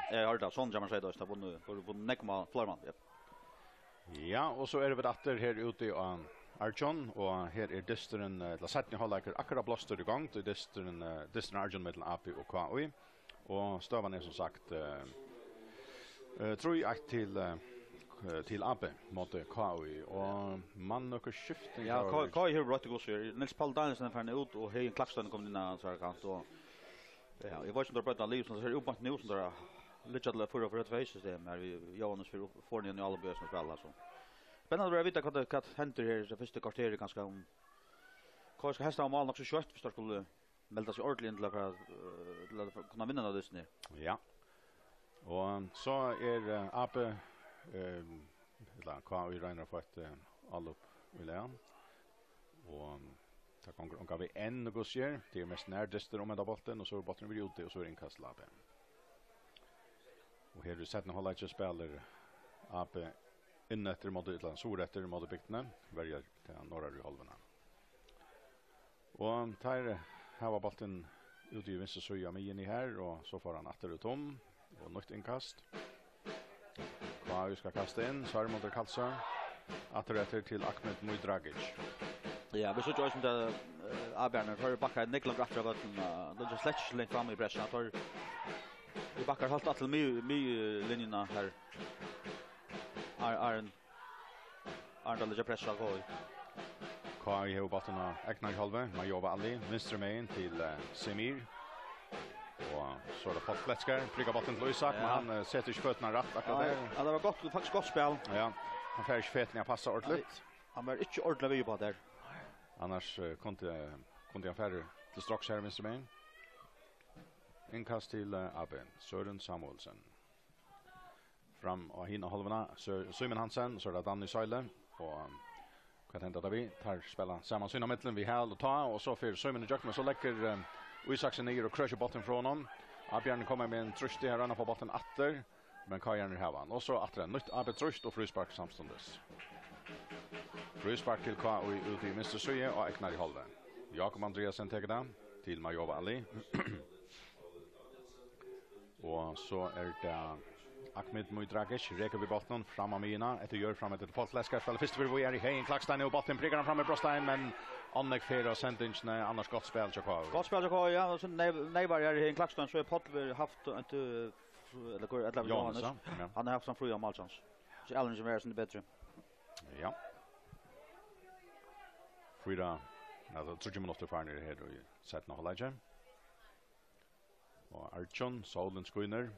Eg hoyrdi tað, sonurin hjá mær segði tað, tað vunnu, vunnu, vunnu nógv mál, fleiri mál, ja. Ja, og so eru vit aftur her úti á Arjun, og her er dysturin, eh, ella seinni hálvleikur, akkurát blástur í gongd, og dysturin, eh, dysturin á Arjun millum A B og K I. Og støðan er sum sagt, eh, eh, trý eitt til, eh, k-, til A B móti K I. Og mann nøkur skifting Ja, har K-, KÍ hevur broytt í hvussu er. Niels Páll Danielsen er farin út, og Heðin Klakstein er komin inn á hansara kant, og, ja, eg veit ikki um teir broyta liv, sum teir eru uppmøtt nú, sum teir liggja til at fáa fyri tvey system, her við Jóhannes fyri upp-, foran í Albi, sum spæla, so. Spennandi at vita hvat, hvat hendir her, so fyrsta korterið kanska, um KÍ skal helst hava mál nokk so skjótt, hvis teir skulu melda seg ordiliga inn til at fara, eh, til at kunna vinna henda dystin her. Ja. Og so er, eh, A B, eh, ella K I roynir at fáa eitt, eh, álop í lag. Og tað gongur ongan veg enn, hvussu er. Tað er mest nærdystur um henda bóltin, og so er bólturin verið úti, og so er innkast til A B. Og her í seinna hálvleiki spælir A B inn eftir móti, ella suður eftir móti bygdini, verjar ta norðaru hálvuna. Og teir hava bóltin úti í vinstru síðu á miðjuni her, og so fær hann aftur út um, og nýtt innkast. K I skal kasta inn, Svermundur Kalsø. Aftur eftir til Ahmed Mudragic. Ja, vit síggja eisini tað, eh, avbjarnir, teir bakka nógv longur aftur av vøllinum, eh, teir eru slett ikki so langt fram í pressa, teir, teir bakka heilt aftur til mið-, miðlinjuna her. Ar-, Arin Arendal leggja press á K I. K I hevur bóltin á egnari hálvu. Mayowa Ali, vinstru megin til, eh, Semir. Og so er tað Páll Kletskar, prikar bóltin til Ísak, men Ja. hann, eh, setur ikki føturnar rætt akkurát Ja, her. ja, tað var gott, faktiskt gott spæl. Ja, hann fær ikki føturnar at passa ordiliga. Nei, hann var ikki ordiliga við uppá har. Annars, eh, kundi, kundi hann farið til stroks her vinstru megin. Innkast til, eh, A B, Søren Samuelsen. Fram á hina hálvuna, so Símun Hansen, so er tað Danny Søyle, og hvat hendir tað við? Teir spæla saman sín á millum við hæl og tá, og so fer Símun ígjøgnum, men so leggur, eh, Ísak seg niður og krøkir bóltin frá honum. Avbjarnir koma við einum trýsti, hann roynir at fáa bóltin aftur, men K I-arnir hava hann. Og so aftur eitt nýtt A B-trýst og fríspark samstundis. Fríspark til K I úti í vinstru síðu á egnari hálvu. Jákup Andreasen tekur tað til Mayowa Ali. Og so er tað Ahmed Mudragic, rekur við bóltinum fram á miðjuna, eftir jørð fram eftir til Páll Kletskar, spælir fyrst fyri víðari, Heðin Klakstein og bóltin prikar hann fram í brotstein, men Annek fer av sendingini, annars gott spæl hjá K I. Gott spæl hjá K I, ja, og so neyv-, neyvar er Heðin Klakstein, so er Páll við haft, eh, ella hvør, ella Jóhannes, Jóhannes, ja. Ja. Hann hevur havt ein frían málkjans. So Alan sum er sum betri. Ja. Fýra, altso, tríggjar minuttir farnir her í seinna hálvleiki. Og Arjun, sólin skínur.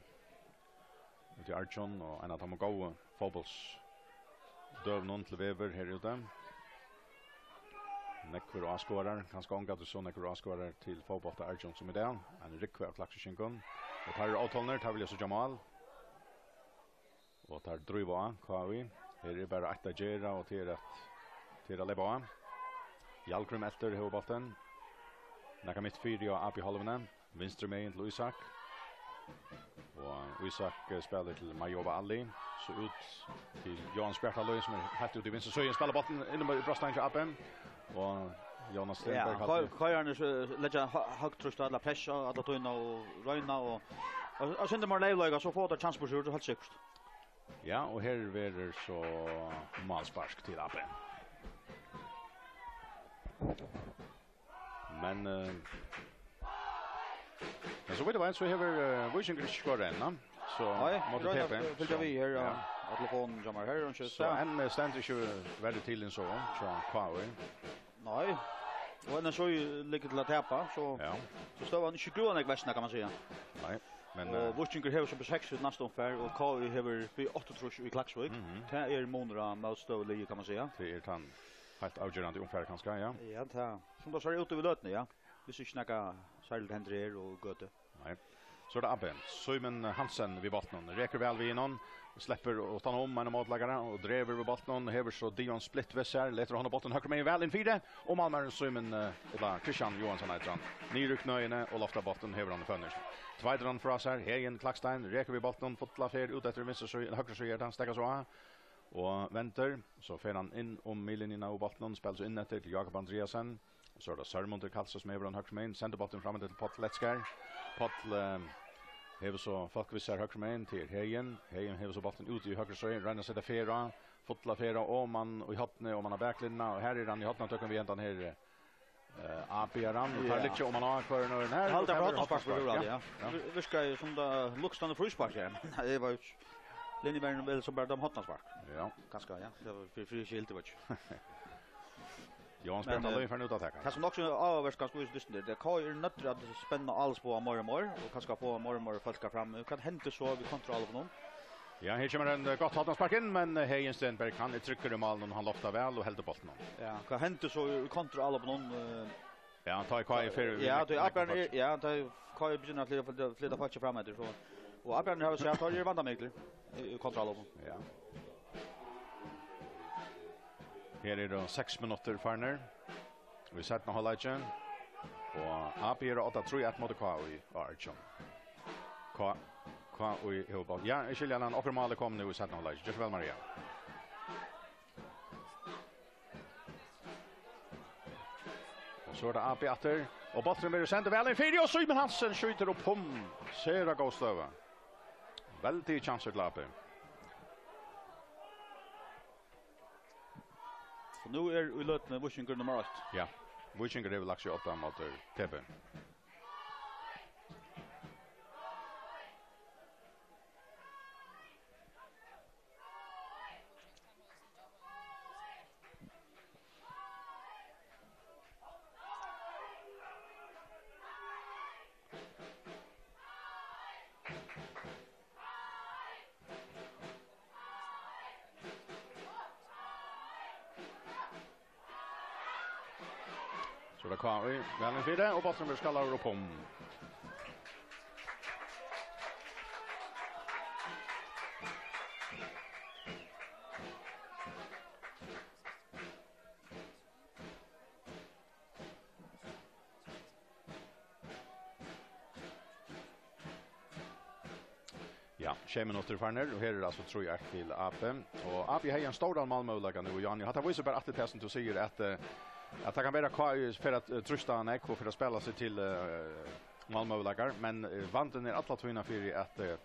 Úti í Arjun og ein av teimum góðu fótbóltsdøgunum til veður her úti. Nógvir áskoðarar, kanska ongantíð so nógvir áskoðarar til fótbólt á Arjun sum í dag. Ein rúgva av klaksvíkingum. Og teir eru ótolnir, teir vilja síggja mál. Og teir dríva á, K I. Her er bara eitt at gera, og tað er at, tað er at leypa á. Hjalgrim eltir, hevur bóltin. Nakað mitt fyri á A B-hálvuni. Vinstru megin til Ísak. Og Ísak, eh, spælir til Mayowa Ali. So út til Jóhannes Bjartalíð, sum er heilt úti í vinstru síðu. Spælir bóltin inn í brotstein hjá A B. Og Jónas Ja, Stenberg K-, haldi. K I-arnir, eh, leggja hø-, høgt trýst á alla, pressa á alla tíðina og royna og Og, og sindi meir leyvleika, so fáa teir kjansur, so er tað heilt sikkurt. Ja, og her verður so málspark til A B. Men, eh, men so vítt eg veit, so hevur, eh, Víkingur ikki skorað enn, so Nei, móti royna T B, at fylgja so, við her, ja, ja. Á telefoninum hjá mær her, hon skjøt So av. Enn, eh, stendur ikki verri til enn so, hjá K I. Nei. Og enn so liggur til at tapa, so, Ja. so støðan ikki grøn, eg veitst, kann man siga. Nei, men, Og eh, Víkingur hevur so seks í næsta umfar, og K I hevur við áttaogtrýss í Klaksvík. Mhm. Tað er munur á mótstøðuliði, kann man siga. Tað er tann heilt avgerandi umfar, kanska, ja. Ja, tað. Sum tað sær út í løtuni, ja. Hvis ikki nakað serligt hendir her og gøtu. Nei. So er tað A B. Símun Hansen við bóltinum. Rekur væl við honum. Sleppur uttan um ein mótleikara og dregur við bóltinum. Hevur so Dion Splitt við sær. Letur honum bóltin høgru megin væl inn fyri. Og málmaðurin Símun, eh, ella Kristian Johansson eitur hann. Niður í knøini og loftar bóltin, hevur hann í fønir. Tveitir hann frá sær. Heðin Klakstein rekur við bóltinum. Fulla ferð út eftir vinstru síðu, ella høgru síðu er tað, steðgar so á. Og vendur. So fer hann inn um miðlinjuna og bóltinum. Spælir so inn eftir til Jakob Andreasen. So er tað Sørmundur Karlsson sum hevur hann høgru megin, sendir bóltin fram til Páll Letskar. Páll, eh, hevur so fólk við sær høgru megin til Heðin. Heðin hevur so bóltin út í høgru síðu, roynir at seta ferð á, fulla ferð á oman í hornið, oman á baklinjuna, og her er hann í hornatøkum við hendan her, eh, A B-aran, og teir Ja. liggja oman á hvørjum øðrum. Her, Eg haldi, her at var hornaspark hornaspark, við ja. Úrvaldi, ja. Ja. Vir-, virkaði sum tað luktaði fríspark, ja, men tað var jo ikki Linjemaðurin vil so bara døma hornaspark. Ja. Kanska, ja. Tað var fyri, fyri ikki hildi, veit ikki. Jóansbjørn Men, Halløy eh, fer nú at taka. Tað sum nokk so áhugavert, kanska, í dystin, tað er, K I er noyddur at spenna Alsboa meir og meir, og kanska fáa meir og meir fólk fram. Hvat hendir so við kontraálopinum? Ja, her kemur ein, eh, gott hornaspark inn, men, eh, Heðin Stenberg, hann er tryggur í málinum, hann loftar væl og heldur bóltinum. Ja, hvat hendir so í kontraálopinum, eh, Ja, tá er K I fer Ja, tá er ábyrgdin er, ja, tá er K I byrjar at flyta, flyta, flyta fólk fram eftir, so. Og ábyrgdin hevur seg, at tá er vandamiklir í, í kontraálopum. Ja. Her eru seks minuttir farnir í seinna hálvleiki. Og A B er á odda trý eitt móti K I á Ørkjum. K-, K I hevur bólt. Ja, eg skilji, hann okkurt mál er komið nú í seinna hálvleiki. Ger so væl, Maria. Og so er tað A B aftur. Og bólturin verður sendur væl inn fyri, og Símun Hansen skjýtur upp um. Sera góð støða. Veldig kjansur til A B. Og nú er í løtuni Víkingur nummar eitt. Ja, Víkingur hevur lagt seg upp á móti T B. So er tað K I, væl inn fyri, og bólturin verður skallaður upp um. Ja, sjey minuttir farnir, og her er altso trý eitt til A B. Og A B hevði ein stóran málmøguleika nú, Jan. Hatta vísir bara aftur til, sum tú sigur, at, eh, at tað kann vera K I fer at, eh, trýsta nógv og fer at spæla seg til, eh, málmøguleikar, men, eh, vandin er alla tíðina fyri at, eh,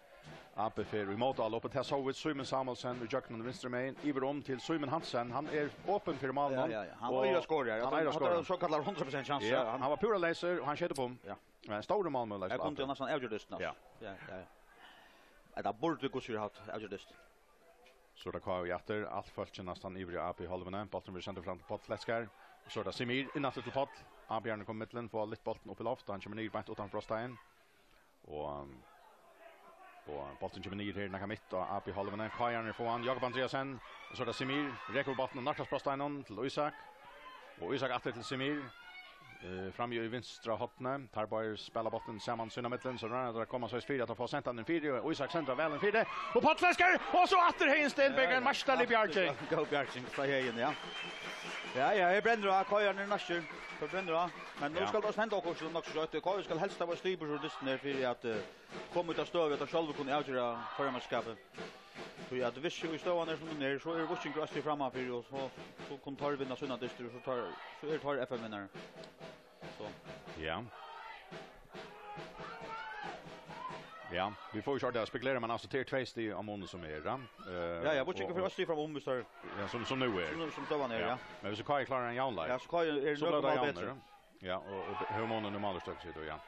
A B fer í mótálop, og tað sóu vit Símun Samuelsen í gjøgnum vinstru megin, yvir um til Símun Hansen. Hann er opin fyri málinum. Ja, ja, ja. Hann og eigur at skora, ja. Hann eigur at skora. Hann hevur ein sokallaðan hundrað prosent sjansa. Ja, hann var púra leysur, og hann skeyt upp um. Ja. Ein stórur málmøguleiki. Her kundi hann næstan avgjørt dystin, ja. Ja, ja, ja. Ella burdi Guðsfríður havt avgjørt dystin. So er tað K I aftur. Alt fólkið næstan yvir í A B-hálvuni. Bólturin verður sendur fram til Páll Letskar. Og so er tað Semir inn aftur til Páll. A B-arnir koma í millum, fáa lyft bóltin upp í loft, og hann kemur niður beint uttan brotstein. Og, og bólturin kemur niður her, nakað mitt á A B-hálvuni. K I-arnir fáa hann, Jakob Andreasen. Og so er tað Semir. Rekur bóltin og nærkast brotsteininum til Ísak. Og Ísak aftur til Semir. Eh, frammi í vinstra horni. Teir báðir spæla bóltin saman sín á millum, so royna teir at koma soleiðis fyri at teir fáa sent hann inn fyri, og Ísak sendir væl inn fyri. Og Páll Letskar, og so aftur Heðin Stenberg, ein meistarlig bjarging. Góð bjarging frá Heðin, ja. Ja, ja, her brennur á, K I-arnir eru næstir. Her brennur á. Men nú Ja. skal tað henda okkurt, nokk so skjótt. K I skal helst hava stig úr dystin her fyri at, eh, koma í ta støðu, at teir sjálvir kunnu avgera førimansskapin. Tí at hvis jú støðan er sum hon er, so er Víkingur eisini frammanfyri, og so, so kunnu teir vinna sínar dystir, og so teir, so eru teir F M-vinnarar. So. Ja. Ja, vit fáa ikki orðið at spekulera, men altso, tað eru tvey stig á muni sum er, ja. Eh, Ja, ja, bortsett og, frá og, eitt stig framum, viss tað er ja, sum, sum nú er. Sum, sum døman er, ja. Ja. Men viss K I klárar ein javnleik, Ja, so K I er so blívur nøkur tað mál javnari, betri. Ja, og, og hevur munin í málstøðini, sigur tú, ja.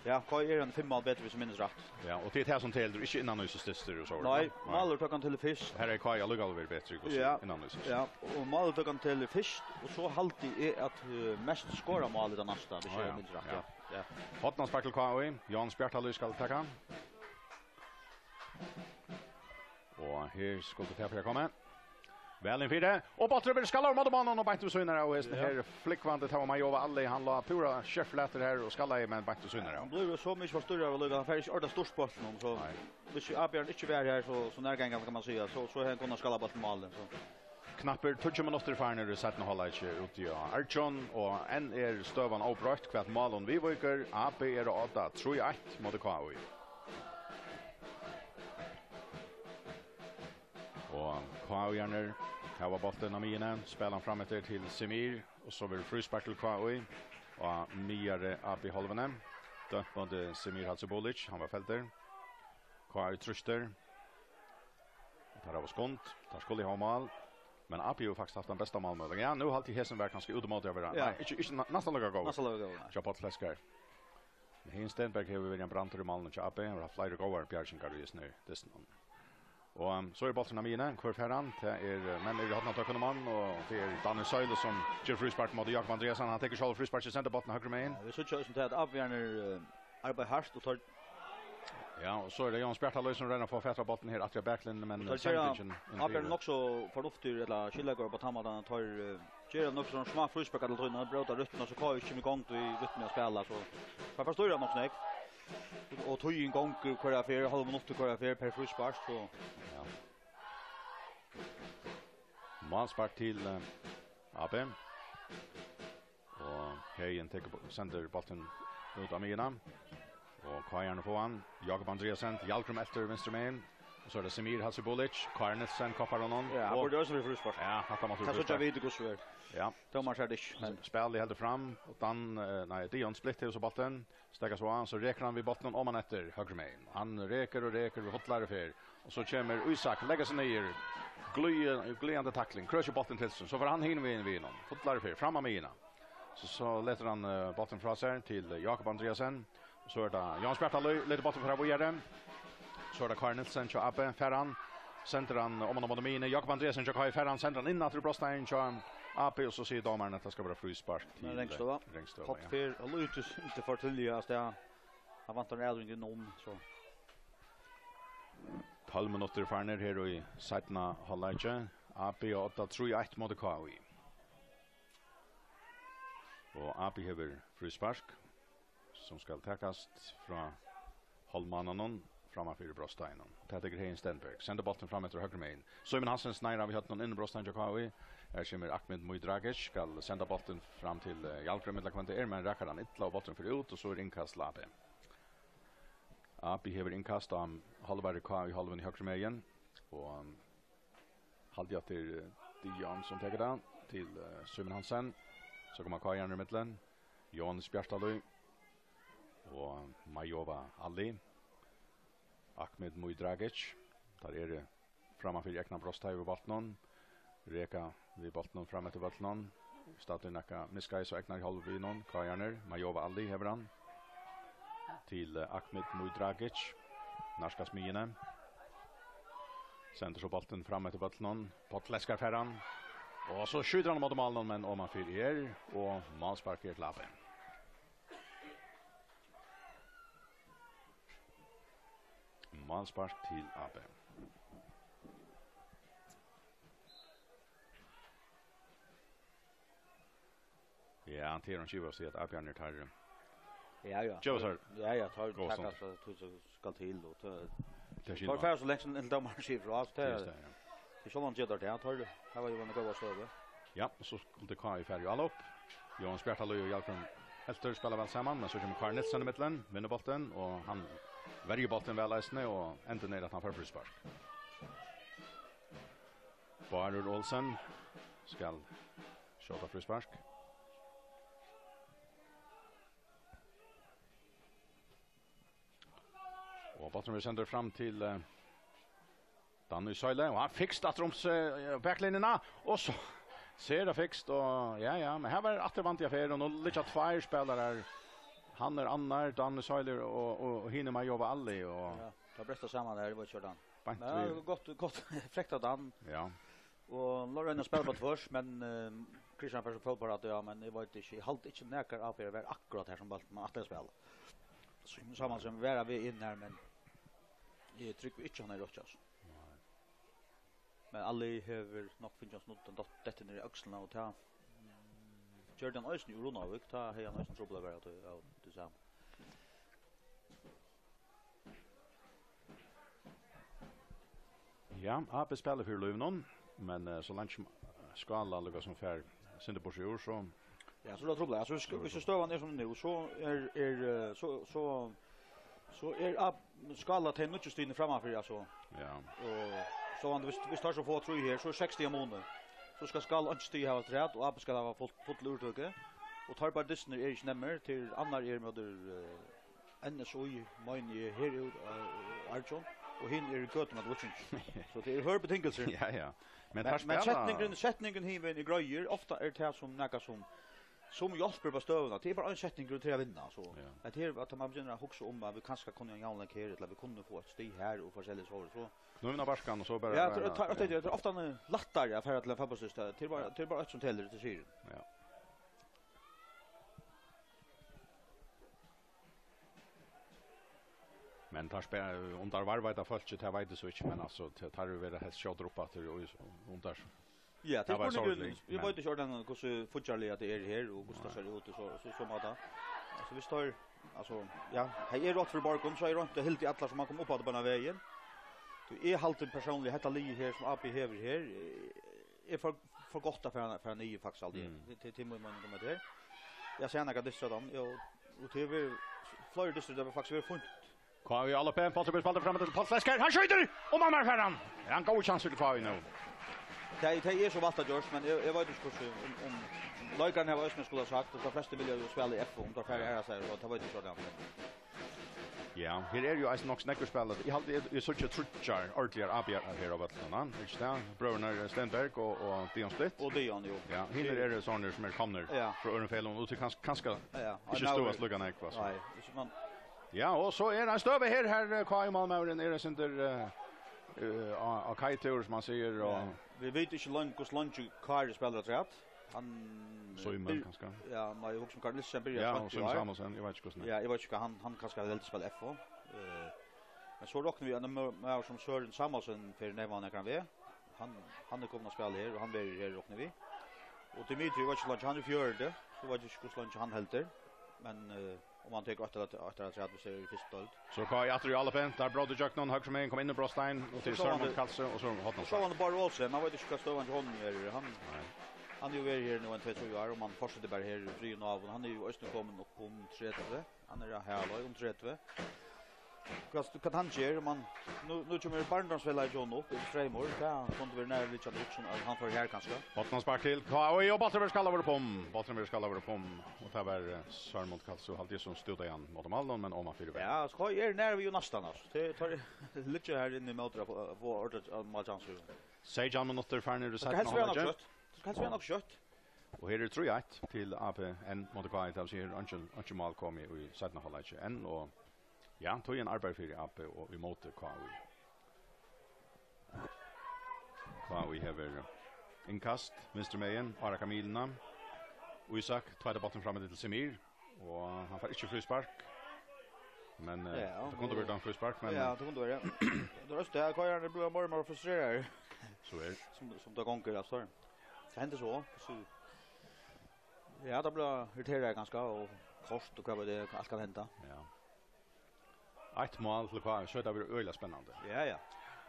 Ja, K I er ein fimm mál betri, viss eg minnist rætt. Ja, og tað er tað sum telur, ikki innanhýsis dystir og so, Nei, ja. Nei. Málstøðan telur fyrst. Her er K I allíkavæl verið betri í Ja, innanhýsis. Ja, og málstøðan telur fyrst, og so haldi eg at, eh, mest skorað mál er tað næsta, viss Á, eg ja, minnist rætt, ja. Ja. Ja. Hornaspark til K I, Jóanes Bjartalíð skal taka. Og her skuldi tað fyri koma. Væl inn fyri. Og bólturin verður skallaður móti monnum og beint við síðuna av, og hesin Ja. her flúgvandi, tað var Mayowa Ali, hann lá púra skerpflatur her og skallaði, men beint við síðuna av. Hann blívur so mikið forstyrraður av líka, hann fær ikki orðið stýrt bóltin, so Nei. viss A B-arin ikki var her, so, so nærgangandi kann man siga, so, so hevði hann kunnað skallað bóltin í málið, so. Knappir tíggju minuttir farnir í seinna hálvleiki úti á Argjum, og enn er støðan óbroytt, hvat málum viðvíkur. A B er á odda trý eitt móti K I. Og K I-arnir hava bóltin á miðjuni, spæla hann fram eftir til Semir, og so verður fríspark til K I á miðjari A B-hálvuni. Dømt móti Semir Hadzibulic, hann var feldur. K I trýstir. Og teir hava skund, teir skulu hava mál. Men A B hevur faktiskt havt tann besta málmøguleikan. Ja, nú haldi eg hesin var kanska út ímóti at vera. Ja. Nei, ikki, ikki næ-, næstan líka góður. Næstan líka góður, nei. Hjá Páll Fleskar. Men Heðin Stenberg hevur verið ein brandur í málunum hjá A B. Hann hevur havt fleiri góðar bjargingar í hesum her dystinum. Og, um, so er bólturin á miðjuni. Hvør fær hann? Tað er, uh, menn eru í hornatøkunum, og tað er Danny Søyle sum ger fríspark móti Jakob Andreasen. Hann tekur sjálvur frísparkið, sendir bóltin høgru megin. Ja, vit síggja eisini tað at A B-arnir, eh, arbeiða hart og teir Ja, og so er tað Jóanes Bjartalíð sum roynir at fáa fatur á bóltin her aftur á baklinjuni, men Og teir gera sendingin inn fyri. Avgerðin nokso fornuftig, ella skilagóð á tann mátan, at teir, eh, gera nokk sovorðnar smá frísparkar til tíðina, bróta rytmuna, so K I kemur í gongd í rytmu at spæla, so teir forstýra nokk so nógv. Og tíðin gongur hvørja ferð, hálva minuttir hvørja ferð per fríspark, so Ja. Málspark til, eh, A B. Og Heðin tekur bo-, sendir bóltin út á miðjuna. Og K I-arnir fáa hann. Jakob Andreasen, Hjalgrim eftir vinstru megin. Og so er tað Semir Hadzibulic. Kári Nielsen koppar honum. Ja, hann Og burdi eisini verið fríspark. Ja, hatta mátti Tað verið síggja fríspark. vit í hvussu er. Ja. Dómarin sær tað ikki, men Spælið heldur fram, og Dan, eh, nei, Dion Splitt hevur so bóltin. Steðgar so á, so rekur hann við bóltinum oman eftir høgru megin. Hann rekur og rekur við fullari ferð. Og so kemur Ísak, leggur seg niður. Glíð-, glíðandi takling, krøkir bóltin til sín. So fer hann hin vegin við honum. Fullari ferð, fram á miðjuna. So, so letur hann, eh, bóltin frá sær til, eh, Jakob Andreasen. So er tað Jóanes Bjartalíð, letur bóltin fara víðari. So er tað Kári Nielsen hjá A B, fær hann. Sendir hann oman á móti miðjuni. Jakob Andreasen hjá K I fær hann, sendir hann inn aftur í brotsteigin hjá A B, og so sigur dómarin at tað skal vera fríspark til, Men Rangstøða. eh, Rangstøða, Kort ja. fer, og lítið sindur for tíðliga av stað. Hann vantar ein avlevering inn um, so. Tólv minuttir farnir her í seinna hálvleiki. A B á odda trý eitt móti K I. Og A B hevur fríspark, sum skal takast frá hálvmánanum framman fyri brotsteiginum. Tað tekur Heðin Stenberg. Sendir bóltin fram eftir høgru megin. Símun Hansen sneiðir av í høvdinum inn í brotsteigin hjá K I. Her kemur Ahmed Mudragic, skal senda bóltin fram til, eh, Hjalgrim, ella hvønn tað er, men rakar hann illa og bólturin fer út, og so er innkast til A B. A B hevur innkast á hálvari K I-hálvuni høgru megin, og, um, haldi at tað er, eh, Dion sum tekur tað til, eh, Símun Hansen. So koma K I-arnir í millum. Jóanes Bjartalíð og Mayowa Ali. Ahmed Mudragic. Teir eru framman fyri egna brotsteig við bóltinum. Reka við bóltinum fram eftir vøllinum. Staddur nakað miðskeiðis á egnari hálvu við honum. K I-arnir. Mayowa Ali hevur hann. Til, eh, Ahmed Mudragic. Nærkast miðjuni. Sendir so bóltin fram eftir vøllinum. Páll Fleskar fær hann. Og so skjýtur hann móti málinum, men oman fyri er, og málspark er til A B. Málspark til A B. Ja, tað er ein skiva at siga at A B-arnir tar Ja, ja. Geva sær Ja, ja, tar góða taka stund. So, so skal til, og tað Tað skilur Tað man. fer so langt sum til dómarin sigur frá, so Tað er tað, ja. tað er sjálvandi gera tað, tað har var jo ein góð støð. Ja, og so skuldi K I fara í anlop. Jóanes Bjartalíð og Hjalgrim Elter spæla væl saman, men so kemur Kári Nielsen í millum, vinnur bóltin, og hann verjir bóltin væl eisini, og endin er at hann fær fríspark. Bárður Olsen skal skjóta fríspark. Og bólturin verður sendur fram til, eh, Dan í Søyle, og hann fikst aftur um seg, eh, baklinjuna, og so sær tað fikst, og ja, ja, men her var aftur vandi affær, og nú liggja tveir spælarar her. Hann er annar, Dan í Søyle, og, og, og hin er Majowa Ali, og Ja, tað brestur saman her, eg veit ikki, Dan. Beint Men við gott, gott, frekt av Dan. Ja. Og Lorraine spælir bara tvørs, men, eh, Christian fer so fót bara at, ja, men eg veit ikki, eg haldi ikki nakar avbera var akkurát her sum bólturin, man ætlar at spæla. So, saman sum vera við inn her, men eg trúgvi ikki, hann er rokki, altso. Men Ali hevur nokk fingið ein snudd, hann dett, dettur niður í økslina, og tað, mm, gjørdi hann eisini í Runavík, tá hevði hann eisini trupulleikar av tí, av tí sama. Ja, A B spælir fyri lívinum, men, eh, so leingi sum Skála líka sum fær sindur burtur úr, so Ja, so er tað trupult. Altso, viss, viss støðan er sum nú, so er, er, eh, so, so, so er A-, Skála tey níggju stigini frammanfyri, altso. Ja. Og so, viss, viss teir so fáa trý her, so er seks stiga munur. So skal Skála einki stig hava afturat, og A B skal hava full, full úrtøku. Og teir báðir dystirnir eru ikki nemmir, til annar er móti, eh, N S Í, meini eg, her út, eh, Arjun, og hin er í gøtum at Watching. So tað eru hørð betingelser. Ja, ja. Men Men, teir men spæla setningurin, setningurin hin vegin er greiður. Ofta er tað sum nakað sum, sum hjálpir upp á støðuna. Tað er bara ein setningur, og tað er at vinna, so. Ja. At her, at man byrjar at hugsa um, at vit kanska kunnu ein javnleik her, ella vit kunnu fáa eitt stig her, og forskelligt so, so. Knívin á barkan, og so bara Ja, reyna tað, tað, at tað, tað er ofta lættari at fara til ein fótbóltsdyst. Tað er bara, tað er bara eitt sum telur, tað sigur. Ja. Men teir spe-, um teir varðveita fólkið, tað veit eg so ikki, men altso, te-, teir eru verið helst skjótir upp aftur og í, um teir. Ja, tað Tað var spurningurin, sorgligt, eg men veit ikki orðiliga, hvussu fíggjarliga tað er her, og hvussu tað Nei. sær út, og so, so, so má tað. Altso, viss teir, altso, ja, her er rátt fyri borgum, so er rátt at hilda allar, sum man kom upp á beinan vegin. Tí eg haldi persónliga, hetta liðið her, sum A B hevur her, eh, er for, for gott at fara, fara niður, faktiskt, aldri. Mm. Tað, tað, tað má man koma til. Eg sá nakað dystir av teimum, og, og tað er fleiri dystir, tað er faktiskt verið funnið. K V á Alpe, bólturin verður spældur fram til Páll Flesker. Hann skjýtur! Og mammar fær hann! Er ein góður kjansur til K V á nú? Tað, tað er so valt at gjørt, men eg, eg veit ikki, hvussu, um, um leikararnir hava eisini skulað sagt, og teir flestu vilja jo spæla í F O, um teir fara Ja. aðrastaðni, og tað veit eg ikki, hvussu tað er. Ja, her eru jo eisini nokk so nógvir spælarar. Eg haldi, eg, eg síggi tríggjar ordiligar A B-arar her á vøllinum, ha? Ikki tað? Brøðurnar Stenberg og, og Dion Splitt. Og Dion, jo. Ja, hinir eru sovorðnir sum eru komnir Ja. frá øðrum feløgum, og til kans-, kanska Ja, ja. ikki Nei, støðast nei. líka nógv, altso. Nei, ikki man Ja, og so er ein støða her, her, eh, K V-málmaðurin er eitt sindur, eh, eh, á, á kaitur, sum man sigur, og Ja. Vit vita ikki leingi, hvussu leingi Kári spælir afturat. Hann Símun, byr-, kanska. Ja, nei, eg hugsi um Kári Nielsen byrjar Ja, seint og í Símun ár. Samuelsen, eg veit ikki hvussu hann er. Ja, eg veit ikki hvat hann, hann kanska heldur spæla F O. Eh, men so rokna vit at ein ma-, maður sum Søren Samuelsen fer neyvan nakran veg. Hann, hann er komin at spæla her, og hann verður her, rokna vit. Og Dimitri, eg veit ikki, hvussu leingi hann er, fjøruti, so veit eg ikki, hvussu leingi hann heldur. Men, eh, um hann tekur eitt ella, eitt ella tríati, so er í fyrstu deild. So K V aftur í Alpe, teir brótu ígjøgnum, høgru megin kom inn í brotstein, og til Sørmund Kalsø, og so Hortnasar. So var hann bara Olsen, man veit ikki, hvat støðan hjá honum er. Hann, Nei. hann er jo verið her nú ein tvey, trý ár, og man fortsetter bara her í fríum av, og hann er jo eisini komin upp um tretivu. Hann er her, um tretivu. Hvat, hvat hann ger, man, nú, nú kemur barndómsfelagið hjá honum upp, í Streymur, tað kundi verið nærliggjandi hugsan, at hann fór her kanska. Botnanspark til K V, og bólturin verður skallaður upp um. Bólturin verður skallaður upp um. Og tað var, eh, Sørmund Kalsø, haldi eg, sum stútaði hann móti málinum, men oman fyri vegg. Ja, K V er nær við jo næstan, altso. Tað, tað er liggja her inni í móti at fáa, fáa orðið, at má kjansa. Seytjan minuttir farnir í Tað skal helst vera nokk seinna hálvleiki. skjótt. Tað skal helst vera nokk skjótt. Og her er trý eitt til A P enn móti K V, tað vil siga, her er einki, einki mál komið í seinna hálvleiki enn, og ja, tíðin arbeiðir fyri A P og í móti K V. K V hevur innkast, vinstru megin, ára Kamilina. Ísak, tveita bóltin fram til Semir, og hann fær ikki fríspark. Men, eh, Ja, tað kundi og verið ein fríspark, men Ja, tað kundi verið. Tað er eisini tað, K V-arnir blíva meira og meira frustreraðir. So er. Sum, sum tað gongur, altso. Tað hendir so, so Ja, tað blívur irriterað kanska, og kort, og hvat veit eg, alt kann henda. Ja. Eitt mál til K V, so hetta verður øgiliga spennandi. Ja, ja.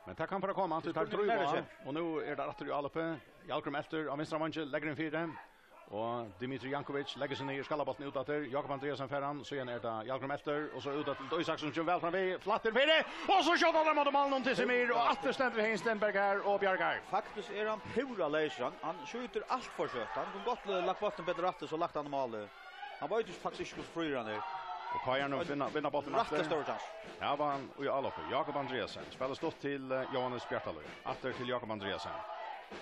Men tað kann fara at koma, tí teir Spurningur dríva er, á, og nú er tað aftur í álopi. Hjalgrím eltir á vinstra vangi, leggur inn fyri. Og Dimitri Jankovic leggur seg niður, skallar bóltin út aftur. Jákup Andreasen fær hann, síðan er tað Hjalgrím eltir, og so út aftur til Ísaksen, sum kemur væl fram við, flættir fyri, og so skjóta teir móti málinum til Semir, og aftur stendur Hein Stenberg her og bjargar. Faktiskt er hann púra leysur. Hann, hann skjýtur alt for skjótt. Hann kundi gott, eh, lagt bóltin betur aftur, so lagt hann í málið. Hann veit jo faktiskt ikki, hvussu fríur hann er. Og K J nú vinna, vinna bóltin aftur. Rættiliga stór kjans. Her var hann í áloppi. Jakob Andreasen. Spælir stutt til, eh, Jóhannes Bjartalíð. Aftur til Jakob Andreasen.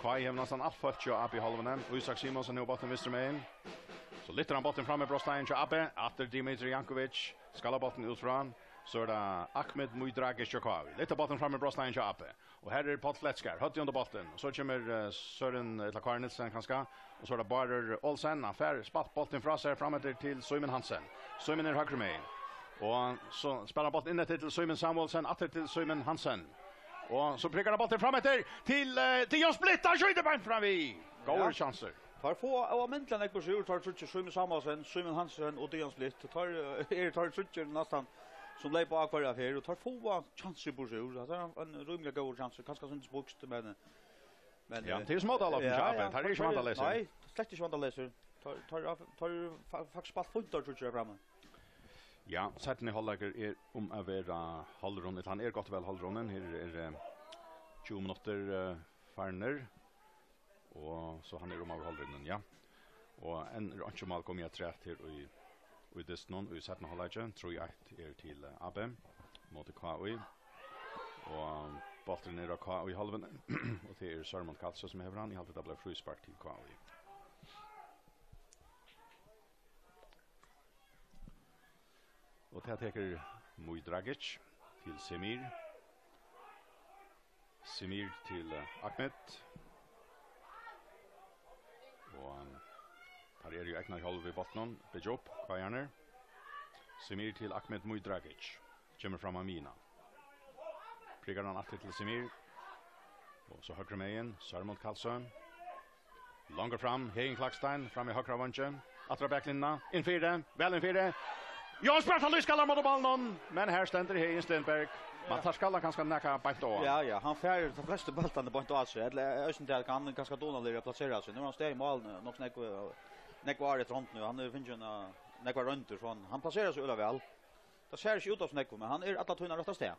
K J hevur næstan alt fólk hjá A B-hálvuni. Ísak Simonsen hevur bóltin vinstru megin. So lyftir hann bóltin fram í brotsteigin hjá A B. Aftur Dimitri Jankovic. Skallar bóltin út frá. So er tað Ahmed Mudragic hjá K J. Lyftir bóltin fram í brotsteigin hjá A B. Og her er Páll Letskar, høvdið undir bóltin. Og so kemur, eh, Søren, ella Kári Nielsen kanska. Og so er tað Bárður Olsen. Hann fær spælt bóltin frá sær fram eftir til Símun Hansen. Símun er høgru megin. Og so spælir hann bóltin inn eftir til Símun Samuelsen, aftur til Símun Hansen. Og so prikkar hann bóltin fram eftir til, eh, Dion Splitt. Hann skjýtur beint fram við. Góðir kjansir. Teir fáa óalmindiliga nógv burturúr, teir tríggir, Símun Samuelsen, Símun Hansen og Dion Splitt. Teir, eh, eru teir tríggir næstan sum leypa á hvørja ferð, og teir fáa kjansir burturúr. Hatta er ein, ein rímiliga góður kjansur, kanska eitt sindur spískur, men, men, ja, eh, tað er smátt av ja, ja, teir eru ikki vandaleysir. Nei, slett ikki vandaleysir. Teir, teir, teir, teir fa-, faktiskt spælt fínt, teir tríggir har frammi. Ja, seinni hálvleikur er um at vera hálvrunnin. Hann er gott og væl hálvrunnin. Her er, eh, tjúgu minuttir, eh, farnir. Og so hann er um at vera hálvrunnin, ja. Og enn er einki mál komið afturat her í, í dystinum í seinna hálvleiki. Trý eitt er til, eh, A B móti K Í. Og bólturin er á K Í-hálvuni, og tað er Sørmund Kalsø sum hevur hann. Eg haldi, tað bleiv fríspark til K Í. Og tað tekur Mudragic til Semir. Semir til, eh, Ahmed. Og, um, teir eru í egna hálvuni við bóltin, byggja upp, K J-arnir. Semir til Ahmed Mudragic. Kemur fram á miðjuna. Prikkar hann aftur til Semir. Og so høgru megin, Sørmund Kalsø. Longur fram, Heðin Klakstein, fram í høgra vongin. Aftur á baklinjuna, inn fyri, væl inn fyri. Jón Spjartalíð skallar móti bóltinum, men her stendur Heðin Stenberg. Men teir skalla kanska nakað beint á hann. Ja, ja, hann fær teir flestu bóltarnar beint á seg. Ella eisini tað at hann er kanska dugnaligur at plasera seg. Nú er hann staðið í mál nú, nokk so nógv, nógv ár eftir hond nú. Hann hevur fingið eina, nógvar royndir, so hann, hann plaserar seg øgiliga væl. Tað sær ikki út av so nógv, men hann er alla tíðina á rætta stað.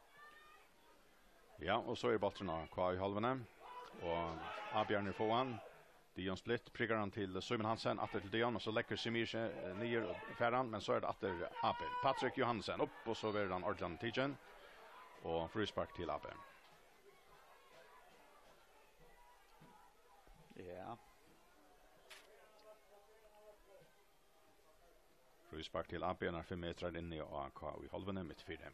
Ja, og so er bólturin á K Í-hálvuni, og A B-arnir fáa hann. Dion Splitt prikkar hann til Símun Hansen, aftur til Dion, og so leggur Semir seg, eh, niður og fær hann, men so er tað aftur A B. Patrik Johansen upp, og so verður hann ordiliga tikin, og fríspark til A B. Ja. Fríspark til A B, nær fimm metrar inni á K Í-hálvuni, mitt fyri.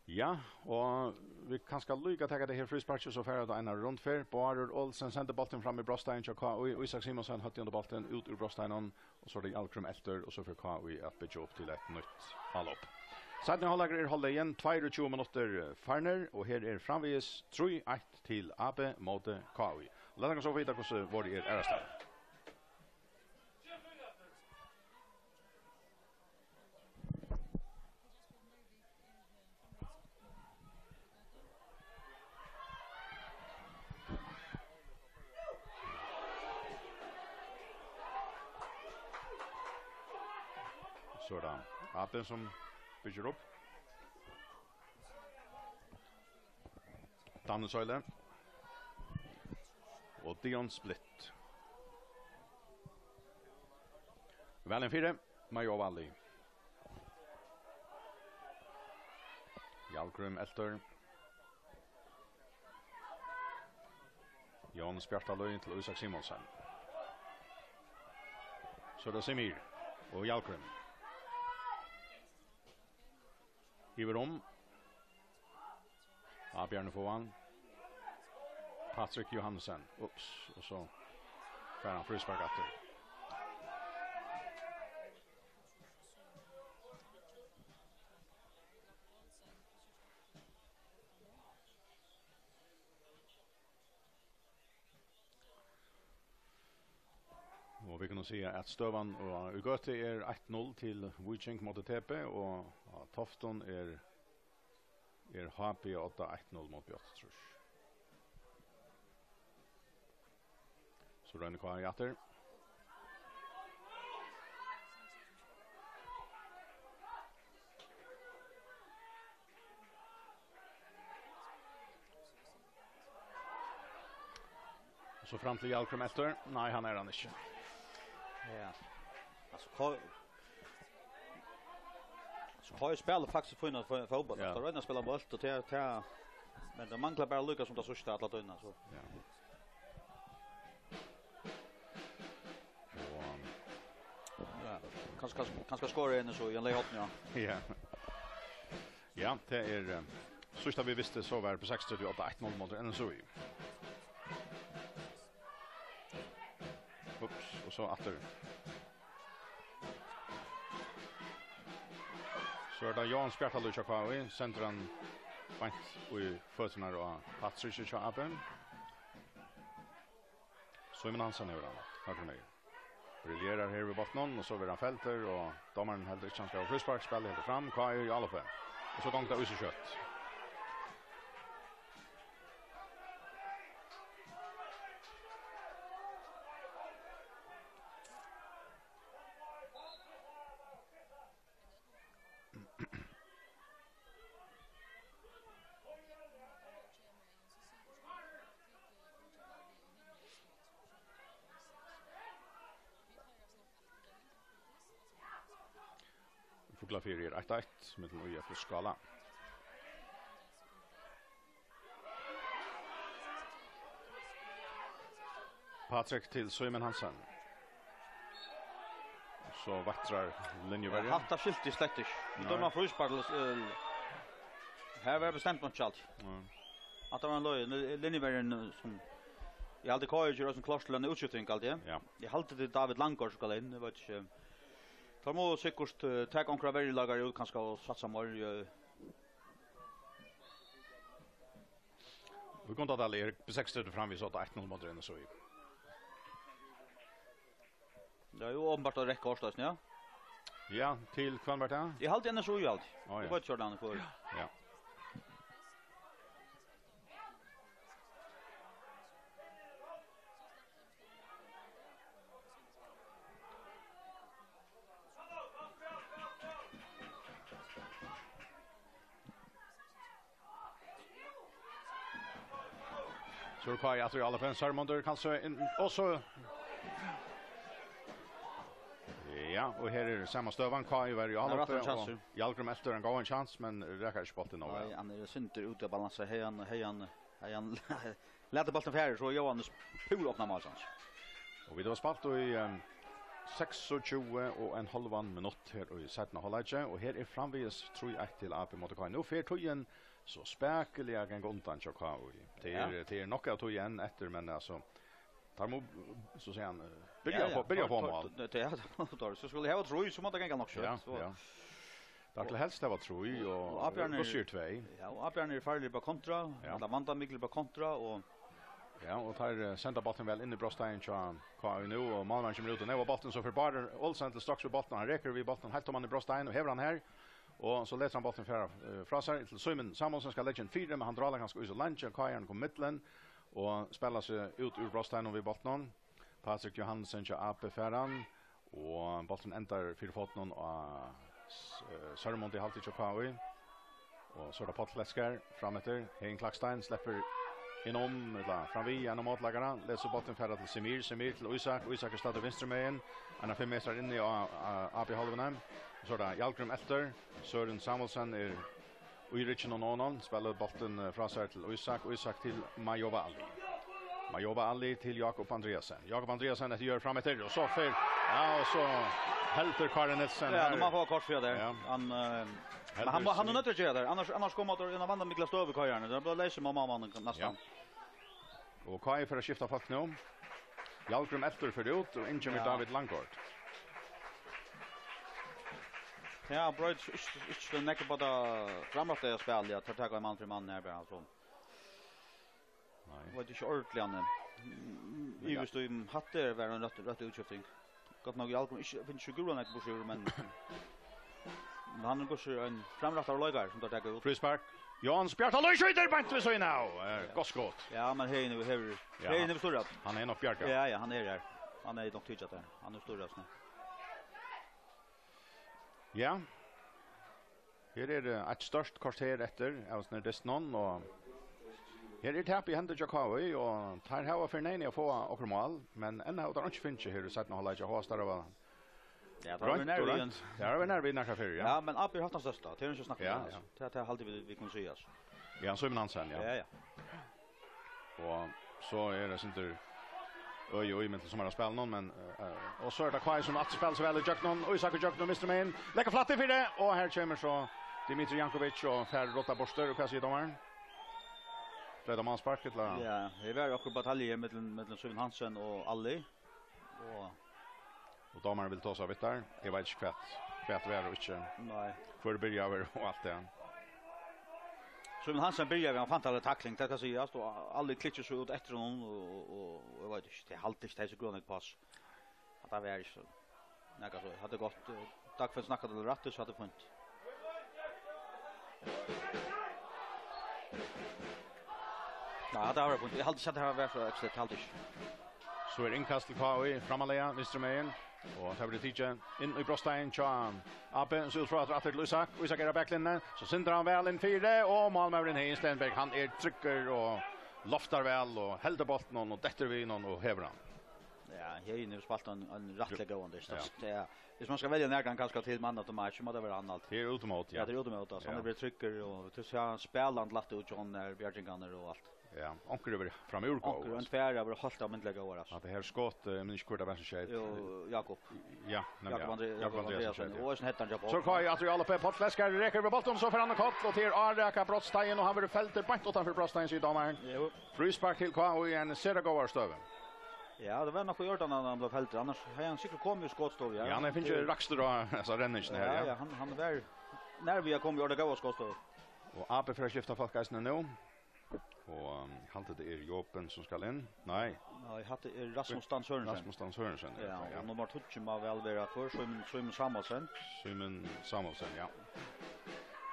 Ja, og vit kanska líka taka tað her frísparkið, so fara vit á eina rundferð. Bárður Olsen sendir bóltin fram í brotsteigin hjá K Í. Ísak Simonsen høvdið undir bóltin, út úr brotsteiginum, og so er tað Jarlgrím eltur, og so fer K Í at byggja upp til eitt nýtt álop. Seinni hálvleikur er hálvlegin, tveyogtjúgu minuttir farnir, og her er framvegis trý eitt til A B móti K Í. Og lat okkum so vita, hvussu vorðið er aðrastaðni. So er tað A B, sum byggir upp. Danny Søyle og Dion Splitt. Væl inn fyri, Mayo Valley. Jarlgrím eltur. Jóhannes Bjartalíð til Ísak Simonsen. So er tað Semir og Jarlgrím. Yvir um. A B-arnir fáa hann. Patrik Johansen. Ups, og so fær hann fríspark aftur. Og vit kunnu siga, at støðan á, í Gøtu er eitt null til Víking móti T B, og á Toftum er, er H B á odda eitt null móti B áttaogtrýss. So roynir K Í aftur. So fram til Hjalgrim eltur. Nei, hann er hann ikki. Ja. Altso, K-, altso, K J spælir faktiskt fínan fó-, fótbólt. Ja. Altso, royna at spæla bólt, og tað, tað, men tað manglar bara líka sum tað síðsta alla tíðina, so. Ja. Og, um, ja, kanska, kanska, kanska skora eina so í ein leyg horn, ja. Ja. Ja, tað er, eh, síðsta vit vistu, so var B seksogtretivu átta eitt null móti N S U I. Ups, og so aftur. So er tað Jóan Spjartalíð hjá K I, sendir hann beint í føturnar á Patrick hjá A B. Símun Hansen hevur hann, høgru megin. Briljerar her við bóltinum, og so verður hann feldur, og dómarin heldur ikki, hann skal hava fríspark, spælið heldur fram, K I í áloppi. Og so gongur tað í seg skjótt. Fuglafjørður er eitt eitt millum ÍF og Skála. Patrick til Símun Hansen. So veitrar linjuverjin. Ja, hatta skilti eg slett ikki. Nei. Døma fríspark, eh, her var bestemt nokk alt. Ja. Hatta var ein løgin, linjuverjin, eh, sum, eg haldi K I ger eisini klárt til eina útskifting, haldi eg. Ja. Eg haldi, tað er David Langgaard sum skal inn, eg veit ikki. Teir mugu sikkurt, eh, taka onkrar verjuleikarar út, kanska, og satsa meir, eh, Í Gundadali er B seksogtretivu framvegis átta eitt null móti N S U I. Tað er jú openbart at reytt kort eisini, ja. Ja, til hvønn var tað? Eg haldi N S U I, eg haldi. Á, ja. Eg veit ikki, hvat hann er for. Ja. So er K I aftur í áloppi. Sørmundur kanska inn, og so, ja, og her er sama støðan. K I var í áloppi, og Hjalgrim eltir ein góðan kjans, men rakar ikki bóltin nóg væl. Nei, hann er sindur úti at balansa. Hevði hann, hevði hann, hevði hann latið bóltin fara, so Jóhannes púra opnað mál, sanns. Og vit hava spælt í, ehm, seksogtjúgu og ein hálvan minutt her í seinna hálvleiki, og her er framvegis trý eitt til A B móti K I. Nú fer tíðin so spakuliga at ganga undan hjá K I. Tað er, ja, tað er nokk av tíð enn eftir, men altso, teir mugu, so at siga, eh, byrja, ja, ja, uppá, byrja uppá mál. Tað, tað, tað, so skulu tey hava trý, so má tað ganga nokk skjótt, ja, so. Ja. Teir skulu helst hava trý, og, og avbjóðandi, hvussu er tvey? Ja, og avbjóðandi er farligur uppá kontra, ja, ella vandamikil uppá kontra, og ja, og teir, eh, senda bóltin væl inn í brotsteigin hjá K I nú, og málmaðurin kemur út og neyvar bóltin, so fer Bárður Olsen til stokks við bóltin, hann rekur við bóltin heilt oman í brotsteigin og hevur hann her, og so letur hann bóltin fara, eh, frá sær til Símun Samuelsen, skal leggja inn fyri, men hann drálar kanska í so leingi, og K I-arin kom í millum og spælir seg út úr brotsteiginum við bóltinum. Patrick Johansen hjá A B fær hann, og bólturin endar fyri fótinum á S-, eh, Sørmund í hálvtrýss hjá K I. Og so er tað Páll Kletskar frameftir. Heðin Klakstein sleppur inn um, ella fram við, ein mótleikara. Letur so bóltin fara til Semir, Semir til Ísak. Ísak er staddur vinstru megin. Hann er fimm metrar inni á, á A B-hálvuni. So er tað Hjalgrim eltir. Søren Samuelsen er í rygginum á honum, spælir bóltin, eh, frá sær til Ísak, Ísak til Mayowa Ali. Mayowa Ali til Jákup Andreasen. Jákup Andreasen eftir Jørð frameftir, og so fer, ja, og so heldur Kári Nielsen. Ja, her. Nú má hann fáa kort fyri tað. Ja. Hann, eh, men hann, hann er noyddur at gera tað, annars, annars koma teir í eina vandamikla støðu, K I-arnir. Tað blívur leysur mann, mann, mann, næstan. Ja. Og K I fer at skifta fólk nú. Hjalgrim eltir fer út, og inn kemur, ja, David Langgaard. Ja, broytir ikki, ikki so nógv upp á tað framrættaða spælið, ja, teir taka ein mann fyri mann her, bara, so. Nei. Eg veit ikki ordiliga, hann er, mm, ja, ivist í, um hatta er, var ein rætt, rætt útskifting. Gott nokk, Hjalgrim ikki, finnur ikki gula nógv burtur úr, men, men hann er kanska ein framrættaður leikari, sum teir taka út. Fríspark. Jóhannes Bjartalíð skjýtur beint við síðuna av. Eh, gott skot. Ja, men Heðin hevur, ja, Heðin hevur stórað. Hann er nokk bjargað. Ja, ja, hann er her. Hann er nokk tikið har. Hann er stórað, so. Ja. Her er, eh, eitt stórt korter eftir av hesum dystinum, og Her er tap í hendi hjá K V, og teir hava fyri neyðini at fáa okkurt mál, men enn hava teir einki fingið her í seinna hálvleiki. Hóast teir hava Ja, tað var roynt og nær við roynt. Ja, tað var nær við nakrar ferðir, ja. Ja, men A B hevur havt tann størsta. Tað er ikki snakk um Ja, tað, ja. altso. Tað, tað haldi vit, vit kunnu siga, altso. Ja, Símun Hansen, ja. Ja, ja. Og so er tað sindur øði í millum sum er at spæla nú, men, eh, og so er tað K V sum aftur spælir seg væl ígjøgnum, og Ísak ígjøgnum vinstru megin, leggur flatt fyri, og her kemur so Dimitri Jankovic og fær rotta burtur, og hvat sigur dómarin? Bleiv tað málspark, ella? Ja, her var akkurát batalja millum, millum Símun Hansen og Ali. Og Og dómarin vil tosa við teir. Eg veit ikki hvat, hvat var og ikki. Nei. Hvør byrjaði og alt tað. Símun Hansen byrjaði við eina fantastiska takling, tað skal sigast, og Ali klikkir so út eftir honum, og, og, og eg veit ikki, tað haldi ikki, tað er so grundigt pass. At tað var ikki so. Nakað so, hatta er gott. Dagfinn snakkar til rættis, so hatta er fínt. Nei, hatta var fínt. Eg haldi ikki, at tað var so ekstra, eg haldi ikki. So er innkast til K V, frammarliga, vinstru megin. Og tað verður tikið inn í brotsteigin hjá A B, so út frá at aftur til Ísak. Ísak er á baklinjuni, so sindrar hann væl inn fyri, og málmaðurin Heðin Stenberg, hann er tryggur og loftar væl og heldur bóltin og dettur við honum og hevur hann. Ja, Heðin hevur spælt ein, ein rættiliga góðan dyst, Ja. altso. Tað er, viss man skal velja nakran kanska til man of the match, so má tað vera hann alt. Tað er út móti, Ja, ja. tað er út móti, altso. Hann Ja. er blivin tryggur, og tú sær hann spælir hann lætt út, John, her, bjargingarnar og alt. Ja, onkur er verið framúr góð, Onkur, ein altso. tvær av verið heilt almindiliga góðar, altso. At tað her skot, eh, eg minnist ikki hvør tað var sum skeyt. Jú, Jakob. Ja, nemliga. Jakob André-, Jakob Jakob Andreasen. Andreasen, ja. Og eisini hettan hjá Pól. So er K V aftur í álopi. Páll Leskar rekur við bóltin, so fer hann á koll, og til Áraka brotsteigin, og hann verður feldur beint uttanfyri brotsteigin, sigur dómarin. Jú. Fríspark til K V í eini sera góðari støðu. Ja, tað var nokk í ordan, at hann bleiv feldur, annars hevði hann sikkurt komið í skotstovu, ja. Ja, hann hevur fingið rakstur á, altso, renningina her, Ja, ja. ja, hann, hann var nær við at koma í ordan góða skotstovu. Og A B fer at skifta fólk eisini nú. Og, um, eg haldi, tað er Joben sum skal inn. Nei. Nei, hatta er Rasmus Dan Sørensen. Rasmus Dan Sørensen, Ja, ja. og nummar tíggju má væl vera hvør, Símun, Símun Samuelsen. Símun Samuelsen, ja.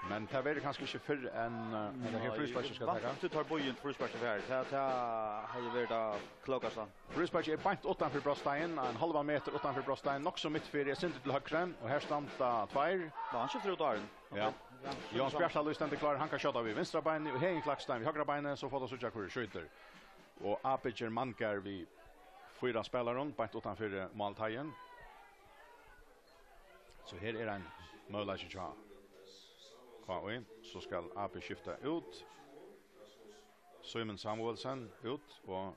Men tað verður kanska ikki fyrr enn, eh, enn tað her Nei, frísparkið skal taka. Vant tú tar bøin frísparkið her. Tað, tað hevði verið tað klókasta. Frísparkið er beint uttanfyri brotsteigin, ein hálvan metur uttanfyri brotsteigin, nokk so mitt fyri, eitt sindur til høgru, og her standa tveir. Nei, hann skiftir út áðrenn. Ja. Ok. Ja, Jóanes Bjartalíð stendur klár, hann kann skjóta við vinstra beini, og Heðin Klakstein við høgra beini, so fáa teir síggja, hvør skjýtur. Og A B ger manngarð við fýra spælarum, beint uttanfyri málteigin. So her er ein møguleiki hjá K V. So skal A B skifta út. Símun Samuelsen út og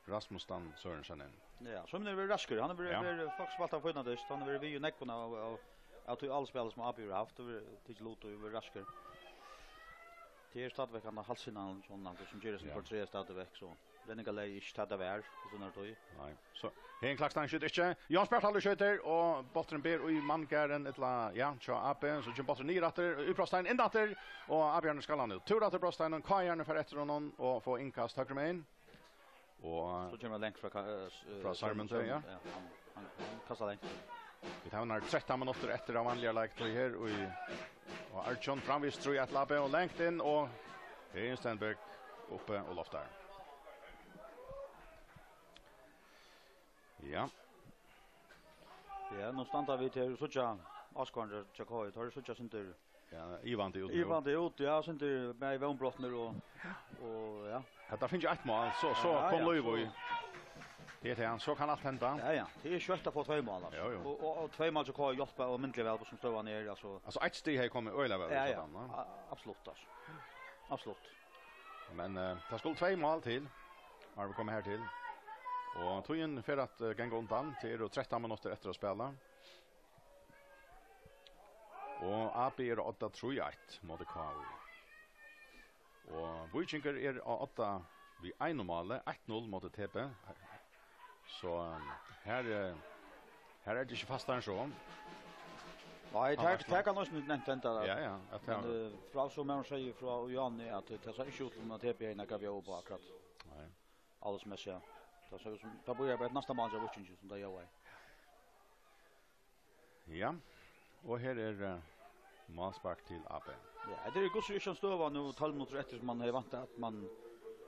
Rasmus Dan Sørensen inn. Ja, Símun hevur verið raskur. Hann hevur verið, Ja. verið, faktiskt spælt ein fínan dyst. Hann hevur verið við í nógvum av, av, av tí álspæli sum A B hevur havt, og verið, tikið lut og verið raskur. Tað er stadigvæk hann á hálsinum, hann, hann sum ger seg Ja. portrett stadigvæk, so. Renningarlagið er ikki tað, tað var í síni tíð. Nei. So, Heðin Klakstein skjýtur ikki. Jóanes Bjartalíð skjýtur, og bólturin ber í manngarðin, ella, ja, hjá A B, so kemur bólturin niður aftur, í brotsteigin inn aftur, og avgerðandi skal hann út. Túr aftur brotsteigin, K V-arnir fara eftir honum og fáa innkast høgru megin. Og So kemur hann langt frá ka-, eh, s-, eh, frá Sørmundi, Sørmundi, ja. ja, hann, hann, hann kastar langt. Vit hava nær trettan minuttir eftir av vanligari leiktíð her í, og Arjun framvegis trý eitt til A B og langt inn, og Heðin Stenberg uppi og loftar. Ja. Ja, nú standa vit her og síggja áskoðararnar hjá K V. Teir síggja sindur Ja, ivandi út nú. Ivandi út, ja, sindur bæði vónbrotnir og, og, ja. Hetta fingið eitt mál, so, so Ja, kom ja, lív so í. Tað er tað, so kann alt henda. Ja, ja. Tað er skjótt at fáa tvey mál, altso. Jú, jú. Og, og, og tvey mál hjá K V hjálpa og myndiliga væl, sum støðan er, altso. Altso, eitt stig hevði komið øgiliga væl út Ja, ja. hjá teimum, va? A-, absolutt, altso. Absolutt. Men, eh, tað skulu tvey mál til, áðrenn vit koma her til. Og tíðin fer at, eh, ganga undan. Tað eru trettan minuttir eftir at spæla. Og A B er á odda trý eitt móti K V. Og Víkingur er á odda við einum máli, eitt null móti T B. So, um, her, eh, her er tað ikki fastari enn so. Nei, tað, Annars tað kann eisini nevnt henda, Ja, ja, at Men, tað eh, frá sum maður sigur frá Jani, at tað sá ikki út sum at T B hevði nakað at bjóða upp á akkurát. Nei. Aldursmessigt, ja. Tað sá út sum, tað byrjar bara eitt næsta mál hjá Víkingi, sum tað ljóðar. Ja, og her er, eh, málspark til A B. Ja, hetta er í hvussu er ikki ein støða nú, tólv minuttir eftir, sum man hevði væntað, at man,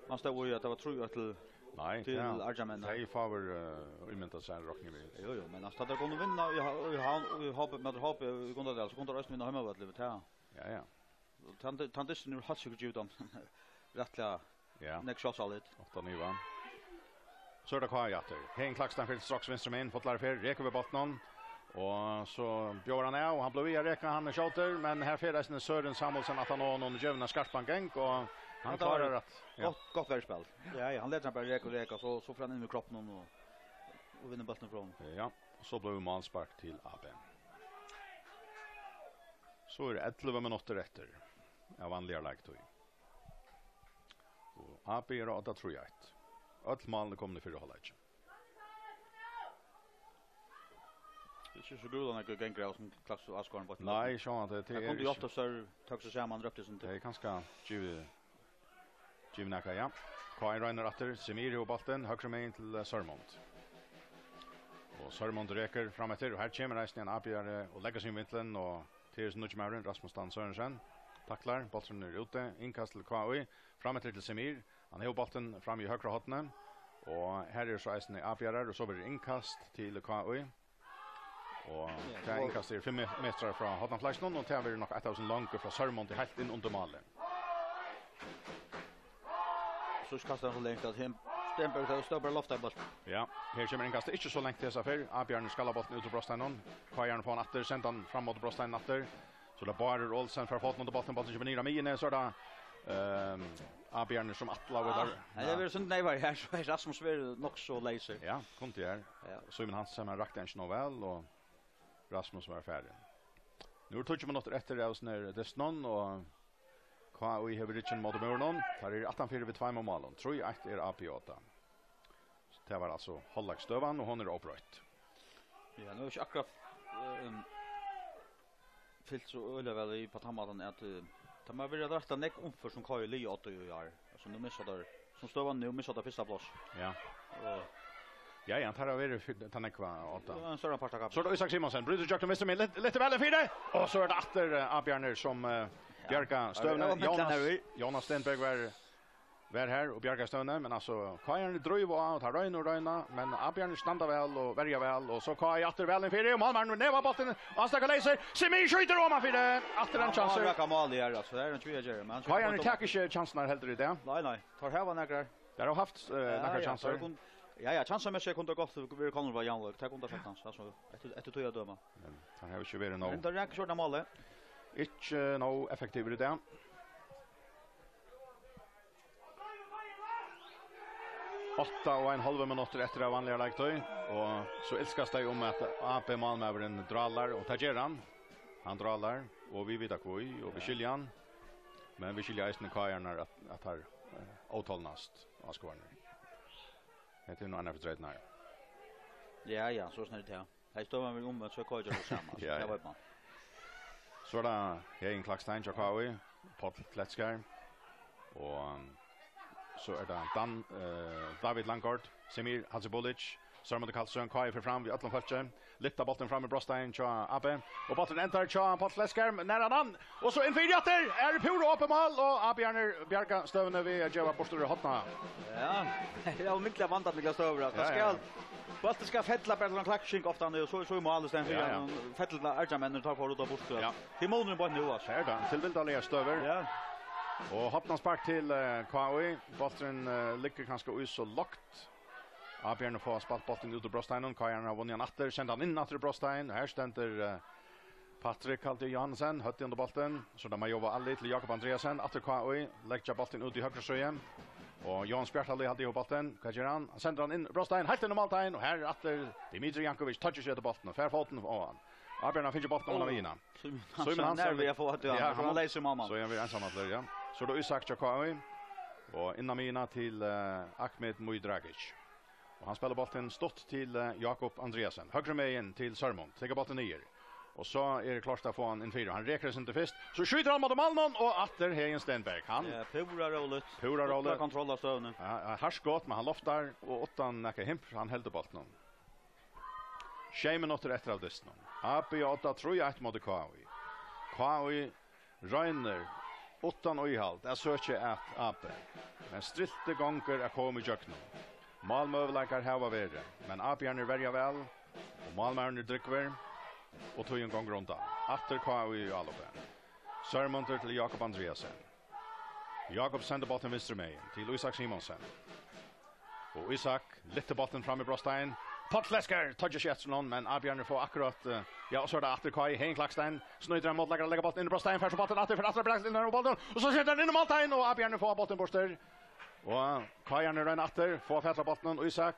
man stóð í, at tað var trý eitt til Nei, til ja, Argjamenn. Tey fáa, eh, ímynda sær, rokni vit. Jú, jú, men altso, tá teir kunnu vinna í Ha-, í Havn, í H B, móti H B í Gundadal, so kunnu teir eisini vinna heimavølli, vit tað. Ja, ja. Tann, tann dystin er heilt sikkurt givið teimum rættiliga Ja. Nógv sjálvsálit. Átta null. So er tað K I aftur. Heðin Klakstein fer til straks vinstru megin, fotlar fer, rekur við bóltinum. Og so bjóðar hann av, og hann blívur við at reka, hann er skjótur, men her fer eisini Søren Samuelsen at hann og hann gevur hann skarpan gang, og hann klárar at, ja. Gott, gott verjuspæl. Ja, ja, hann letur hann bara reka og reka, so, so fer hann inn við kroppinum og, og vinnur bóltin frá honum. Ja, og so blívur málspark til A B. So er ellivu minuttir eftir av vanligari leiktíð. Og A B er á odda trý eitt. Øll málini komnir í fyrra hálvleiki. Tað er ikki so grúiliga nógv gangur av sum Klaksvík áskoðarin beint nú. Nei, sjálvandi, tað er ikki. Tað kundi hjálpt, Sør tók seg saman, rópti sum til. Tað er kanska givið, givið nakað, ja. K I roynir aftur, Semir hevur bóltin, høgru megin til, eh, Sørmund. Og Sørmund rekur fram eftir, og her kemur eisini ein A B-ari og leggur seg í vinklin, og tað er so nýggi maðurin, Rasmus Dan Sørensen. Taklar, bólturin er úti, innkast til K I, fram eftir til Semir. Hann hevur bóltin fram í høgra horni, og her er so eisini A B-arar, og so verður innkast til K I. Og tað innkast er fimm me-, metrar frá hornaflíkinum, og tað verður nokk eitt av sum longu frá Sørmundi heilt inn undir málið. So kastar hann so langt at hin Stenberg, tað stóð bara loft av bóltin. Ja, her kemur innkastið ikki so langt til hesa ferð. A B-arnir skalla bóltin út úr brotsteininum. K I-arnir fáa hann aftur, senda hann fram móti brotsteininum aftur. So er tað Bárður Olsen fær fótin undir bóltin, bólturin kemur niður á miðjuni, so er tað, ehm, A B-arnir sum ætla, og tað, ja, tað verður so neyvar her, so er Rasmus verður nokk so leysur. Ja, kundi her. Ja. Símun Hansen, hann rakti hann ikki nóg væl, og Rasmus var farin. Nú er tíggju minuttir eftir av hesum her dystinum, og K I hevur ryggjin móti múrinum. Teir eru aftanfyri við tveimum málum. Trý eitt er A B á odda. Tað var altso hálvleiksstøðan, og hon er óbroytt. Ja, nú er ikki akkurát, ehm, fylgt so øgiliga væl við á tann mátan at, eh, tað má vera rættiliga nógv umfør sum K I liðið á odda í ár. Altso, nú missa teir, sum støðan nú, missa teir fyrsta pláss. Ja. Og ja, ja, teir hava verið fyri tann nógva á odda. Ja, ein størri part av kappingini. So er tað Ísak Simonsen, brýtur gjøgnum vinstru megin, lent-, lent væl fyri, og so er tað aftur, eh, A B-arnir sum, eh, ja, bjarga støðuni. Ja, tað var millum Jónas, her, Jónas Stenberg var var her og bjargaði støðuni, men altso, K I-arnir dríva á, og teir royna og royna, men A B-arnir standa væl og verja væl, og so K I aftur væl inn fyri, og málmaðurin nevar bóltin, og hann steðgar leysur, Semir skjýtur oman fyri, aftur ein kjansur. Ja, hann rakar málið her, altso, tað er ein tví at gera, men hann K I-arnir taka ikki kjansirnar heldur í dag. Nei, nei, teir hava nakrar. Teir hava havt, eh, ja, nakrar ja, kjansir. Teir kunnu, ja, ja, kjansir, men so kunnu teir gott verið komnir við javnleik, teir kunnu teir saktans, altso, eftir, eftir tí at døma. Men teir hava ikki verið nóg. Men teir raka ikki orðið málið. Ikki nóg effektivir í dag. Átta og ein hálvur minuttur eftir av vanligari leiktíð, og so ilskast tey um at A B-málmaðurin drálar, og tað ger hann. Hann drálar, og vit vita hví, og vit skilja hann. Men vit skilja eisini K I-arnar at, at teir, eh, ótolnast áskoðararnar. Hetta er nú annar fyri treytirnar. Ja, ja, so snart, ja. Her stóð man vel um, men so koyrir tað saman, ja, tað ja. Veit man. So er tað Heðin Klakstein hjá K I, Páll Kletskar, og, um, so er tað Dan, eh, David Langgaard, Semir Hadzibulic, Sørmundur Karlsson, K I fer fram við øllum fólki, lyfta bóltin fram í brotsteigin hjá A B, og bólturin endar hjá Páll Kletskar, nær hann hann, og so inn fyri aftur, er púra opið mál, og A B-arnir bjarga støðuni við at geva burtur horna. Ja, tað er jú mikla vandamiklar støður, at ja, tað skal, ja. Bólturin skal fella bara til ein klakking ofta, og so, so er mál í staðin fyri, ja, ja. Fella til argamenn, og tá fær út av burtur. Ja. Tað er munurin bara nú, altso. Tað er tað, tilvildarligar støður. Ja. Og hornaspark til, eh, K I. Bólturin, eh, liggur kanska í so lágt. A B-arnir fáa spælt bóltin út úr brotsteiginum. K I-arnir hava vunnið hann aftur, senda hann inn aftur í brotsteigin. Og her stendur, eh, Patrik Kaldi Johansen, høvdið undir bóltin. So er tað Mayowa Ali til Jakob Andreasen. Aftur K I, leggja bóltin út í høgru síðu. Og Jóhannes Bjartali haldi hevur bóltin. Hvat ger hann? Hann sendir hann inn í brotsteigin, heilt inn í málteigin. Og her er aftur Dimitri Jankovic, toyggir seg eftir bóltin og fær fótin á hann. A B-arnir hava fingið bóltin oman á miðjuna. Símun Hansen, Símun Hansen nær við at fáa aftur, ja, so hann leysir málmann. So er hann við einsamallur, ja. So er tað Ísak hjá K I. Og inn á miðjuna til, eh, Ahmed Muidragic. Og hann spælir bóltin stutt til, eh, Jakob Andreasen. Høgru megin til Sørmund. Tekur bóltin niður. Og so er klárt at fáa hann inn fyri. Hann rekur seg til fyrst. So skjýtur hann móti málmann og aftur Heðin Stenberg. Hann ja, púra róligt. Púra róligt. Kontroll av støðuni. Ja, ja, hart skot, men hann loftar og uttan nakað himp, hann heldur bóltin. Sjey minuttir eftir av dystinum. A B á odda trý eitt móti K I. K I roynir uttan íhald at søkja at A B, men striltið gongur at koma ígjøgnum. Málmøguleikar hava verið, men A B-arnir verja væl, og málmaðurin er drúgvur, og tíðin gongur undan. Aftur K I í álopið. Sørmundur til Jakob Andreasen. Jakob sendir bóltin vinstru megin til Ísak Simonsen. Og Ísak lyftir bóltin fram í brotstein. Páll Lesker, toyggir seg eftir honum, men Ábjarnir fáa akkurát, eh, ja, og so er tað aftur K I, Heðin Klakstein, snýtir ein mótleggara, leggur bóltin inn í brotstein, fær so bóltin aftur, fær aftur bóltin inn í bóltin, og so setur hann inn í málteigin, og Ábjarnir fáa bóltin burtur. Og K I-arnir royna aftur, fáa fatur á bóltinum, Ísak.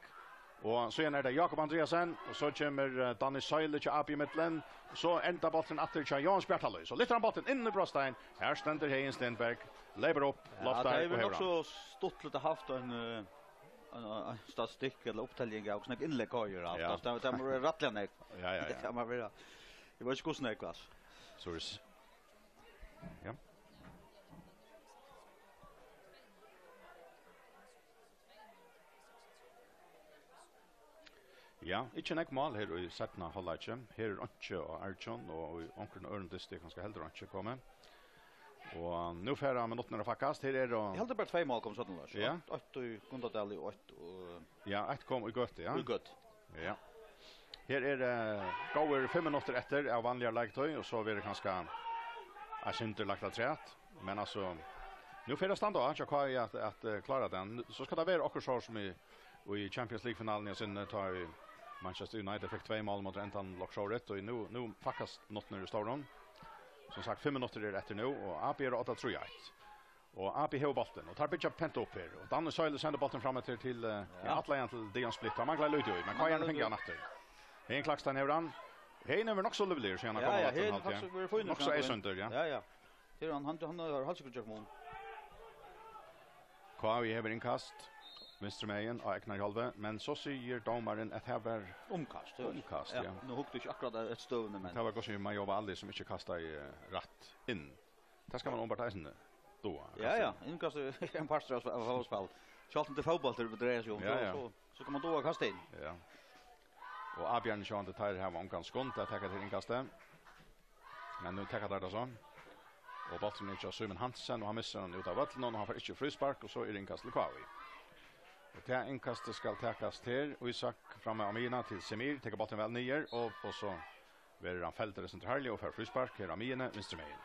Og síðan er tað Jakob Andreasen, og so kemur, eh, Danny Søyle til A B í millum. Og so endar bólturin aftur hjá Jóan Bjartalíð. So lyftir hann bóltin inn í brotstein. Her stendur Heðin Stenberg, leypur upp, ja, loftar tað hevur og hevur nokk hann. So stuttligt at havt ein, eh, ein, ein, ein statistikk ella uppteljing av hvussu nógv innlegg K I hevur havt. Ja. Altso, tað, tað má vera rættiliga nógv. Ja, ja, ja. Tað má vera. Eg veit ikki hvussu nógv, altso. Sorry. Ja. Ja, ikki nógv mál her í seinna hálvleiki. Her er einki á Argjon, og í onkrum øðrum dysti er kanska heldur einki komið. Og nú fara minuttirnar at fakkast. Her eru Eg haldi bara tvey mál komu seinna, Lars. Ja. Eitt, eitt í Gundadali og eitt og Ja, eitt kom í gøtu, ja. Í gøtu. Ja. Her er, eh, góðir fimm minuttir eftir av vanligari leiktíð, og so verður kanska eitt sindur lagt afturat. Men altso, nú fer at standa á hjá K I at, at, eh, klára tað. So skal tað vera okkurt so sum í, í Champions League-finaluni, og so tá ið Manchester United fekk tvey mál móti endan, lokk so rætt, og nú, nú fakkast minuttirnir í stórum. Sum sagt, fimm minuttir eru eftir nú, og A B er á odda trý eitt. Og A B hevur bóltin, og teir byggja pent upp her. Og Danny Søyle sendir bóltin fram eftir til, eh, ja, allan til Dion Splitt. Hann manglar lítið í, men K I-arnir fáa hann aftur. Heðin Klakstein hevur hann. Heðin hevur verið nokk so lívligur síðan hann kom á vøllin, haldi eg. Nokk so eisundur, ja. Ja, ja. Her er hann, hann, hann hevur heilt sikkurt gjørt mun. K I hevur innkast vinstru megin á egna hálvu, men so sigur dómarin at her var umkast, ja. Umkast, ja. Nú hugdi eg ikki akkurát eftir støðuni, men tað var kanska Mayowa Ali sum ikki kastaði, eh, rætt inn. Tað skal man umbar eisini duga, at kasta inn. Ja, ja, innkast er ein partur av, av fótbólti. Sjálvt um tað er fótbóltur, tað dreiar seg um, ja, so, ja, so, so kann man duga at kasta inn. Ja. Og Ábjarnir sjálvandi, teir hava ongan skund at taka til innkastið. Men nú taka teir tað so. Og bólturin er hjá Símun Hansen, og hann missir hann út av vøllinum, og hann fær ikki fríspark, og so er innkast til K I. Og tað innkastið skal takast her, og Ísak frammi á miðjuna til Semir, tekur bóltin væl niður, og, og so verður hann feldur í sentrum harli og fær fríspark her á miðjuni, vinstru megin.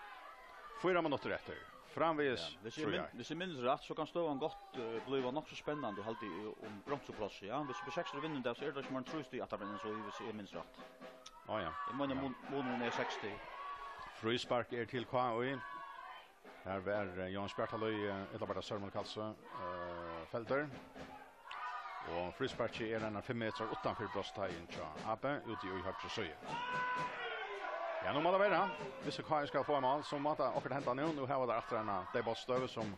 Fýra minuttir eftir. Framvegis, ja, hvis eg trý min-, eitt. Hvis eg minnist rætt, so kann støðan gott, eh, blíva nokk so spennandi, haldi eg, um bronzuplássið, ja. Hvis B seksogtretivu vinnur í dag, so er tað ikki meir enn trý stig aftan, so eg, hvis eg minnist rætt. Á, ja. Eg meini, ja, mun-, munurin er seks stig. Fríspark er til K I. Her var, eh, Jóan Bjartalíð, eh, ella var tað Sørmundur Kalsoy, eh, feldur. Og frísparkið er einar fimm metrar uttanfyri brotsteigin hjá A B, úti í høgru síðu. Ja, nú má tað vera. Hvis K I skal fáa mál, so má tað okkurt henda nú. Nú hava teir aftur eina deiboltsstøðu sum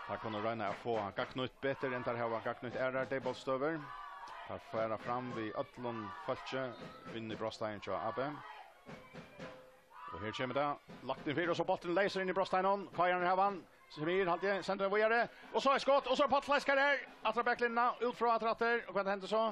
teir kunnu royna at fáa gagnýtt betur enn teir hava gagnýtt aðrar deiboltsstøður. Teir fara fram við øllum fólki inn í brotsteigin hjá A B. Og her kemur tað. Lagt inn fyri, og so bólturin leysur inn í brotsteinan. K I-arnir hava hann. Semir, haldi eg, sendir hann víðari. Og so eitt skot, og so er Páll Lesker her. Aftur á baklinjuna, út frá aftur, aftur. Og hvat hendir so?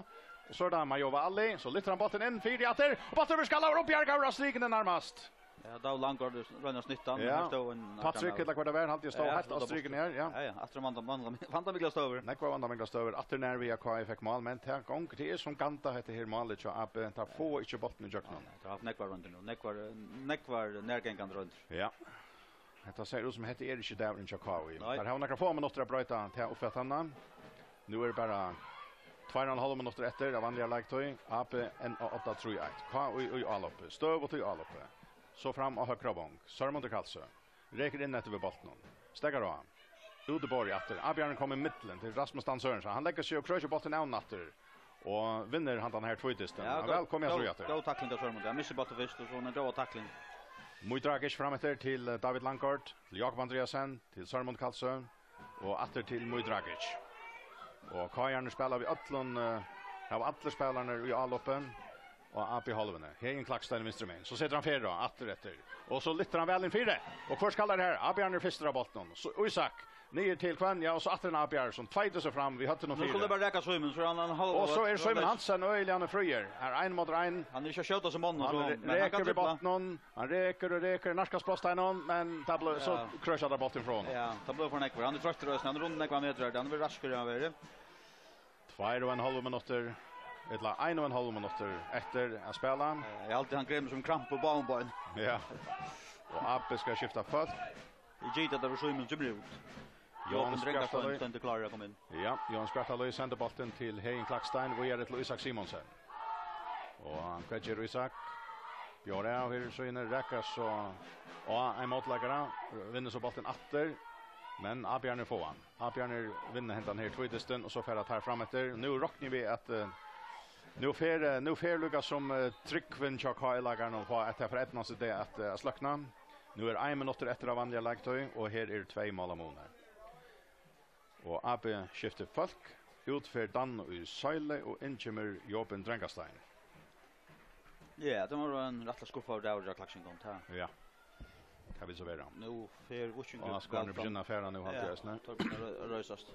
Og so er tað Mayowa Ali. So lyftir hann bóltin inn, fyri aftur. Og bólturin verður skallaður og bjargaður av strikuni nærmast. Ja, David Langgaard roynir at snitta hann, men, ja, her stóð ein Patrick, ella hvat tað var, haldi eg, stóð, ja, heilt á strikuni her, ja. Ja, ja, aftur um vanda-, vanda-, vandamiklar støður. Nógvar vandamiklar støður. Aftur nær við at K I fekk mál, men tað gongur, tað er sum gandað, hetta her málið hjá A B. Teir fáa ikki bóltin ígjøgnum. Nei, nei, teir hava havt nógvar royndir nú. Nógvar, nógvar nærgangandi royndir. Ja. Hetta sær út sum hetta er ikki dagurin hjá K I. Nei. Teir hava nakrar fáar minuttir at broyta ta uppfatanina. Nú er bara tveir og ein hálvur minuttur eftir av vanligari leiktíð. A B enn á odda trý eitt. K I í áloppi. Støðugt í áloppi. So fram á høgra vong. Sørmundur Kalsoy. Rekur inn eftir við bóltinum. Steðgar á. Út í borðið aftur. Ábjarnir koma í millum til Rasmus Dan Sørensen. Hann leggur seg og krøkir bóltin av aftur. Og vinnur handan her tvídystin. Ja, hann væl komið aftur. Góð takling av Sørmundi. Hann missir bóltin fyrst, og so ein góð takling. Mudragic fram eftir til, eh, David Langgaard, til Jakob Andreasen, til Sørmund Kalsoy og aftur til Mudragic. Og K I-arnir spæla við øllum, eh, hava allir spælararnar í áloppi og A B hálvuni. Heðin Klakstein vinstru megin. So setur hann fyri og aftur eftir. Og so lyftir hann væl inn fyri. Og hvør skal her? Ábjarnir fyrstur av bóltinum. So Ísak niður til hvønn, ja, og so aftur ein Ábjarnir sum tveitir seg fram við høvdinum fyri. Nú skuldi bara raka Símun, so er hann, hann hálvur. Og so er Símun Hansen øgiliga fríur. Her ein móti ein. Hann er ikki at skjóta sum onnur, hann so, re-, men hann kann rekur við dribla. Bóltinum. Hann rekur og rekur, nærkast brotsteininum, men tað bleiv, so, ja, krøkja teir bóltin frá honum. Ja, tað bleiv for nógv. Hann er troyttur eisini, hann er runnin nógvar metrar, hann er raskur, hann verður. Tveir og ein hálvur minuttur, ella ein og ein hálvur minuttur eftir at spæla. Ja, eg haldi, hann gremur sum krampa á báðum beinum. Ja. Og A B skal skifta fólk. Gita, der var Símun kemur út. Johan Johan Spjartalíð. Spjartalíð stendur klárur at koma inn. Ja, Johan Spjartalíð sendir bóltin til Heðin Klakstein, víðari til Ísak Simonsen. Og hvat ger Ísak? Bjóðar av her í síðuni, rakar so á ein mótleikara, vinnur so bóltin aftur, men Ábjarnir fáa hann. Ábjarnir vinna hendan her tvídystin, og so fara teir fram eftir. Nú rokni vit at, eh, nú fer, eh, nú fer líka sum, eh, trúgvin hjá K L-leikarunum upp á at tað fer eydnast í dag at, eh, at sløkna. Nú er ein minuttur eftir av vanligari leiktíð, og her eru tvey mál á muni. Og A B skiftir fólk. Út fer Dan í Søyli, og inn kemur Jobin Drangastein. Ja, tað var ein rættiliga skuffaður dagur hjá Klaksvíkingum, tað. Ja. Tað vil so vera. Nú fer Víkingur. Og Askur er byrjað at fara nú, haldi eg, eisini. Teir byrja at rei-, reisast.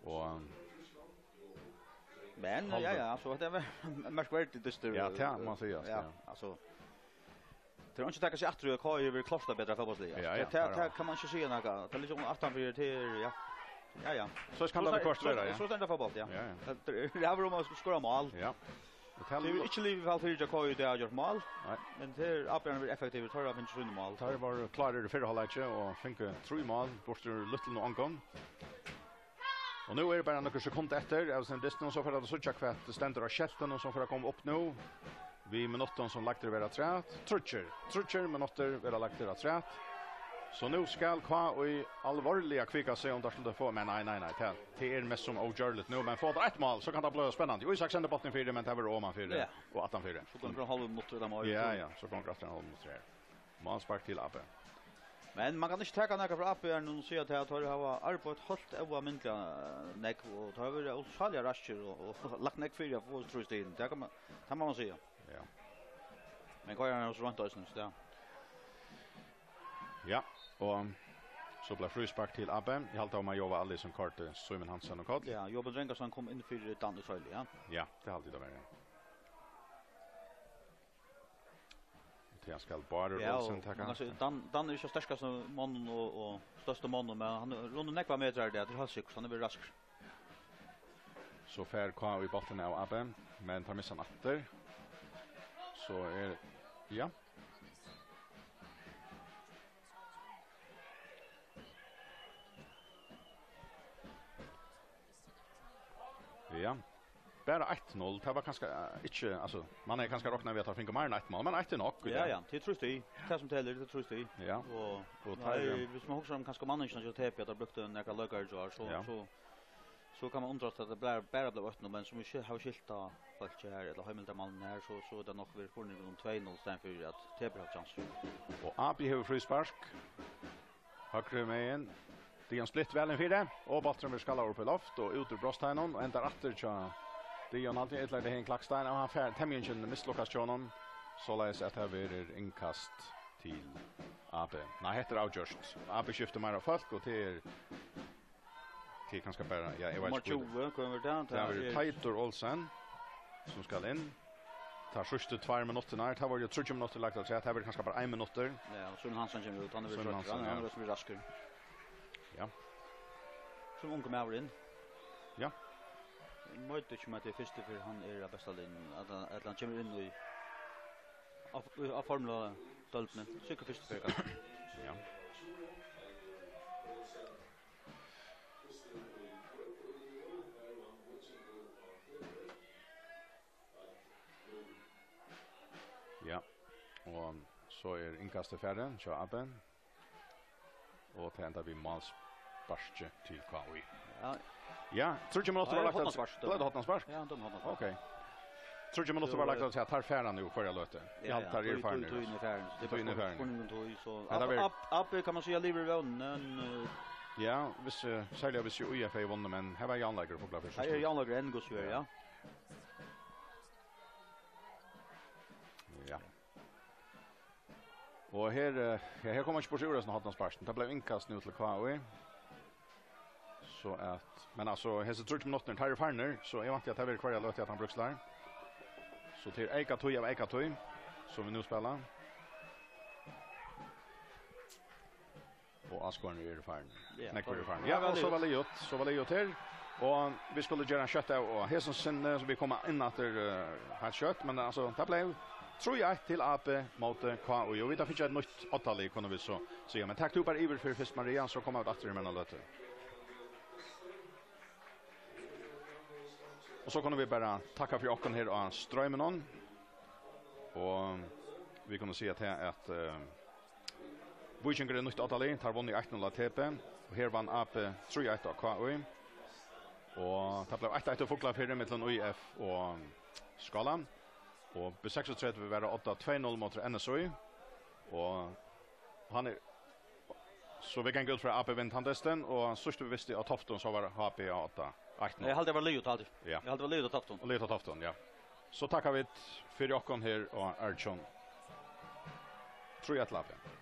Og, um, Men, ja, ja, so tað var merkverdigt dystur. Ja, tað má sigast, ja, ja. Altso, tað er ikki taka seg aftur, og K I hevur klárt tað betra fótbóltslið, ja. Ja, ja, tað, tað, tað kann man ikki siga nakað. Tað er líkasum aftanfyri, tað er, ja. Ja, ja. So kann tað so, hvørt so, vera, ja. So stendur fótbólt, ja. Ja, ja. Tað er, tað er um at skora mál. Ja. Og tað er ikki liðið væl fyri hjá K I í dag, har gjørt mál. Nei. Men tað er avgerandi verið effektivt, teir hava fingið síni mál. Teir vóru klárir í fyrra hálvleiki og fingu trý mál, burtur úr lítlum og ongum. Og nú eru bara nøkur sekund eftir av hesum dystinum, so fara vit at síggja hvat stendur á skeltinum, sum fer at koma upp nú. Við minuttum sum lagdir verða afturat. Tríggir, tríggir minuttir verða lagdir afturat. So nú skal K I alvorliga kvika seg, um teir skuldu fáa, men nei, nei, nei, tað, tað er mest sum ógjørligt nú, men fáa teir eitt mál, so kann tað blíva spennandi. Ísak sendir bóltin fyri, men tað verður oman fyri, ja, og aftan fyri. So gongur ein hálvur minuttur ella meira. Ja, ja, so gongur aftur ein hálvur minuttur her. Málspark til A B. Men man kann ikki taka nakað frá A B her nú og siga til at teir hava arbeitt heilt óalmindiliga, eh, nógv, og teir hava verið ósaliga raskir og, og lagt nógv fyri at fáa trý stig. Tað kann man, tað má man siga. Ja. Men Koyran er også rundt eisini, so tað. Ja, og so bleiv fríspark til A B. Eg haldi, at Jova Ali sum koyrdi Símun Hansen um koll. Ja, Jobin Drangastein kom inn fyri Dan í Søyli, ja. Ja, tað haldi eg, tað var, ja. Tað skal Bárður Olsen taka. Ja, og man kann siga, Dan, Dan er ikki sterkasti maðurin og, og størsti maðurin, men hann hevur runnið nógvar metrar í dag, tað er heilt sikkurt, hann er verið raskur. So fær K I bóltin av A B, men teir missa hann aftur. So er, ja. Ja. Bara eitt null, tað var kanska, eh, ikki, altso, man hevði kanska roknað við at teir fingu meira enn eitt mál, men eitt er nokk, ja, ja, tað er trý stig. Tað sum telur, tað er trý stig. Ja. Og, og nei, teir, eh, viss man hugsar um kanska manningina hjá T P, at teir brúktu nakrar leikarar í gjár, so, ja, so, so kann man undrast at tað bara, bara bleiv eitt null, men sum vit ski-, hava skilt av fólki her, ella heimildarmannin her, so, so er tað nokk verið spurningur um tvey null, í staðin fyri at T P hevur kjansur. Og A B hevur fríspark. Høgru megin. Dion Splitt væl inn fyri, og bólturin verður skallaður upp í loft og út úr brotsteiginum og endar aftur hjá Dion, altíð ella er tað Heðin Klakstein, og hann fær temjingin mislukkast hjá honum, soleiðis at tað verður innkast til A B. Nei, hetta er avgjørt. A B skiftir meira fólk, og tað er, tað er kanska bara, ja, eg veit ikki. Nummar tjúgu, hvør er tað? Tað verður Teitur Olsen, sum skal inn. Tær síðstu tveir minuttirnar, tað vóru jú tríggir minuttir lagt afturat, tað verður kanska bara ein minuttur. Ja, og Símun Hansen kemur út, hann er verið Símun troyttur, Hansen, hann, ja, hann er verið raskur. Ja. Sum ungur maðurin. Ja. Eg veit ikki um at tað er fyrstu ferð, hann er á besta liðnum, at hann, at hann kemur inn í, á, á formligu deildini. Sikkurt fyrstu ferð, kanska. Ja. Ja, og so er innkastið farið hjá A B. Og tað endar við málsparki til K I. Ja. Ja, tríggir minuttir var lagt afturat. Tað er hornaspark. Bleiv tað hornaspark? Ja, tað er hornaspark. Ok. Tríggir minuttir var lagt afturat, teir fara nú hvørja løtu. Eg haldi, teir eru farnir. Tíðin er farin. Tað er bara spurning um tíð, so A B, kann man siga, livir vónin, men, eh, ja, viss, eh, serliga viss J F hevði vunnið, men her var javnleikur í Fuglafjørð. Her er javnleikur enn, hvussu er, ja. Ja. Og her, eh, ja, her koma vit ikki burtur úr hesum hornasparkinum. Tað bleiv innkast nú til K I. So at, men altso, hesir tríggir minuttirnir, teir eru farnir, so eg vænti, at tað verður hvørja løtu, at hann brúkst til. So tað er eyka tíð av eyka tíð, sum vit nú spæla. Og áskoðararnir eru farnir. Ja, nógvir eru farnir. Ja, og so var liðugt, so var liðugt her. Og vit skulu gera ein skjótt av, og hesum sinni, so vit koma inn aftur, eh, heilt skjótt, men altso, tað bleiv Trý eitt til A B móti K I, og vit hava fingið eitt nýtt oddalið, kunnu vit so siga. Men tak tú bara yvir fyri fyrst, Maria, so koma vit aftur í eina løtu. Og so kunnu vit bara takka fyri okkum her á Stroyminum. Og vit kunnu siga til at, eh, Víkingur er nýtt oddalið, teir vunnu eitt null á T B, og her vann A B trý eitt á K I. Og tað bleiv eitt eitt í Fuglafirði millum I F og Skála. Og B seksogtretivu var á odda tvey null móti N S I. Og hann er, so vit ganga út frá A B vinnur tann dystin, og síðst vit vistu á Toftum, so var H B á odda eitt null. Eg haldi, tað var liðugt, haldi. Ja. Eg haldi, tað var liðugt á Toftum. Og liðugt á Toftum, ja. So takka vit fyri okkum her á Ørkjum. Trý eitt til A B.